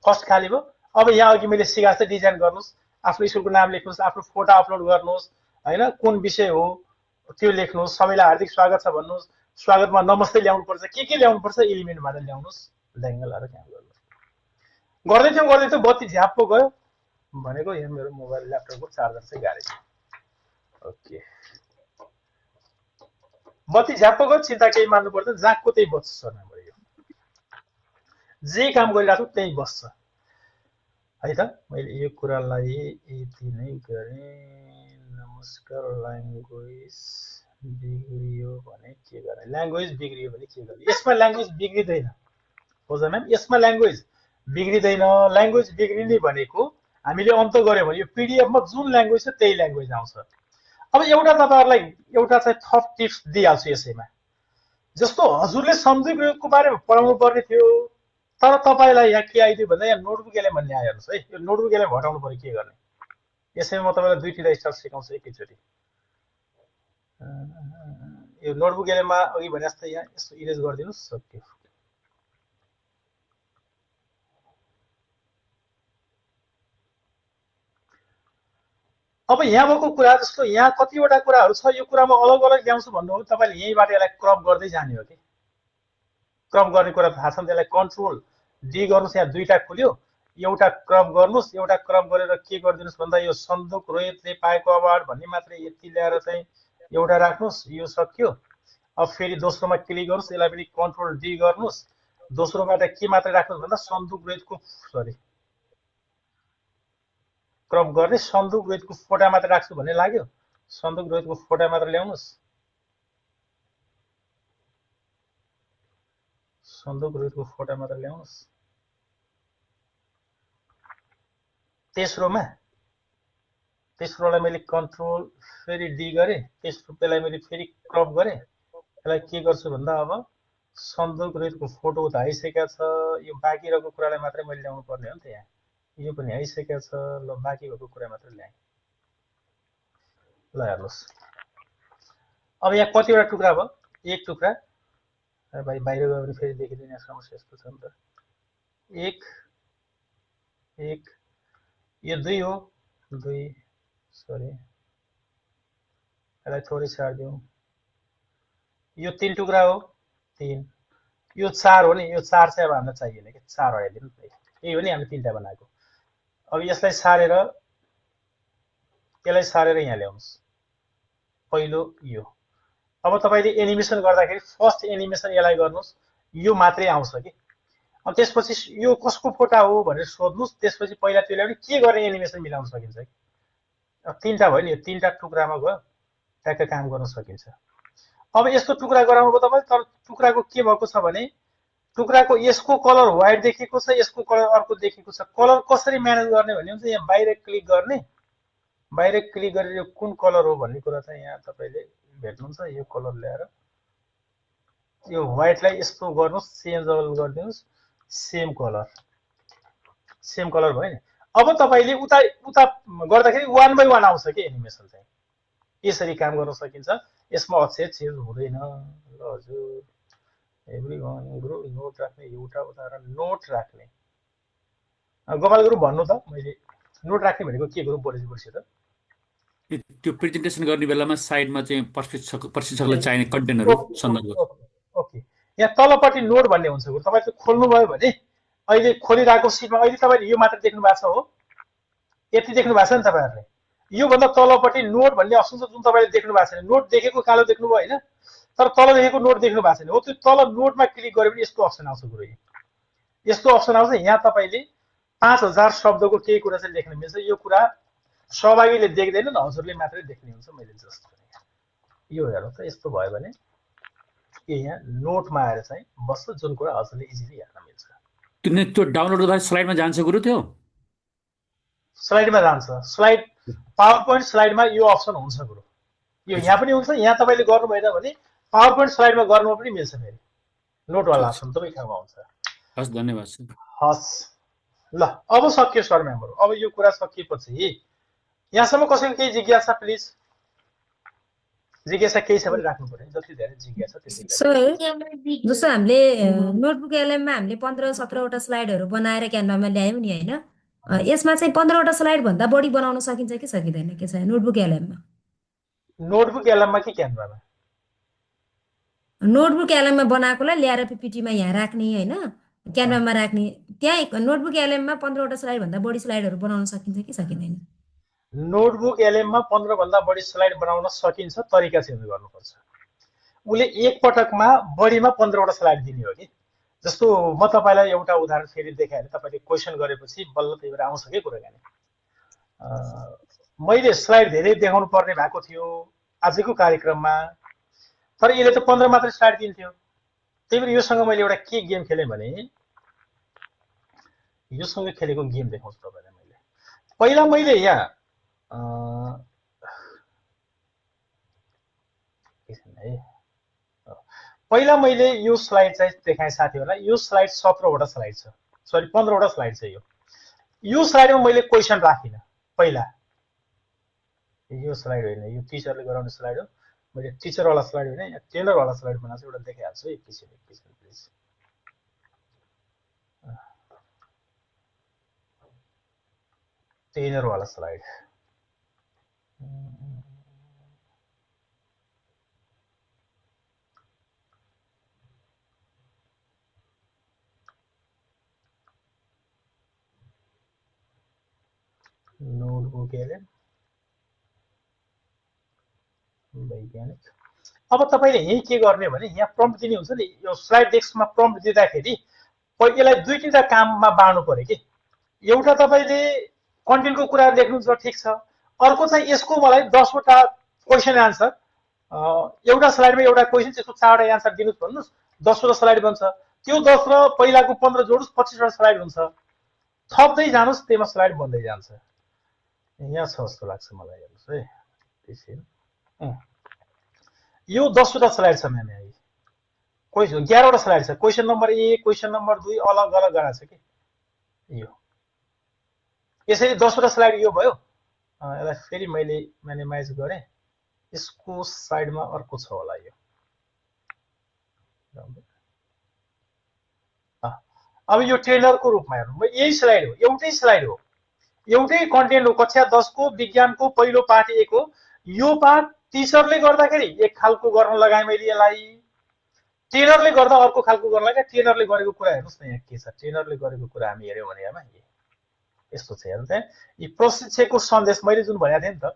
Speaker 2: फर्स्ट खाली भयो। अब यहाँ अघि मैले सिकाएको थिएँ डिजाइन गर्नुहोस्, आफ्नो स्कुलको नाम लेख्नुहोस्, आफ्नो फोटो अपलोड गर्नुहोस् हैन, कुन विषय हो त्यो लेख्नुहोस्, सबैलाई हार्दिक स्वागत छ भन्नुहोस्, स्वागतमा नमस्ते ल्याउनुपर्छ, के ल्याउनुपर्छ एलिमेन्ट मात्र ल्याउनुहोस्, ड्याङ्गल गरेर काम गर्नुहोस्। गर्दै थियौँ बत्ती झ्याप्पो गयो भनेको यहाँ मेरो मोबाइल ल्यापटपको चार्जर चाहिँ गाडी छ। ओके, बत्ती झ्याप्पो गयो, चिन्ता केही मान्नु पर्दैन, जहाँको त्यही बस्छ नम्बर। यो जे काम गरिरहेको छु त्यही बस्छ है त। मैले यो कुरालाई यति नै गरेँ। नमस्कार, ल्याङ्ग्वेज बिग्रियो भने के गर्ने, ल्याङ्ग्वेज बिग्रियो भने के गर्ने। यसमा ल्याङ्ग्वेज बिग्रिँदैन हो त म्याम, यसमा ल्याङ्ग्वेज बिग्रिँदैन। ल्याङ्ग्वेज बिग्रिने भनेको हामीले अन्त गर्यो भने यो पिडिएफमा जुन ल्याङ्ग्वेज छ त्यही ल्याङ्ग्वेज आउँछ। अब एउटा तपाईँहरूलाई एउटा चाहिँ थप टिप्स दिइहाल्छु यसैमा। जस्तो हजुरले सन्दुक रोयतको बारेमा पढाउनु पर्ने थियो, तर तपाईँलाई यहाँ के आइदियो भन्दा यहाँ नोटबुक एलएम भन्ने आयो हेर्नुहोस् है। यो नोटबुक एलएम हटाउनु पर्यो, के गर्ने यसैमा म तपाईँलाई दुईवटा स्टाइल सिकाउँछु एकैचोटि। यो नोटबुक एलएममा अघि भने जस्तै यहाँ यसो इरेज गरिदिनुहोस्, सक्यो। अब यहाँ भएको कुरा जस्तो यहाँ कतिवटा कुराहरू छ, यो कुरामा अलग अलग ल्याउँछु भन्नु हो, तपाईँले यहीँबाट यसलाई क्रप गर्दै जाने हो कि। क्रप गर्ने कुरा थाहा छ नि, त्यसलाई कन्ट्रोल डी गर्नुहोस्, यहाँ दुईटा खुल्यो, एउटा क्रप गर्नुहोस्, एउटा क्रप गरेर के गरिदिनुहोस् भन्दा यो सन्दुक रोयतले पाएको अवार्ड भन्ने मात्रै यति ल्याएर चाहिँ एउटा राख्नुहोस्, यो सक्यो। अब फेरि दोस्रोमा क्लिक गर्नुहोस्, यसलाई पनि कन्ट्रोल डी गर्नुहोस्, दोस्रोबाट के मात्रै राख्नुहोस् भन्दा सन्दुक रोयतको क्रप गर्ने, सन्दुक रोयतको फोटा मात्र राख्छु भन्ने लाग्यो, सन्दुक रोयतको फोटा मात्र ल्याउनुहोस्, सन्दुक रोयतको फोटा मात्र ल्याउनुहोस्। तेस्रोलाई मैले कन्ट्रोल फेरि डी गरेँ, तेस्रोलाई मैले फेरि क्रप गरेँ। यसलाई के गर्छु भन्दा अब सन्दुक रोयतको फोटो त आइसकेको छ, यो बाँकी रहेको कुरालाई मात्रै मैले ल्याउनु पर्ने हो नि त। यहाँ यो पनि आइसकेको छ, ल बाँकी भएको कुरा मात्र ल्याएँ। ल हेर्नुहोस्, अब यहाँ कतिवटा टुक्रा भयो, एक टुक्रा। भाइ बाहिर गयो भने फेरि देखिँदैन, समस्या यस्तो छ नि त। एक यो दुई हो, दुई सरी, यसलाई थोरै सारिदिउँ। यो तीन टुक्रा हो, तीन। यो चार हो नि, यो चार चाहिँ अब हामीलाई चाहिएन कि, चार हटाइदिनु न। यही हो नि हामीले तीनटा बनाएको। अब यसलाई सारेर यहाँ ल्याउनुहोस्, पहिलो यो। अब तपाईँले एनिमेसन गर्दाखेरि फर्स्ट एनिमेसन यसलाई गर्नुहोस्, यो मात्रै आउँछ कि। अब त्यसपछि यो कसको फोटा हो भनेर सोध्नुहोस्, त्यसपछि पहिला त्यसले पनि के गर्ने एनिमेसन मिलाउन सकिन्छ कि। अब 3टा भयो नि, यो 3टा टुक्रामा गयो ट्याक्क काम गर्न सकिन्छ। अब यस्तो टुक्रा गराउनुको तपाईँ, तर टुक्राको के भएको छ भने टुक्राको यसको कलर व्हाइट देखेको छ, यसको कलर अर्को देखेको छ। कलर कसरी म्यानेज गर्ने भन्ने हुन्छ, यहाँ बाहिर क्लिक गर्ने, बाहिर क्लिक गरेर यो कुन कलर हो भन्ने कुरा चाहिँ यहाँ तपाईँले भेट्नुहुन्छ। यो कलर ल्याएर यो व्हाइटलाई यस्तो गर्नुहोस्, चेन्ज गरिदिनुहोस्, सेम कलर भयो नि। अब तपाईँले उता उता गर्दाखेरि 1 बाइ 1 आउँछ कि एनिमेसन चाहिँ, यसरी काम गर्न सकिन्छ। यसमा अक्षर चेन्ज हुँदैन। ल हजुर, एभ्रीवन गुरु नोट राख्ने, एउटा उताएर नोट राख्ने। गोपाल गुरु भन्नु त, मैले नोट राख्ने भनेको के गुरु बोलेपछि त?
Speaker 12: त्यो प्रेजेन्टेसन गर्ने बेलामा साइडमा चाहिँ प्रशिक्षकलाई चाहिने कन्टेन्टहरु सन्दर्भ।
Speaker 2: ओके, यहाँ तलपट्टि नोट भन्ने हुन्छ गुरु। तपाईँ खोल्नुभयो भने अहिले खोलिरहेको सिटमा अहिले तपाईँले यो मात्र देख्नु भएको छ हो, यति देख्नु भएको छ नि तपाईँहरूले। योभन्दा तलपट्टि नोट भन्ने अप्सन छ जुन तपाईँले देख्नु भएको छैन। नोट देखेको कालो देख्नुभयो होइन, तर तल देखेको नोट देख्नु भएको छैन हो। त्यो तल नोटमा क्लिक गऱ्यो भने यस्तो अप्सन आउँछ गुरु। यस्तो अप्सन आउँछ, यहाँ तपाईँले 5000 शब्दको केही कुरा चाहिँ लेख्न मिल्छ। यो कुरा सहभागीले देख्दैनन्, हजुरले मात्रै देख्ने हुन्छ। मैले जस्ट यो हेर्नु त, यस्तो भयो भने यो यहाँ नोटमा आएर चाहिँ बस्छ, जुन कुरा हजुरले इजिली हेर्न मिल्छ।
Speaker 12: त्यो डाउनलोड गर्दा स्लाइडमा जान्छ गुरु, त्यो
Speaker 2: स्लाइडमा जान्छ। स्लाइड पावर पोइन्ट स्लाइडमा यो अप्सन हुन्छ गुरु। यो यहाँ पनि हुन्छ, यहाँ तपाईँले गर्नु भएन भने पावर पोइन्ट स्लाइडमा गर्नु पनि मिल्छ। फेरि नोटवाला अप्सन तपाईँ ठाउँमा हुन्छ।
Speaker 12: हस्, धन्यवाद।
Speaker 2: हस्, ल अब सकियो सर म्यामहरू। अब यो कुरा सकिएपछि यहाँसम्म कसैको केही जिज्ञासा प्लिज? जिज्ञासा केही छ भने राख्नु पर्यो, जति धेरै जिज्ञासा त्यति।
Speaker 13: सर, जस्तो हामीले नोटबुक एलएममा हामीले 15-17वटा स्लाइडहरू बनाएर क्यानभामा ल्यायौँ नि होइन, यसमा चाहिँ 15वटा स्लाइड भन्दा बढी बनाउन सकिन्छ कि सकिँदैन के छ नोटबुक एलएममा?
Speaker 2: नोटबुक एलएममा कि क्यानभामा?
Speaker 13: नोटबुक एलएममा बनाएकोलाई ल्याएर पिपिटीमा यहाँ राख्ने होइन, क्यानभामा राख्ने। त्यहाँ नोटबुक एलएममा 15वटा स्लाइड भन्दा बढी स्लाइडहरू बनाउन सकिन्छ कि सकिँदैन?
Speaker 2: नोटबुक एलएममा 15 भन्दा बढी स्लाइड बनाउन सकिन्छ, तरिका चेन्ज गर्नुपर्छ। उसले एक पटकमा बढीमा 15वटा स्लाइड दिने हो कि। जस्तो म तपाईँलाई एउटा उदाहरण फेरि देखाएँ, तपाईँले क्वेसन गरेपछि बल्ल त्यही भएर आउँछ कि कुराकानी। मैले स्लाइड धेरै देखाउनु पर्ने भएको थियो आजको कार्यक्रममा, तर यसले त 15 मात्र स्लाइड दिन्थ्यो। त्यही भएर योसँग मैले एउटा के गेम खेलेँ भने, योसँग खेलेको गेम देखाउँछु तपाईँलाई। पहिला मैले यहाँ पहिला मैले यो स्लाइड चाहिँ देखाएँ साथीहरूलाई। यो स्लाइड 17वटा स्लाइड छ, सरी 15वटा स्लाइड छ। यो स्लाइडमा मैले क्वेसन राखिनँ पहिला। यो स्लाइड होइन, यो टिचरले गराउने स्लाइड हो। मैले टिचरवाला स्लाइड होइन, यहाँ ट्रेनरवाला स्लाइड बनाएको छु, एउटा देखाइहाल्छु है। एकैछिन प्लिज। ट्रेनरवाला स्लाइड नोटबुक एलएम वैज्ञानिक। अब तपाईँले यही के गर्ने भने यहाँ प्रम्प्ट दिने हुन्छ नि। यो स्लाइड डेस्कमा प्रम्प्ट दिँदाखेरि यसलाई 2-3टा काममा बाँड्नु पर्यो कि। एउटा तपाईँले कन्टेन्टको कुरा लेख्नुहुन्छ, ठिक छ। अर्को चाहिँ यसको मलाई 10वटा क्वेसन एन्सर, एउटा स्लाइडमा एउटा क्वेसन, त्यसको 4वटा एन्सर दिनुहोस् भन्नुहोस्, 10वटा स्लाइड बन्छ। त्यो 10 र पहिलाको 15 जोड्नुहोस्, 25वटा स्लाइड हुन्छ। थप्दै जानुहोस्, त्यसमा स्लाइड बन्दै जान्छ। यहाँ छ जस्तो लाग्छ मलाई, हेर्नुहोस् है। एकछिन, यो 10वटा स्लाइड छ म्याम। यहाँ क्वेसन 11वटा स्लाइड छ। क्वेसन नम्बर 1, क्वेसन नम्बर 2 अलग अलग गराएको छ कि। यो यसरी 10वटा स्लाइड यो भयो। यसलाई फेरि मैले मिनिमाइज गरेँ। यसको साइडमा अर्को छ होला यो। अब यो ट्रेनरको रूपमा हेर्नु, यही स्लाइड हो, एउटै स्लाइड हो, एउटै कन्टेन्ट हो। कक्षा 10 को विज्ञानको पहिलो पाठ 1 हो। यो पाठ टिचरले गर्दाखेरि एक खालको गर्न लगाएँ मैले यसलाई, ट्रेनरले गर्दा अर्को खालको गर्न लगाएँ। ट्रेनरले गरेको कुरा हेर्नुहोस् न यहाँ के छ। ट्रेनरले गरेको कुरा हामी हेऱ्यौँ भने यस्तो छ। हेर्नु त, यी प्रशिक्षकको सन्देश मैले जुन भनेको थिएँ नि त,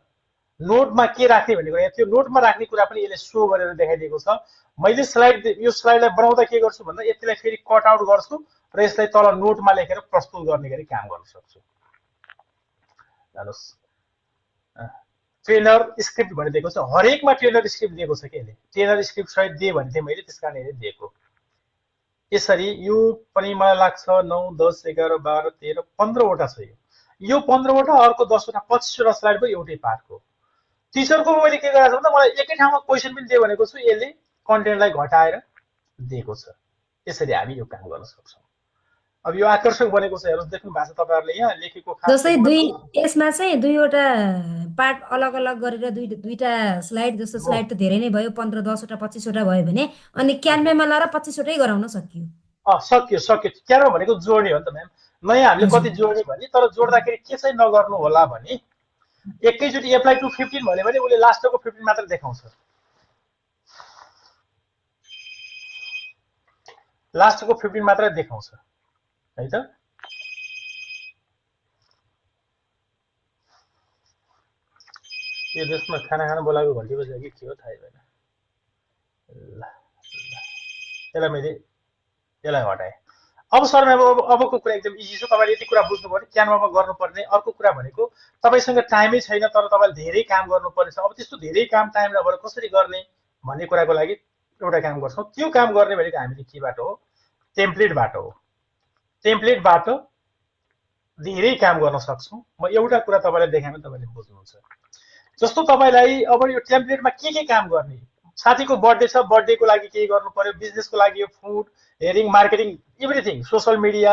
Speaker 2: नोटमा के राख्ने भन्ने कुरा, त्यो नोटमा राख्ने कुरा पनि यसले सो गरेर देखाइदिएको छ। मैले यो स्लाइडलाई बनाउँदा के गर्छु भन्दा यसलाई फेरि कट आउट गर्छु र यसलाई तल नोटमा लेखेर प्रस्तुत गर्ने गरी काम गर्न सक्छु। हेर्नुहोस्, ट्रेनर स्क्रिप्ट भनिदिएको छ, हरेकमा ट्रेनर स्क्रिप्ट दिएको छ कि यसले। ट्रेनर स्क्रिप्ट सहित दिए भने थिएँ मैले, त्यस कारण यसले दिएको। यसरी यो पनि मलाई लाग्छ 9, 10, 11, 12, 13, 15वटा छ। यो 15वटा, अर्को 10वटा, 25वटा स्लाइड भयो एउटै पाठको। टिचरको मैले के गरेको छु भन्दा मलाई एकै ठाउँमा क्वेसन पनि दिए भनेको छु, यसले कन्टेन्टलाई घटाएर दिएको छ। यसरी हामी यो काम गर्न सक्छौँ। अब यो आकर्षक बनेको छ, हेर्नुहोस्, देख्नु भएको छ तपाईँहरूले यहाँ लेखेको खास
Speaker 13: जस्तै यसमा चाहिँ 2वटा पार्ट अलग अलग गरेर दुईटा स्लाइड जस्तो स्लाइड त धेरै नै भयो, 15, 10वटा, 25वटा भयो भने अनि क्यानभामा लाएर 25वटै गराउन सकियो।
Speaker 2: सक्यो। क्यानभा भनेको जोड्ने हो नि त म्याम। नयाँ हामीले कति जोड्ने भने, तर जोड्दाखेरि के चाहिँ नगर्नु होला भने एकैचोटि एप्लाई टु 15 भन्यो भने उसले लास्टको 15 मात्र देखाउँछ। लास्टको 15 मात्र देखाउँछ है त। यो देशमा खाना खान बोलाएको घन्टी बज्यो कि के हो थाहै भएन। ल यसलाई मैले यसलाई हटाएँ। अब सर अबको कुरा एकदम इजी छ। तपाईँले यति कुरा बुझ्नु पर्यो क्यानभामा गर्नुपर्ने। अर्को कुरा भनेको तपाईँसँग टाइमै छैन तर तपाईँले धेरै काम गर्नुपर्ने छ। अब त्यस्तो धेरै काम टाइम नभएर कसरी गर्ने भन्ने कुराको लागि एउटा काम गर्छौँ। त्यो काम गर्ने भनेको हामीले केबाट हो? टेम्प्लेटबाट हो। टेम्प्लेटबाट धेरै काम गर्न सक्छौँ। म एउटा कुरा तपाईँलाई देखाएँ भने तपाईँले बुझ्नुहुन्छ। जस्तो तपाईँलाई अब यो टेम्प्लेटमा के काम गर्ने, साथीको बर्थडे छ, बर्थडेको लागि के गर्नु पर्यो, बिजनेसको लागि यो food, hearing, marketing, everything, social media,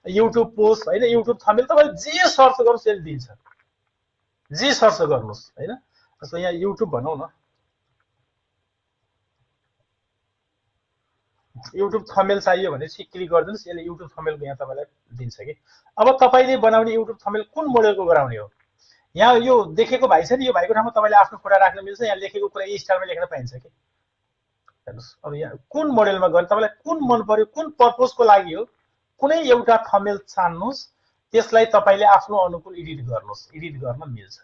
Speaker 2: YouTube post होइन, युट्युब थम्बनेल, तपाईँले जे सर्च गर्नुहोस् यसले दिन्छ। जे सर्च गर्नुहोस् होइन। जस्तो यहाँ युट्युब भनौँ न, युट्युब थम्बनेल चाहियो भने चाहिँ क्लिक गरिदिनुहोस्, यसले युट्युब थम्बनेलको यहाँ तपाईँलाई दिन्छ कि। अब तपाईँले बनाउने युट्युब थम्बनेल कुन मोडलको गराउने हो? यहाँ यो देखेको भाइ छ नि, यो भाइको ठाउँमा तपाईँले आफ्नो फोटो राख्न मिल्छ। यहाँ लेखेको कुरा यही स्टाइलमा लेख्न पाइन्छ कि। हेर्नुहोस्, अब यहाँ कुन मोडलमा गर्ने, तपाईँलाई कुन मन पर्यो, कुन पर्पजको लागि हो, कुनै एउटा थम्बनेल छान्नुहोस्, त्यसलाई तपाईँले आफ्नो अनुकूल एडिट गर्नुहोस्, एडिट गर्न मिल्छ।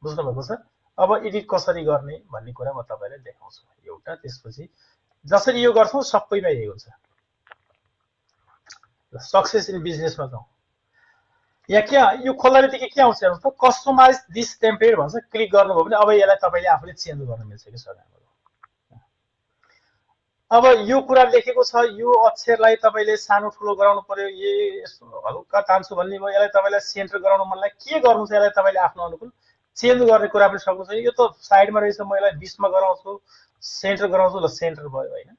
Speaker 2: बुझ्नुभएको छ? अब एडिट कसरी गर्ने भन्ने कुरा म तपाईँलाई देखाउँछु एउटा। त्यसपछि जसरी यो गर्छौँ सबैमा यही हुन्छ। सक्सेस इन बिजनेसमा जाउँ। यहाँ के यो खोल्दा बित्तिकै के आउँछ हेर्नुहोस् त, कस्टमाइज दिस टेम्प्लेट भन्छ। क्लिक गर्नुभयो भने अब यसलाई तपाईँले आफूले चेन्ज गर्न मिल्छ कि सर। अब यो कुरा लेखेको छ, यो अक्षरलाई तपाईँले सानो ठुलो गराउनु पर्यो, यसो हल्का तान्छु भन्ने भयो, यसलाई तपाईँलाई सेन्टर गराउनु मन लाग्यो, के गर्नु छ यसलाई तपाईँले आफ्नो अनुकूल चेन्ज गर्ने कुरा पनि सक्नुहुन्छ। यो त साइडमा रहेछ, म यसलाई 20 मा गराउँछु, सेन्टर गराउँछु, ल सेन्टर भयो होइन।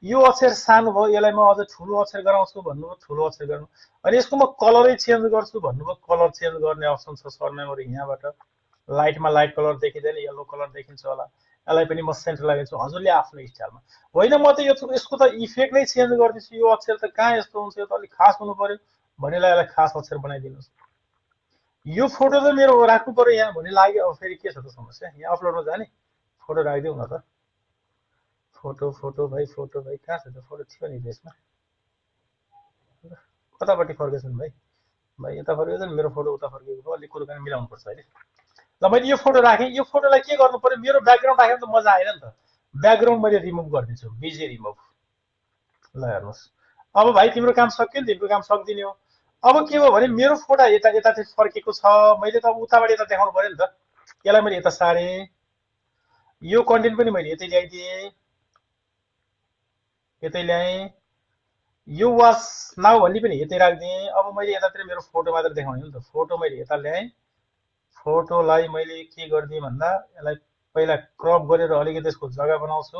Speaker 2: यो अक्षर सानो भयो, यसलाई म अझ ठुलो अक्षर गराउँछु भन्नुभयो, ठुलो अक्षर गर्नु। अनि यसको म कलरै चेन्ज गर्छु भन्नुभयो, कलर चेन्ज गर्ने अप्सन छ सर मेमोरी यहाँबाट। लाइटमा लाइट कलर देखिँदैन, येलो कलर देखिन्छ होला, यसलाई पनि म सेन्टर लगाइदिन्छु हजुरले आफ्नो स्टाइलमा। होइन म त यसको त इफेक्ट नै चेन्ज गरिदिन्छु, यो अक्षर त कहाँ यस्तो हुन्छ, यो त अलिक खास हुनु पर्यो भनेलाई यसलाई खास अक्षर बनाइदिनुहोस्। यो फोटो त मेरो राख्नु पर्यो यहाँ भन्ने लाग्यो। अब फेरि के छ त समस्या, यहाँ अपलोडमा जाने फोटो राखिदिउँ न त। फोटो भाइ कहाँ छ त फोटो? थियो नि त्यसमा, कतापट्टि फर्केछन् भाइ? यता फर्केछ नि, मेरो फोटो उता फर्केको भयो। अलिक कुराकानी मिलाउनु पर्छ अहिले। ल मैले यो फोटो राखेँ, यो फोटोलाई के गर्नु पर्यो, मेरो ब्याकग्राउन्ड राखेर त मजा आएन नि त। ब्याकग्राउन्ड मैले रिमुभ गरिदिन्छु, बिजी रिमुभ। ल हेर्नुहोस्, अब भाइ तिम्रो काम सक्यो नि, तिम्रो काम सकिदिने हो। अब के भयो भने मेरो फोटो यता फर्केको छ, मैले त अब उताबाट यता देखाउनु पर्यो नि त। यसलाई मैले यता सारेँ, यो कन्टेन्ट पनि मैले यतै ल्याइदिएँ, यतै ल्याएँ, यो वास नाउ भन्ने पनि यतै राखिदिएँ। अब मैले यतातिर मेरो फोटो मात्र देखाउने हो नि त। फोटो मैले यता ल्याएँ, फोटोलाई मैले के गरिदिएँ भन्दा यसलाई पहिला क्रप गरेर अलिकति यसको जग्गा बनाउँछु,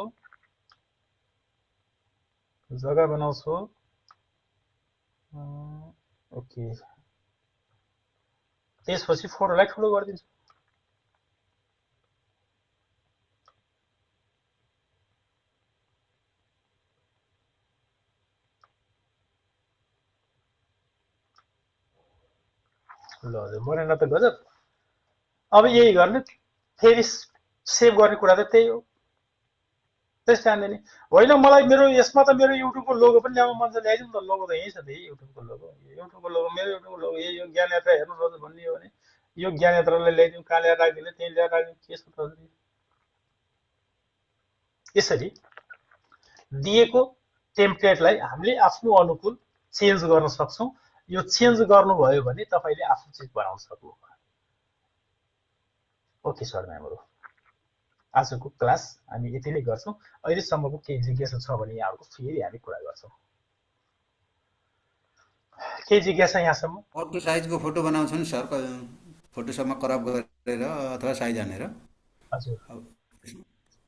Speaker 2: ओके। त्यसपछि फोटोलाई ठुलो गरिदिन्छु। ल हजुर बनेन त गजब। अब यही गर्ने, फेरि सेभ गर्ने कुरा त त्यही हो। त्यस कारणले नि होइन मलाई मेरो यसमा त मेरो युट्युबको लोगो पनि ल्याउनु मन छ, ल्याइदिउँ त। लोगो त यही छ त, यही युट्युबको लोगो, मेरो युट्युबको लोगो यही हो। ज्ञान यात्रा हेर्नु भन्ने हो भने यो ज्ञानेन्द्रलाई ल्याइदिउँ, कहाँ ल्याएर राखिदिने, त्यहीँ ल्याएर राखिदिउँ, के छ त हजुर? यसरी दिएको टेम्प्लेटलाई हामीले आफ्नो अनुकूल चेन्ज गर्न सक्छौँ। यो चेन्ज गर्नुभयो भने तपाईँले आफ्नो चिज बनाउन सक्नुभयो। ओके सर म्यामहरू, आजको क्लास हामी यति नै गर्छौँ। अहिलेसम्मको केही जिज्ञासा छ भने यहाँहरूको फेरि हामी कुरा गर्छौँ। केही जिज्ञासा यहाँसम्म?
Speaker 11: अर्को साइजको फोटो बनाउँछ नि सर, फोटोसम्म क्रप गरेर अथवा साइज हानेर।
Speaker 2: हजुर,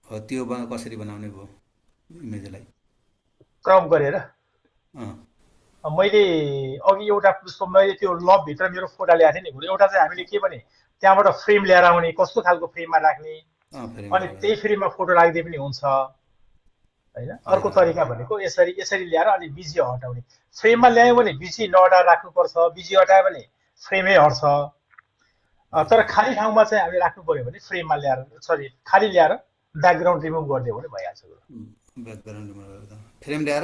Speaker 11: हो त्यो कसरी बनाउने भयो इमेजलाई?
Speaker 2: क्रप गरेर
Speaker 11: अँ
Speaker 2: मैले अघि एउटा मैले त्यो लबभित्र मेरो फोटो ल्याएको थिएँ नि। एउटा चाहिँ हामीले के भने त्यहाँबाट फ्रेम ल्याएर आउने, कस्तो खालको फ्रेममा राख्ने, अनि त्यही फ्रेममा फोटो राख्दै पनि हुन्छ होइन। अर्को तरिका भनेको यसरी यसरी ल्याएर अनि बिजी हटाउने। फ्रेममा ल्यायो भने बिजी नहटाएर राख्नुपर्छ, बिजी हटायो भने फ्रेमै हट्छ। तर खाली ठाउँमा चाहिँ हामीले राख्नु पर्यो भने फ्रेममा ल्याएर खाली ल्याएर ब्याकग्राउन्ड रिमुभ गरिदियो भने भइहाल्छ।
Speaker 11: ब्याकग्राउन्ड रिमुभ गर्दा फ्रेम ल्याएर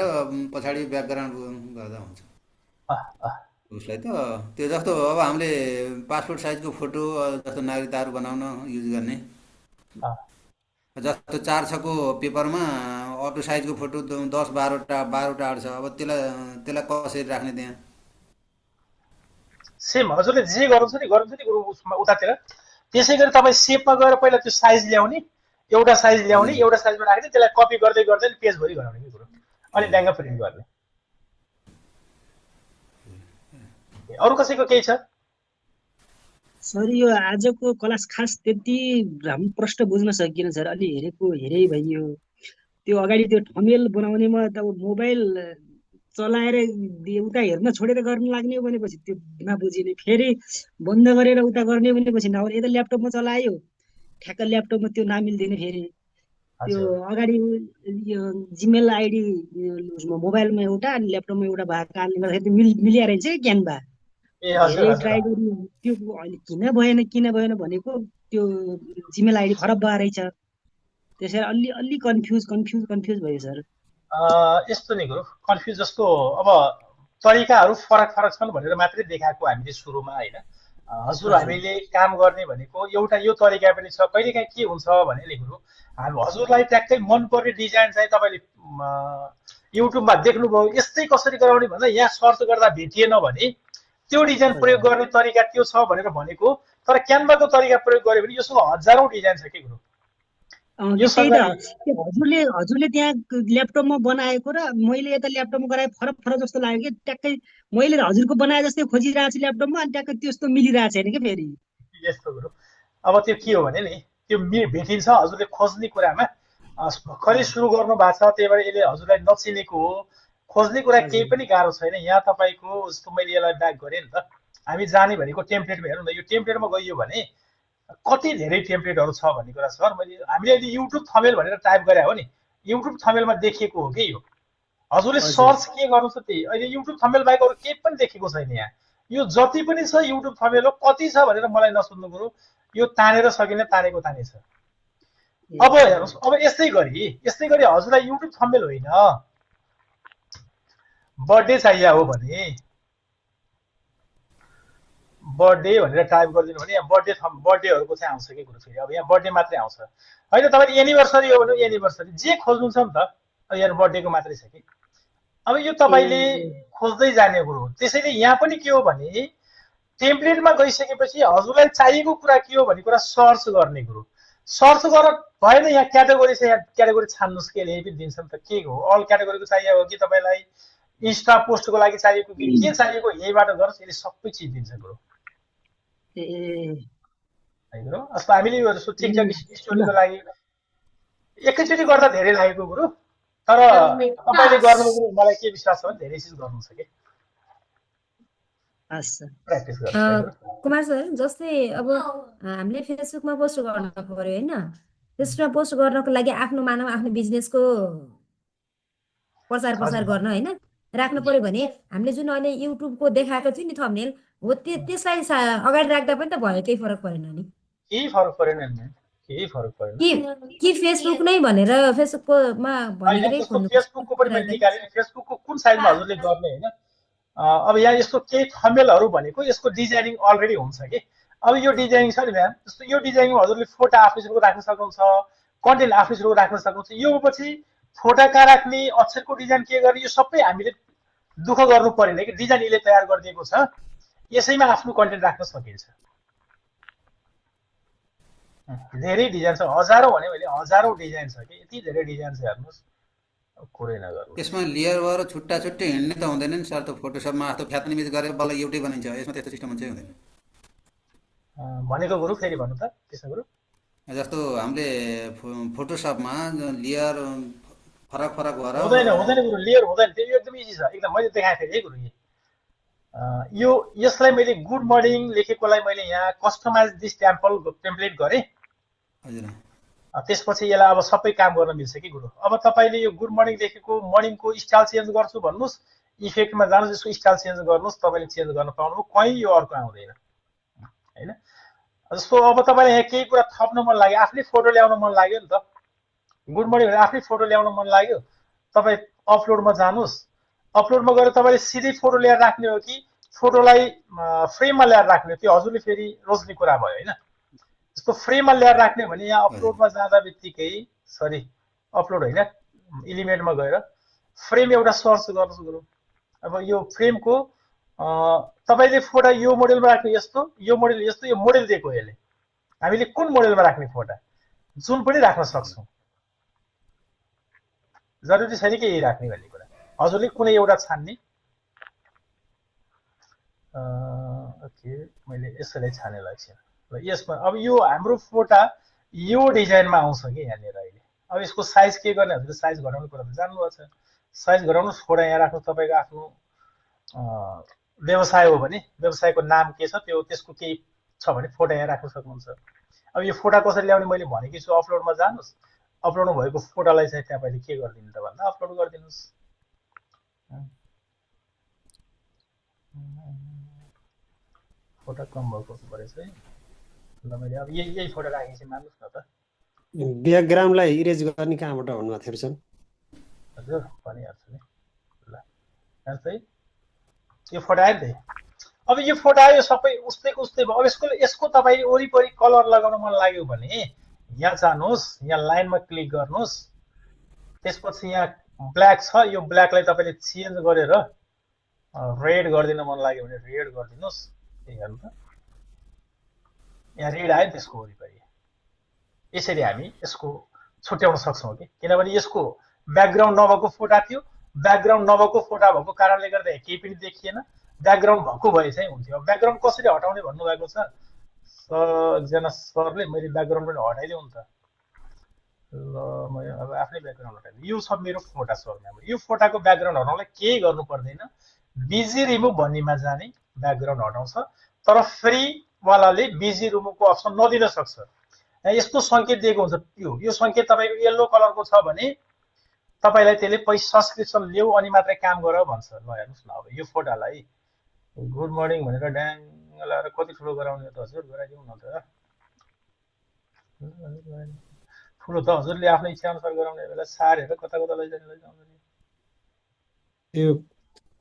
Speaker 11: पछाडि ब्याकग्राउन्ड गर्दा हुन्छ उसलाई त। त्यो जस्तो अब हामीले पासपोर्ट साइजको फोटो जस्तो नागरिकताहरू बनाउन युज गर्ने, जस्तो 4:6को पेपरमा अटो साइजको फोटो 10-12वटा आउँछ। अब त्यसलाई कसरी राख्ने त्यहाँ?
Speaker 2: सेम हजुरले जे गर्नुहुन्छ नि उसमा उतातिर। त्यसै गरी तपाईँ सेपमा गएर पहिला त्यो साइज ल्याउने, एउटा साइज ल्याउने, एउटा साइजमा राख्ने, त्यसलाई कपी गर्दै गर्दै पेजभरि गराउने कि कुरो, अनि ड्याङ्ग प्रिन्ट गर्ने। अरू कसैको केही छ?
Speaker 14: सर यो आजको क्लास खास त्यति राम्रो प्रश्न बुझ्न सकिएन सर। अलि हेरै भइयो। त्यो अगाडि त्यो ठमेल बनाउनेमा अब मोबाइल चलाएर उता हेर्न छोडेर गर्न लाग्ने भनेपछि त्यो नबुझिने, फेरि बन्द गरेर उता गर्ने भनेपछि नभए यता ल्यापटपमा चलायो, ठ्याक्क ल्यापटपमा त्यो नमिल्दैन। फेरि त्यो अगाडि यो जिमेल आइडी मोबाइलमा एउटा अनि ल्यापटपमा एउटा भएको कारणले गर्दाखेरि मिलिया रहेछ कि क्यानभा। ट्राई गर्नु त्यो अहिले किन भएन भनेको त्यो जिमेल आइडी खराब भएर रहेछ। त्यसैले अलि कन्फ्युज भयो सर।
Speaker 2: यस्तो नै कुरो कन्फ्युज जस्तो अब तरिकाहरू फरक छन् भनेर मात्रै देखाएको हामीले सुरुमा होइन। हजुर हामीले काम गर्ने भनेको एउटा यो तरिका पनि छ। कहिलेकाहीँ के हुन्छ भने कुरो हजुरलाई ट्याक्कै मनपर्ने डिजाइन चाहिँ तपाईँले युट्युबमा देख्नुभयो, यस्तै कसरी गराउने भन्दा यहाँ सर्च गर्दा भेटिएन भने त्यो डिजाइन प्रयोग गर्ने तरिका त्यो छ भनेर भनेको। तर क्यानभाको तरिका प्रयोग गर्यो भने योसँग हजारौं डिजाइन छ के कुरो।
Speaker 14: हजुरले त्यहाँ ल्यापटपमा बनाएको र मैले यता ल्यापटपमा गराए फरक जस्तो लाग्यो कि। ट्याक्कै मैले हजुरको बनाए जस्तै खोजिरहेको छु ल्यापटपमा, अनि ट्याक्कै त्यस्तो मिलिरहेको छैन कि फेरि
Speaker 2: यस्तो कुरो। अब त्यो के हो भने नि त्यो भेटिन्छ हजुरले खोज्ने कुरामा भर्खरै सुरु गर्नु भएको छ, त्यही भएर यसले हजुरलाई नचिनेको हो। खोज्ने कुरा केही पनि गाह्रो छैन। यहाँ तपाईँको जस्तो मैले यसलाई ब्याक गरेँ नि त, हामी जाने भनेको टेम्प्लेटमा हेर्नु न। यो टेम्प्लेटमा गइयो भने कति धेरै टेम्प्लेटहरू छ भन्ने कुरा सर। हामीले अहिले युट्युब थमेल भनेर टाइप गरे हो नि, युट्युब थमेलमा देखिएको हो कि यो। हजुरले सर्च के गर्नु छ त्यही। अहिले युट्युब थमेल बाहेक अरू केही पनि देखेको छैन यहाँ। यो जति पनि छ युट्युब थमेल हो, कति छ भनेर मलाई नसोध्नु कुरो। यो तानेर सकिने तानेको ताने छ। अब हेर्नुहोस्, अब यस्तै गरी हजुरलाई युट्युब थमेल होइन, बर्थडे चाहिए हो भने बर्थडे भनेर टाइप गरिदिनु भने यहाँ बर्थडेहरूको चाहिँ आउँछ कि कुरो। फेरि अब यहाँ बर्थडे मात्रै आउँछ होइन। तपाईँले एनिभर्सरी हो भने एनिभर्सरी जे खोज्नु छ नि त, यहाँ बर्थडेको मात्रै छ कि। अब यो तपाईँले खोज्दै जाने कुरो हो। त्यसैले यहाँ पनि के हो भने टेम्प्लेटमा गइसकेपछि हजुरलाई चाहिएको कुरा के हो भन्ने कुरा सर्च गर्ने कुरो। सर्च गरेर भएन, यहाँ क्याटेगोरी छ, यहाँ क्याटेगोरी छान्नुहोस् कि यही पनि दिन्छ नि त। के हो अल क्याटेगोरीको चाहिएको हो कि तपाईँलाई इन्स्टा पोस्टको लागि चाहिएको कि के चाहिएको, यहीबाट गर्नुहोस्, यसले सबै चिज दिन्छ कुरो। जस्तो हामीले यो टिकटक स्टोरीको लागि एकैचोटि गर्दा धेरै लागेको कुरो, तर तपाईँले गर्नु मलाई के विश्वास छ भने धेरै चिज गर्नुहुन्छ कि।
Speaker 13: कुमार सर, जस्तै अब हामीले फेसबुकमा पोस्ट गर्न पर्यो होइन, फेसबुकमा पोस्ट गर्नको लागि आफ्नो मानव आफ्नो बिजनेसको प्रचार गर्न होइन राख्नु पर्यो भने हामीले जुन अहिले युट्युबको देखाएको थियो नि थम्बनेल हो, त्यसलाई अगाडि राख्दा पनि त भयो, केही फरक परेन नि?
Speaker 2: केही फरक परेन नि, केही फरक परेन
Speaker 13: कि फेसबुक नै भनेर फेसबुकमा भनेकै
Speaker 2: फेसबुकको पनि मैले निकालेँ। फेसबुकको कुन साइजमा हजुरले गर्ने होइन। अब यहाँ यस्तो केही थम्बनेलहरू भनेको यसको डिजाइनिङ अलरेडी हुन्छ कि। अब यो डिजाइनिङ छ नि म्याम, जस्तो यो डिजाइनिङमा हजुरले फोटो आफ्नो सुरुको राख्न सक्नुहुन्छ, कन्टेन्ट आफ्नो सुरुको राख्न सक्नुहुन्छ। यो पछि फोटो कहाँ राख्ने, अक्षरको डिजाइन के गर्ने, यो सबै हामीले दुःख गर्नु परेन कि डिजाइन यसले तयार गरिदिएको छ, यसैमा आफ्नो कन्टेन्ट राख्न सकिन्छ। धेरै डिजाइन छ, हजारौँ भने मैले हजारौँ डिजाइन छ कि, यति धेरै डिजाइन छ हेर्नुहोस्, कुरै नगर्नु।
Speaker 11: यसमा लेयर भएर छुट्टा छुट्टै हिँड्ने त हुँदैन नि सर, त फोटोसपमा यस्तो फ्यात्निमिज गरेर बल्ल एउटै बनिन्छ, यसमा त्यस्तो सिस्टम हुन्छ हुँदैन।
Speaker 2: भनेको गुरु फेरि भन्नु त त्यसो गुरु।
Speaker 11: जस्तो हामीले फोटोसपमा लेयर फरक फरक भएर
Speaker 2: हुँदैन हुँदैन गुरु, लेयर हुँदैन, त्यो एकदम इजी छ एकदम। मैले देखाएको थिएँ है गुरु, यो यसलाई मैले गुड मर्निङ लेखेकोलाई मैले यहाँ कस्टमाइज दिस टेम्प्लेट गरेँ।
Speaker 11: हजुर
Speaker 2: त्यसपछि यसलाई अब सबै काम गर्न मिल्छ कि गुरु। अब तपाईँले यो गुड मर्निङ लेखेको मर्निङको स्टाइल चेन्ज गर्छु भन्नुहोस्, इफेक्टमा जानुहोस्, यसको स्टाइल चेन्ज गर्नुहोस्, तपाईँले चेन्ज गर्न पाउनु, कहीँ यो अर्को आउँदैन होइन। जस्तो अब तपाईँलाई यहाँ केही कुरा थप्न मन लाग्यो, आफ्नै फोटो ल्याउन मन लाग्यो नि त, गुड मर्निङ भनेर आफ्नै फोटो ल्याउन मन लाग्यो, तपाईँ अपलोडमा जानुहोस्, अपलोडमा गएर तपाईँले सिधै फोटो ल्याएर राख्ने हो कि फोटोलाई फ्रेममा ल्याएर राख्ने हो, त्यो हजुरले फेरि रोज्ने कुरा भयो होइन। जस्तो फ्रेममा ल्याएर राख्ने हो भने यहाँ अपलोडमा जाँदा बित्तिकै सरी अपलोड होइन, इलिमेन्टमा गएर फ्रेम एउटा सर्च गर्नुहोस् गुरु। अब यो फ्रेमको तपाईँले फोटो यो मोडेलमा राख्ने, यस्तो यो मोडेल यस्तो, यो मोडेल दिएको यसले, हामीले कुन मोडेलमा राख्ने फोटो जुन पनि राख्न सक्छौँ, जरुरी छैन कि यही राख्ने भन्ने कुरा, हजुरले कुनै एउटा छान्ने। ओके मैले यसैलाई छानेलाई एकछिन ल, यसमा अब यो हाम्रो फोटा यो डिजाइनमा आउँछ कि यहाँनिर अहिले। अब यसको साइज के गर्ने, हजुरले साइज घटाउने कुरा त जान्नुभएको छ, साइज घटाउनुहोस्, फोटा यहाँ राख्नु, तपाईँको आफ्नो व्यवसाय हो भने व्यवसायको नाम के छ त्यो, त्यसको केही छ भने फोटा यहाँ राख्न सक्नुहुन्छ। अब यो फोटा कसरी ल्याउने मैले भनेकै छु, अपलोडमा जानुहोस्, अपलोड भएको फोटालाई चाहिँ तपाईँले के गरिदिनु त भन्दा अपलोड गरिदिनुहोस्। फोटो कम भएको परेछ है, ल मैले अब यही फोटो राखेको छु मान्नुहोस् न त।
Speaker 7: ब्याकग्राउन्डलाई इरेज गर्ने कहाँबाट भन्नुभएको थियो सर?
Speaker 2: हजुर भनिहाल्छु नि, ल है यो फोटो आयो नि त। अब यो फोटो आयो सबै उस्तैको उस्तै भयो। अब यसको तपाईँ वरिपरि कलर लगाउन मन लाग्यो भने यहाँ जानुहोस्, यहाँ लाइनमा क्लिक गर्नुहोस्, त्यसपछि यहाँ ब्ल्याक छ, यो ब्ल्याकलाई तपाईँले चेन्ज गरेर रेड गरिदिन मन लाग्यो भने रेड गरिदिनुहोस्। हेर्नु त यहाँ रेड आयो त्यसको वरिपरि। यसरी हामी यसको छुट्याउन सक्छौँ कि, किनभने यसको ब्याकग्राउन्ड नभएको फोटा थियो, ब्याकग्राउन्ड नभएको फोटा भएको कारणले गर्दा केही पनि देखिएन, ब्याकग्राउन्ड भएको भए चाहिँ हुन्थ्यो। अब ब्याकग्राउन्ड कसरी हटाउने भन्नुभएको छ एकजना सरले, मैले ब्याकग्राउन्ड पनि हटाइदिउँ नि त। ल मैले अब आफ्नै ब्याकग्राउन्ड हटाइदिएँ, यो छ मेरो फोटा सर। यो फोटाको ब्याकग्राउन्ड हटाउनलाई केही गर्नु पर्दैन, बिजी रिमुभ भन्नेमा जाने ब्याकग्राउन्ड हटाउँछ, तर फ्रीवालाले बिजी रिमुभको अप्सन नदिन सक्छ। यस्तो सङ्केत दिएको हुन्छ, यो सङ्केत तपाईँको येल्लो कलरको छ भने तपाईँलाई त्यसले पैसा सब्सक्रिप्सन ल्याऊ अनि मात्रै काम गर भन्छ। ल हेर्नुहोस् न, अब यो फोटालाई गुड मर्निङ भनेर ड्याङ लगाएर कति ठुलो गराउने त हजुर, गराइदिउँ न त। ठुलो त हजुरले आफ्नो इच्छा अनुसार गराउने बेला सारेर कता कता लैजाने।
Speaker 7: त्यो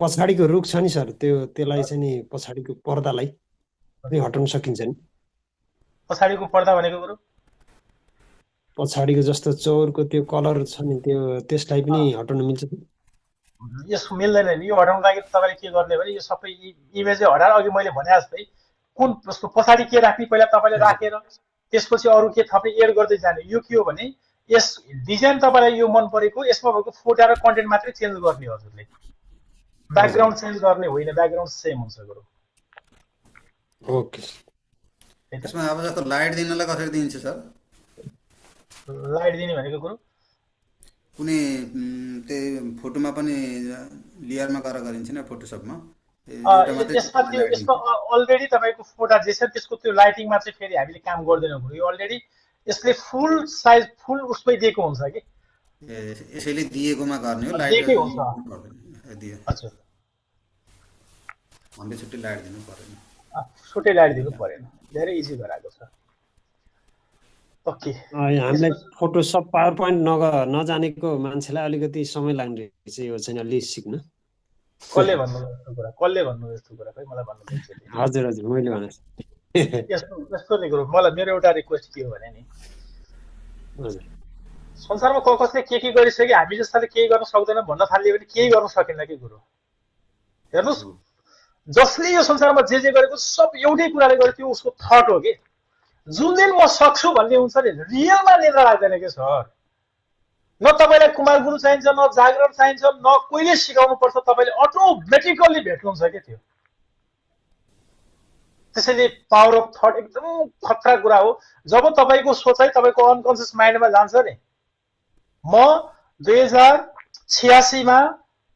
Speaker 7: पछाडिको रुख छ नि सर, त्यसलाई चाहिँ नि पछाडिको पर्दालाई हटाउन सकिन्छ नि।
Speaker 2: पछाडिको पर्दा भनेको गुरु
Speaker 7: पछाडिको जस्तो चौरको त्यो कलर छ नि, त्यसलाई पनि हटाउन मिल्छ?
Speaker 2: यसको मिल्दैन नि, यो हटाउनु लागि तपाईँले के गर्ने भने यो सबै इमेजै हटाएर अघि मैले भने जस्तै कुन जस्तो पछाडि के राख्ने पहिला तपाईँले राखेर त्यसपछि अरू के थप्ने एड गर्दै जाने। यो के हो भने यस डिजाइन तपाईँलाई यो मन परेको, यसमा भएको फोटो र कन्टेन्ट मात्रै चेन्ज गर्ने हजुरले, ब्याकग्राउन्ड चेन्ज गर्ने होइन, ब्याकग्राउन्ड सेम हुन्छ गुरु।
Speaker 7: ओके,
Speaker 11: त्यसमा अब जस्तो लाइट दिनलाई कसरी दिन्छ सर?
Speaker 2: लाइट दिने भनेको गुरु
Speaker 11: कुनै त्यही फोटोमा पनि लेयरमा गरेर गरिन्छ नि फोटोसपमा,
Speaker 2: यसमा अलरेडी तपाईँको फोटा जे छ त्यसको त्यो लाइटिङमा चाहिँ फेरि हामीले काम गर्दैनौँ गुरु। यो अलरेडी यसले फुल साइज फुल उसमै दिएको हुन्छ कि,
Speaker 11: यसैले दिएकोमा गर्ने हो, लाइट
Speaker 2: हुन्छ। हजुर
Speaker 11: हामीले छुट्टै लाइट दिनु परेन,
Speaker 2: छुट्टै लाइट दिनु परेन, धेरै इजी गराएको छ। ओके,
Speaker 7: हामीलाई फोटोसप पावर पोइन्ट नजानेको मान्छेलाई अलिकति समय लाग्ने रहेछ यो चाहिँ अलि सिक्न।
Speaker 2: कसले भन्नु यस्तो कुरा, कसले भन्नु यस्तो कुरा, खै मलाई भन्नु।
Speaker 7: हजुर हजुर मैले भने
Speaker 2: यस्तो नै कुरो मलाई मेरो एउटा रिक्वेस्ट के हो भने नि
Speaker 7: हजुर
Speaker 2: संसारमा कसले के गरिसक्यो हामी जस्ताले केही गर्न सक्दैन भन्न थालियो भने केही गर्न सकिन्न के कुरो हेर्नुस् जसले यो संसारमा जे गरेको सब एउटै कुराले गर्यो त्यो उसको थट हो कि जुन दिन म सक्छु भन्ने हुन्छ नि रियलमा निद्रा लाग्दैन के सर न तपाईलाई कुमार गुरु चाहिन्छ न जागरण चाहिन्छ न कोहीले सिकाउनु पर्छ तपाईले अटोमेटिकली भेट्नुहुन्छ के त्यो त्यसैले पावर अफ थट एकदम खतरा कुरा हो जब तपाईको सोचाइ तपाईको अनकन्सियस माइन्डमा जान्छ नि म 2086 मा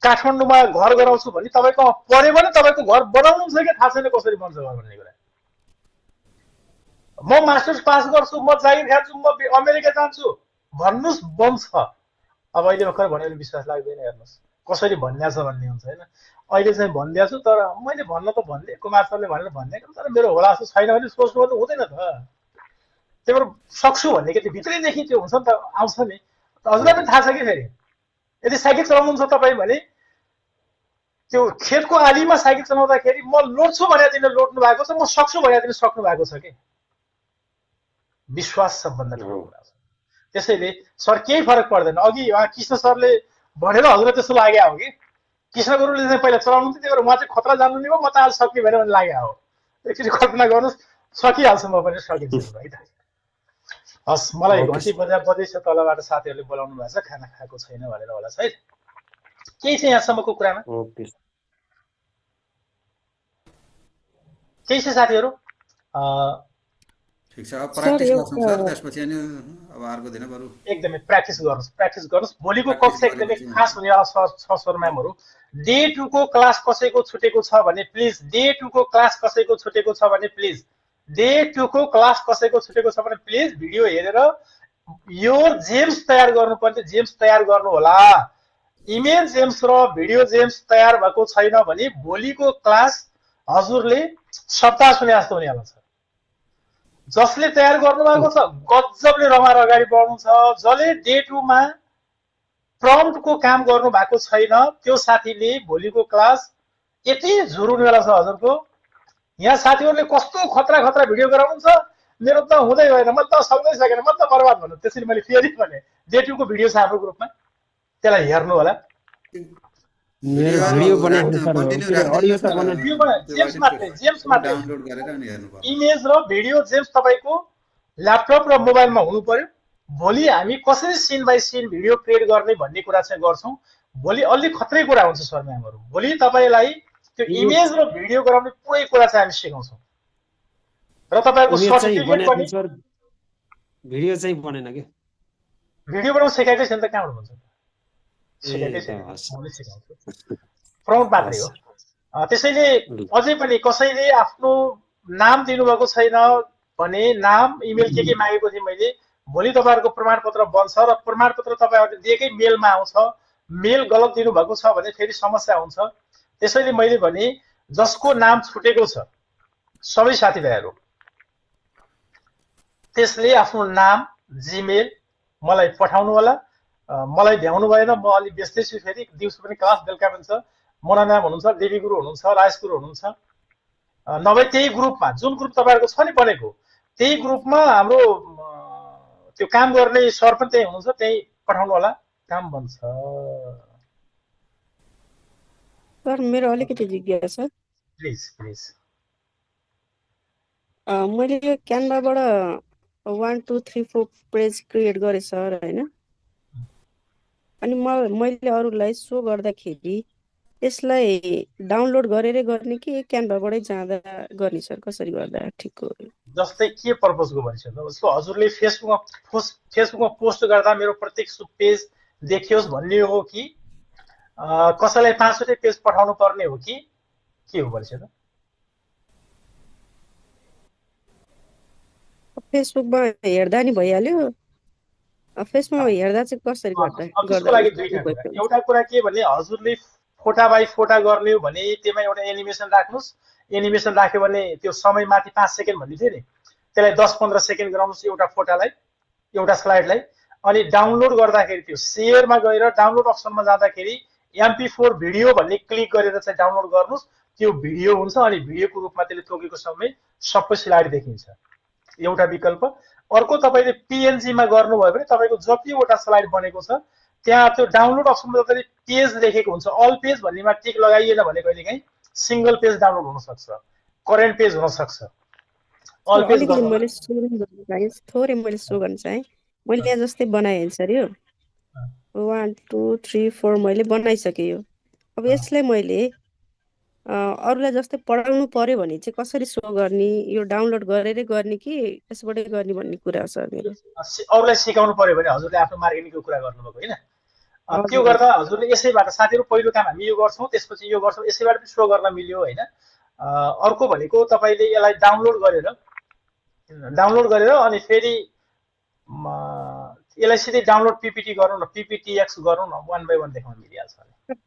Speaker 2: काठमाडौँमा घर गराउँछु भने तपाईको परे पनि तपाईको घर बनाउनु छ कि थाहा छैन कसरी बन्छ घर भन्ने कुरा म मास्टर्स पास गर्छु म जागिर खान्छु म अमेरिका जान्छु भन्नुस् बन्छ अब अहिले भर्खर भने विश्वास लाग्दैन हेर्नुस् कसरी भन्या छ भन्ने हुन्छ हैन अहिले चाहिँ भन्दिया छु तर मैले भन्न त भन्दै कुमार सरले भनेर भन्दै तर मेरो होला जस्तो छैन भने सोच्नु त हुँदैन त त्यही भएर सक्छु भन्ने के त्यो भित्रैदेखि त्यो हुन्छ नि त आउँछ नि हजुरलाई पनि थाहा छ कि फेरि यदि साइकल चलाउनुहुन्छ तपाईँ भने त्यो खेतको आलीमा साइकल चलाउँदाखेरि म लोड्छु भने दिन लोड्नु भएको छ म सक्छु भने दिन सक्नु भएको छ कि विश्वास सबभन्दा ठुलो कुरा छ त्यसैले सर केही फरक पर्दैन अघि कृष्ण सरले भनेर हजुरलाई त्यस्तो लाग्यो हो कि कृष्ण गुरुले चाहिँ पहिला चलाउनु थियो त्यही भएर म चाहिँ खतरा जान्नु नि म त आज सक्ने भने लाग्यो हो एकचोटि कल्पना गर्नुहोस् सकिहाल्छु म पनि सकिन्छु है त हस् मलाई घन्टी बजाउँदैछ तलबाट साथीहरूले बोलाउनु भएको छ खाना खाएको छैन भनेर होला सायद केही छ यहाँसम्मको कुरामा केही छ साथीहरू
Speaker 11: ठिक छ अब प्र्याक्टिस गर्छौं सर त्यसपछि अनि अब अर्को दिन बरु
Speaker 2: एकदमै प्र्याक्टिस गर्नुस् भोलिको कक्षा एकदमै खास हुनेवाला छ सर म्यामहरु डे 2 को क्लास कसैको छुटेको छ भने प्लिज डे 2 को क्लास कसैको छुटेको छ भने प्लिज डे 2 को क्लास कसैको छुटेको छ भने प्लिज भिडियो हेरेर यो जेम्स तयार गर्नुपर्ने जेम्स तयार गर्नु होला इमेज जेम्स र भिडियो जेम्स तयार भएको छैन भने भोलिको क्लास हजुरले सप्ताह सुने जस्तो हुनेवाला छ जसले तयार गर्नु भएको छ गजबले रमाएर अगाडि बढ्नु छ जसले डे 2 मा प्रम्प्ट को काम गर्नु भएको छैन त्यो साथीले भोलिको क्लास यति झुरुनेवाला छ हजुरको यहाँ साथीहरुले कस्तो खतरा खतरा भिडियो गराउनुहुन्छ मेरो त हुँदै भएन म त सक्दै सकेन म त बर्बाद भन्नु त्यसैले मैले फेरि भने डे 2 को भिडियो छ हाम्रो ग्रुपमा त्यसलाई हेर्नु होला
Speaker 7: मेरो भिडियो बनाएको सर अडियो त
Speaker 2: बनाएको जेम्स मात्रै डाउनलोड गरेर अनि हेर्नु पर्छ इमेज र भिडियो जेम्स तपाईको ल्यापटप र मोबाइलमा हुनु पर्यो भोलि हामी कसरी scene by scene video create गर्ने भन्ने कुरा चाहिँ गर्छौं भोलि अलि खतरै कुरा हुन्छ सर म्यामहरु भोलि तपाईलाई त्यो इमेज र भिडियो गराउने पुरै कुरा चाहिँ हामी सिकाउँछौं र तपाईहरुको सर्टिफिकेट पनि
Speaker 7: भिडियो चाहिँ बनेन के
Speaker 2: भिडियो बनाउन सिकाएकै छैन त कहाँबाट हुन्छ सिकाएकै छैन हामीले सिकाउँछौं प्रम्प्ट मात्रै हो त्यसैले अझै पनि कसैले आफ्नो नाम दिनुभएको छैन भने नाम इमेल के मागेको थिएँ मैले भोलि तपाईहरुको प्रमाणपत्र बन्छ र प्रमाणपत्र तपाईहरुले दिएकै मेलमा आउँछ मेल गलत दिनु भएको छ भने फेरि समस्या हुन्छ त्यसैले मैले भने जसको नाम छुटेको छ सबै साथीभाइहरु त्यसले आफ्नो नाम जीमेल मलाई पठाउनु होला मलाई भ्याउनु भएन म अलि व्यस्तै छु फेरि दिउँसो पनि क्लास बेलुका पनि छ मोना म्याम हुनुहुन्छ देवी गुरु हुनुहुन्छ राज गुरु हुनुहुन्छ नभए त्यही ग्रुपमा जुन ग्रुप तपाईहरुको छ नि बनेको त्यही ग्रुपमा हाम्रो त्यो काम गर्ने सर पनि त्यही हुनुहुन्छ त्यही पठाउनु होला काम बन्छ
Speaker 8: सर मेरो अलिकति जिज्ञासा छ
Speaker 2: प्लिज प्लिज
Speaker 8: मैले यो क्यानभाबाट 1 2 3 4 पेज क्रिएट गरे सर हैन अनि मैले अरूलाई सो गर्दाखेरि यसलाई डाउनलोड गरेरै गर्ने कि क्यानभाबाटै जाँदा गर्ने सर कसरी गर्दा ठिक हो
Speaker 2: जस्तै के पर्पजको भनिसक्नु उसको हजुरले फेसबुकमा पोस्ट गर्दा मेरो प्रत्येक पेज देखियोस् भन्ने हो कि कसैलाई 5 वटै पेज पठाउनु पर्ने हो कि के हो भनिसक्नु
Speaker 8: फेसबुकमा हेर्दा नि भइहाल्यो फेसबुकमा हेर्दा चाहिँ कसरी
Speaker 2: गर्दा लागि दुईटा कुरा एउटा कुरा के भने हजुरले फोटा बाइ फोटा गर्ने हो भने त्यसमा एउटा एनिमेसन राख्नुस् एनिमेसन राख्यो भने त्यो समय माथि 5 सेकेन्ड भन्ने थियो नि त्यसलाई 10-15 सेकेन्ड गराउनुस् एउटा फोटालाई एउटा स्लाइडलाई अनि डाउनलोड गर्दाखेरि त्यो शेयरमा गएर डाउनलोड अप्सनमा जाँदाखेरि MP4 भिडियो भन्ने क्लिक गरेर चाहिँ डाउनलोड गर्नुस् त्यो भिडियो हुन्छ अनि भिडियोको रूपमा त्यसले तोकेको समय सबै स्लाइड देखिन्छ, एउटा विकल्प। अर्को तपाईँले पिएनजीमा गर्नुभयो भने तपाईँको जतिवटा स्लाइड बनेको छ त्यहाँ त्यो डाउनलोड अप्सनमा जसरी पेज लेखेको हुन्छ, अल पेज भन्नेमा टिक लगाइएन भने कहिलेकाहीँ सिंगल पेज डाउनलोड हुन सक्छ, करेन्ट पेज हुन सक्छ। अल पेज
Speaker 8: अलिकति
Speaker 2: गर्नु
Speaker 8: मैले सो गर्न चाहेँ, थोरै मैले सो गर्न चाहेँ। मैले यहाँ जस्तै बनाएँ एन्सर यो 1 2 3 4 मैले बनाइसकेँ यो। अब यसलाई मैले अरूलाई जस्तै पढाउनु पर्यो भने चाहिँ कसरी सो गर्ने, यो डाउनलोड गरेरै गर्ने कि यसबाटै गर्ने भन्ने कुरा छ मेरो।
Speaker 2: अरूलाई सिकाउनु पर्यो भने हजुरले आफ्नो मार्केटिङको कुरा गर्नुभएको होइन, त्यो
Speaker 8: हजुर
Speaker 2: गर्दा हजुरले यसैबाट साथीहरू पहिलो काम हामी यो गर्छौँ त्यसपछि यो गर्छौँ यसैबाट पनि सो गर्न मिल्यो होइन। अर्को भनेको तपाईँले यसलाई डाउनलोड गरेर अनि फेरि यसलाई सिधै डाउनलोड पिपिटी गरौँ न, पिपिटिएक्स गरौँ न, 1 बाई 1 देखाउन मिलिहाल्छ।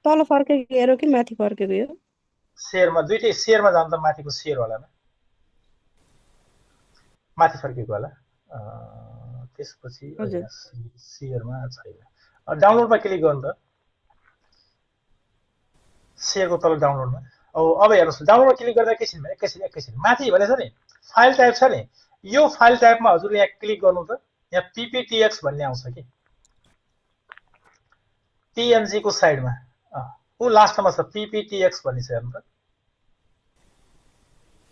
Speaker 8: तल फर्केको एरो कि माथि फर्केको यो?
Speaker 2: सेयरमा दुइटै, सेयरमा जानु त माथिको सेयर वालामा माथि फर्केको होला, त्यसपछि सेयरमा छैन। डाउनलोडमा क्लिक गर्नु त, सेयरको तल डाउनलोडमा। अब हेर्नुहोस्, डाउनलोड क्लिक गर्दा एकैछिन माथि भनेछ नि फाइल टाइप छ नि, यो फाइल टाइपमा हजुरले यहाँ क्लिक गर्नु त, यहाँ पिपिटिएक्स भन्ने आउँछ कि पिएनजी को साइडमा, ऊ लास्टमा छ पिपिटिएक्स भन्ने छ, हेर्नु त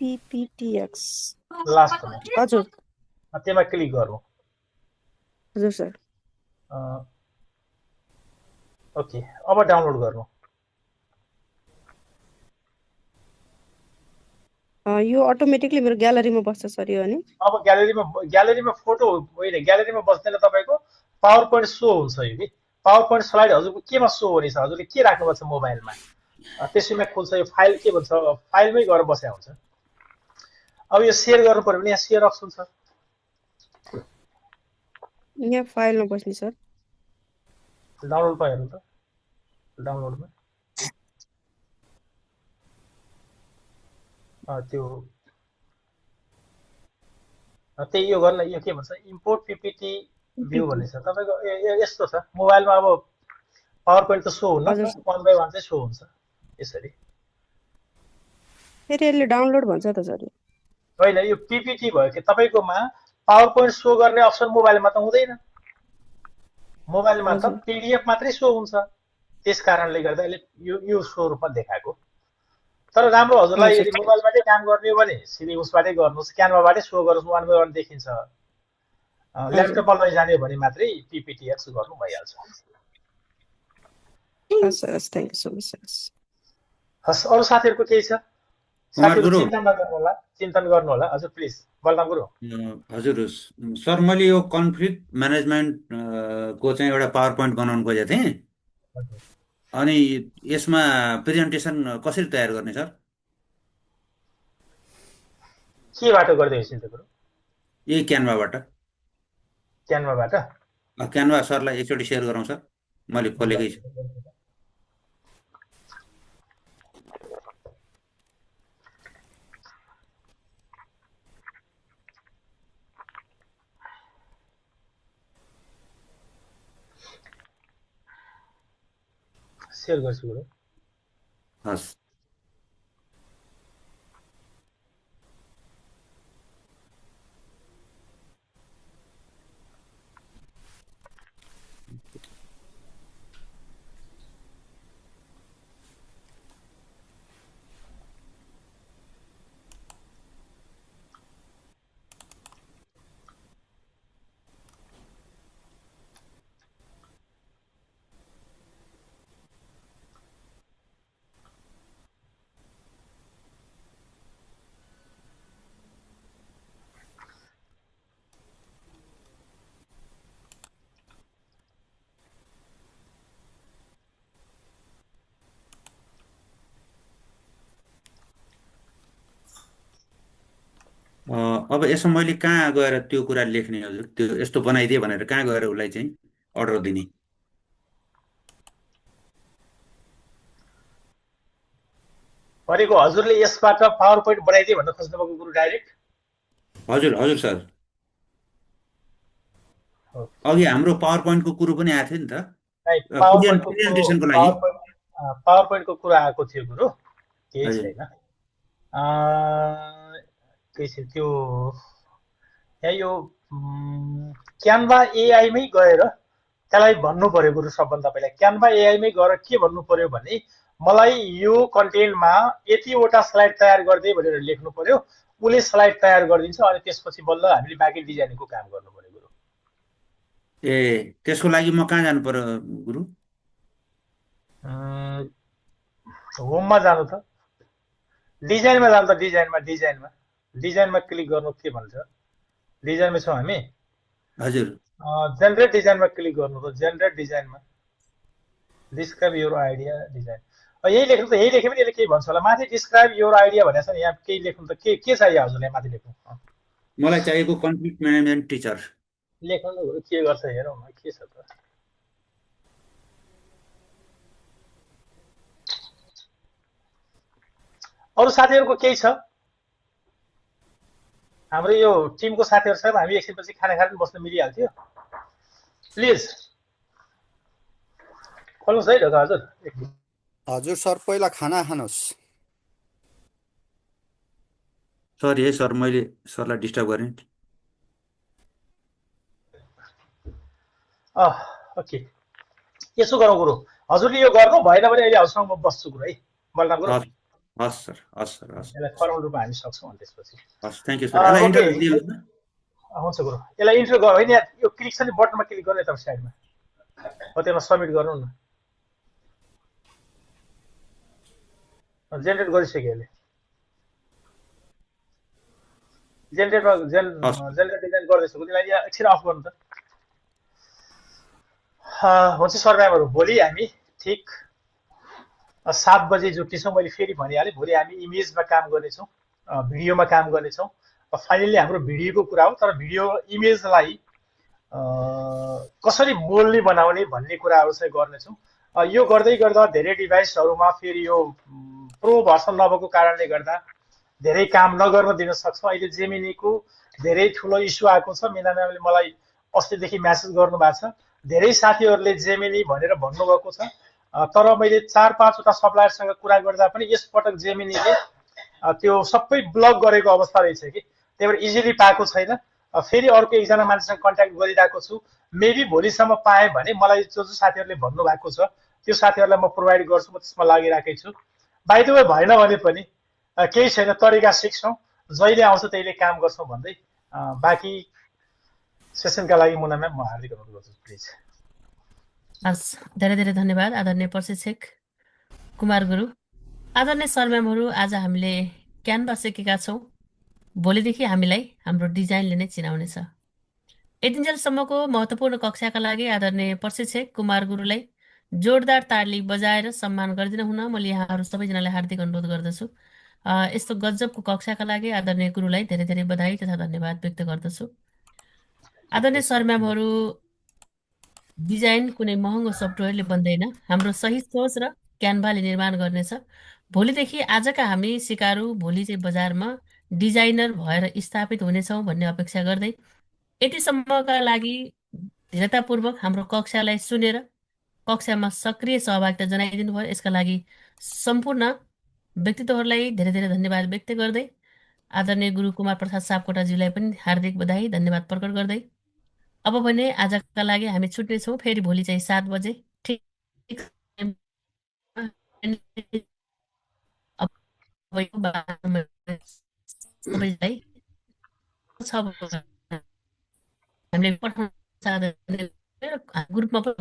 Speaker 8: पिपिटिएक्स
Speaker 2: लास्टमा।
Speaker 8: हजुर
Speaker 2: त्यसमा क्लिक गर्नु।
Speaker 8: हजुर सर।
Speaker 2: ओके, अब डाउनलोड गर्नु।
Speaker 8: यो अटोमेटिकली मेरो ग्यालरीमा बस्छ सर यो अनि?
Speaker 2: अब ग्यालरीमा फोटो होइन, ग्यालरीमा बस्दैन, तपाईँको पावर पोइन्ट सो हुन्छ यो कि। पावर पोइन्ट स्लाइड हजुरको केमा सो हुनेछ, हजुरले के राख्नुभएको छ मोबाइलमा त्यसैमा खुल्छ, यो फाइल के भन्छ फाइलमै गएर बसेको हुन्छ। अब यो सेयर गर्नु पर्यो भने यहाँ सेयर अप्सन छ,
Speaker 8: यहाँ फाइलमा बस्ने सर।
Speaker 2: डाउनलोडमा हेर्नु त, डाउनलोडमा त्यो त्यही यो गर्न, यो के भन्छ इम्पोर्ट पिपिटी भ्यू भन्ने छ तपाईँको। यस्तो छ मोबाइलमा, अब पावर पोइन्ट त सो हुन्न, 1 बाई 1 चाहिँ सो हुन्छ यसरी।
Speaker 8: फेरि यसले डाउनलोड भन्छ त सर?
Speaker 2: होइन, यो पिपिटी भयो कि तपाईँकोमा पावर पोइन्ट सो गर्ने अप्सन मोबाइलमा त हुँदैन, मोबाइलमा त पिडिएफ मात्रै सो हुन्छ, त्यस कारणले गर्दा यसले यो स्वरूपमा देखाएको। तर राम्रो हजुरलाई यदि मोबाइलबाटै काम गर्ने हो भने सिधै उसबाटै गर्नुहोस्, क्यानभाबाटै सो गर्नुहोस्, 1 बाई 1 देखिन्छ। ल्यापटपमा लैजाने हो भने मात्रै पिपिटिएक्स गर्नु भइहाल्छ।
Speaker 8: हस्, thank you so much sir.
Speaker 2: हस्, अरू साथीहरूको केही छ? साथीहरू चिन्तन गर्नु होला। हजुर प्लिज बलराम गुरु।
Speaker 15: हजुर सर, मैले यो कन्फ्लिक्ट म्यानेजमेन्ट को चाहिँ एउटा पावर पोइन्ट बनाउनु खोजेको थिएँ, अनि यसमा प्रेजेन्टेसन कसरी तयार गर्ने सर?
Speaker 2: केबाट गर्दैछ त्यो कुरो?
Speaker 15: यही क्यानभाबाट।
Speaker 2: क्यानभाबाट?
Speaker 15: क्यानभा सरलाई एकचोटि सेयर गरौँ सर, मैले खोलेकै छु।
Speaker 2: सेयर गर्छु गुरु।
Speaker 15: हस्। अब यसमा मैले कहाँ गएर त्यो कुरा लेख्ने हजुर, त्यो यस्तो बनाइदिए भनेर कहाँ गएर उसलाई चाहिँ अर्डर दिने?
Speaker 2: भनेको हजुरले यसबाट पावर पोइन्ट बनाइदिए भन्न खोज्नुभएको गुरु डाइरेक्ट?
Speaker 15: हजुर हजुर सर, अघि हाम्रो पावर पोइन्टको कुरो पनि आएको थियो नि त, प्रेजेन्टेसनको लागि।
Speaker 2: पावर पोइन्टको कुरा आएको थियो गुरु। केही
Speaker 15: हजुर
Speaker 2: छैन। के छ त्यो यहाँ यो क्यानभा एआईमै गएर त्यसलाई भन्नु पर्यो गुरु। सबभन्दा पहिला क्यानभा एआईमै गएर के भन्नु पर्यो भने मलाई यो कन्टेन्टमा यतिवटा स्लाइड तयार गरिदिए भनेर लेख्नु पर्यो। उसले स्लाइड तयार गरिदिन्छ अनि त्यसपछि बल्ल हामीले बाँकी डिजाइनिङको काम गर्नु पर्यो गुरु।
Speaker 15: ए त्यसको लागि म कहाँ जानु पर्यो गुरु?
Speaker 2: होममा जानु त, डिजाइनमा जानु त, डिजाइनमा क्लिक गर्नु। के भन्छ डिजाइनमा छौँ हामी।
Speaker 15: हजुर
Speaker 2: जेनरेट डिजाइनमा क्लिक गर्नु त, जेनरेट डिजाइनमा डिस्क्राइब योर आइडिया डिजाइन यही लेख्नु त। यही लेख्यो भने यसले केही भन्छ होला। माथि डिस्क्राइब योर आइडिया भनेको छ नि, यहाँ केही लेख्नु त। के चाहियो हजुरलाई माथि लेख्नु?
Speaker 15: मलाई चाहिएको कन्फ्लिक्ट म्यानेजमेन्ट टिचर
Speaker 2: लेख्नु न, के गर्छ हेरौँ न के छ त। अरू साथीहरूको केही छ? हाम्रो यो टिमको साथीहरूसँग हामी एकछिनपछि खाना खाएर बस्न मिलिहाल्थ्यो। प्लिज खोल्नुहोस् है ढोका हजुर।
Speaker 4: हजुर सर पहिला खाना खानुहोस्।
Speaker 15: सरी है सर, मैले सरलाई डिस्टर्ब गरेँ।
Speaker 2: ओके, यसो गरौँ गुरु, हजुरले यो गर्नु भएन भने अहिले हजुरसँग म बस्छु गुरु है। बलराम गुरु
Speaker 15: हस् सर, हस् सर, हस्।
Speaker 2: यसलाई फर्मल रूपमा हामी सक्छौँ अनि त्यसपछि।
Speaker 15: हस्, थ्याङ्क यू सर। यसलाई इन्टरभ्यू दिनुहोस् न।
Speaker 2: हुन्छ गुरु, यसलाई इन्टर गर्नु होइन। यो क्लिक छ नि बटनमा क्लिक गर्नु यता साइडमा, हो त्यसमा सबमिट गर्नु न। जेनरेट गरिसक्यो यसले। जेनरेटमा जेनरेट डिजाइन गर्दैछ। त्यसलाई यहाँ एकछिन अफ गर्नु त। हुन्छ सर म्यामहरू, भोलि हामी ठिक 7 बजे जुट्नेछौँ। मैले फेरि भनिहालेँ, भोलि हामी इमेजमा काम गर्नेछौँ, भिडियोमा काम गर्नेछौँ। फाइनली हाम्रो भिडियोको कुरा हो, तर भिडियो इमेजलाई कसरी बोल्ने बनाउने भन्ने कुराहरू चाहिँ गर्नेछौँ। यो गर्दै गर्दा धेरै डिभाइसहरूमा फेरि यो प्रो भर्सन नभएको कारणले गर्दा धेरै काम नगर्न दिन सक्छ। अहिले जेमिनीको धेरै ठुलो इस्यु आएको छ। मिना म्यामले मलाई अस्तिदेखि म्यासेज गर्नुभएको छ। धेरै साथीहरूले जेमिनी भनेर भन्नुभएको छ, तर मैले 4-5वटा सप्लायरसँग कुरा गर्दा पनि यसपटक जेमिनीले त्यो सबै ब्लक गरेको अवस्था रहेछ कि, त्यही भएर इजिली पाएको छैन। फेरि अर्को एकजना मान्छेसँग कन्ट्याक्ट गरिरहेको छु। मेबी भोलिसम्म पाएँ भने मलाई जो साथीहरूले भन्नुभएको छ त्यो साथीहरूलाई म प्रोभाइड गर्छु। म त्यसमा लागिरहेकै छु। बाइ द वे भएन भने पनि केही छैन, तरिका सिक्छौँ, जहिले आउँछ त्यहिले काम गर्छौँ भन्दै बाँकी सेसनका लागि मुना म्याम म हार्दिक अनुरोध गर्छु प्लिज।
Speaker 1: हस्, धेरै धेरै धन्यवाद आदरणीय प्रशिक्षक कुमार गुरु। आदरणीय सर म्यामहरू, आज हामीले क्यानभा सिकेका छौँ। भोलिदेखि हामीलाई हाम्रो डिजाइनले नै चिनाउनेछ। यतिन्जेलसम्मको महत्त्वपूर्ण कक्षाका लागि आदरणीय प्रशिक्षक कुमार गुरुलाई जोरदार ताली बजाएर सम्मान गरिदिनु हुन मैले यहाँहरू सबैजनालाई हार्दिक अनुरोध गर्दछु। यस्तो गजबको कक्षाका लागि आदरणीय गुरुलाई धेरै धेरै बधाई तथा धन्यवाद व्यक्त गर्दछु। आदरणीय सर म्यामहरू, डिजाइन कुनै महँगो सफ्टवेयरले बन्दैन, हाम्रो सही सोच र क्यानभाले निर्माण गर्नेछ। भोलिदेखि आजका हामी सिकारु, भोलि चाहिँ बजारमा डिजाइनर भएर स्थापित हुनेछौँ भन्ने अपेक्षा गर्दै यतिसम्मका लागि धीरतापूर्वक हाम्रो कक्षालाई सुनेर कक्षामा सक्रिय सहभागिता जनाइदिनु भयो। यसका लागि सम्पूर्ण व्यक्तित्वहरूलाई धेरै धेरै धन्यवाद व्यक्त गर्दै आदरणीय गुरु कुमार प्रसाद सापकोटाज्यूलाई पनि हार्दिक बधाई धन्यवाद प्रकट गर्दै अब भने आजका लागि हामी छुट्नेछौँ। फेरि भोलि चाहिँ 7 बजे ठिक सबैलाई हामीले पठाउन ग्रुपमा पनि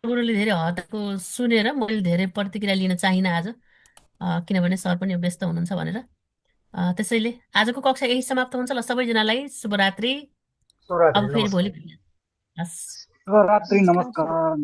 Speaker 1: गुरुले धेरै हताको सुनेर मैले धेरै प्रतिक्रिया लिन चाहिनँ आज, किनभने सर पनि व्यस्त हुनुहुन्छ भनेर। त्यसैले आजको कक्षा यही समाप्त हुन्छ। ल, सबैजनालाई शुभरात्रि। अब फेरि भोलि
Speaker 10: शुभरात्रि, नमस्कार।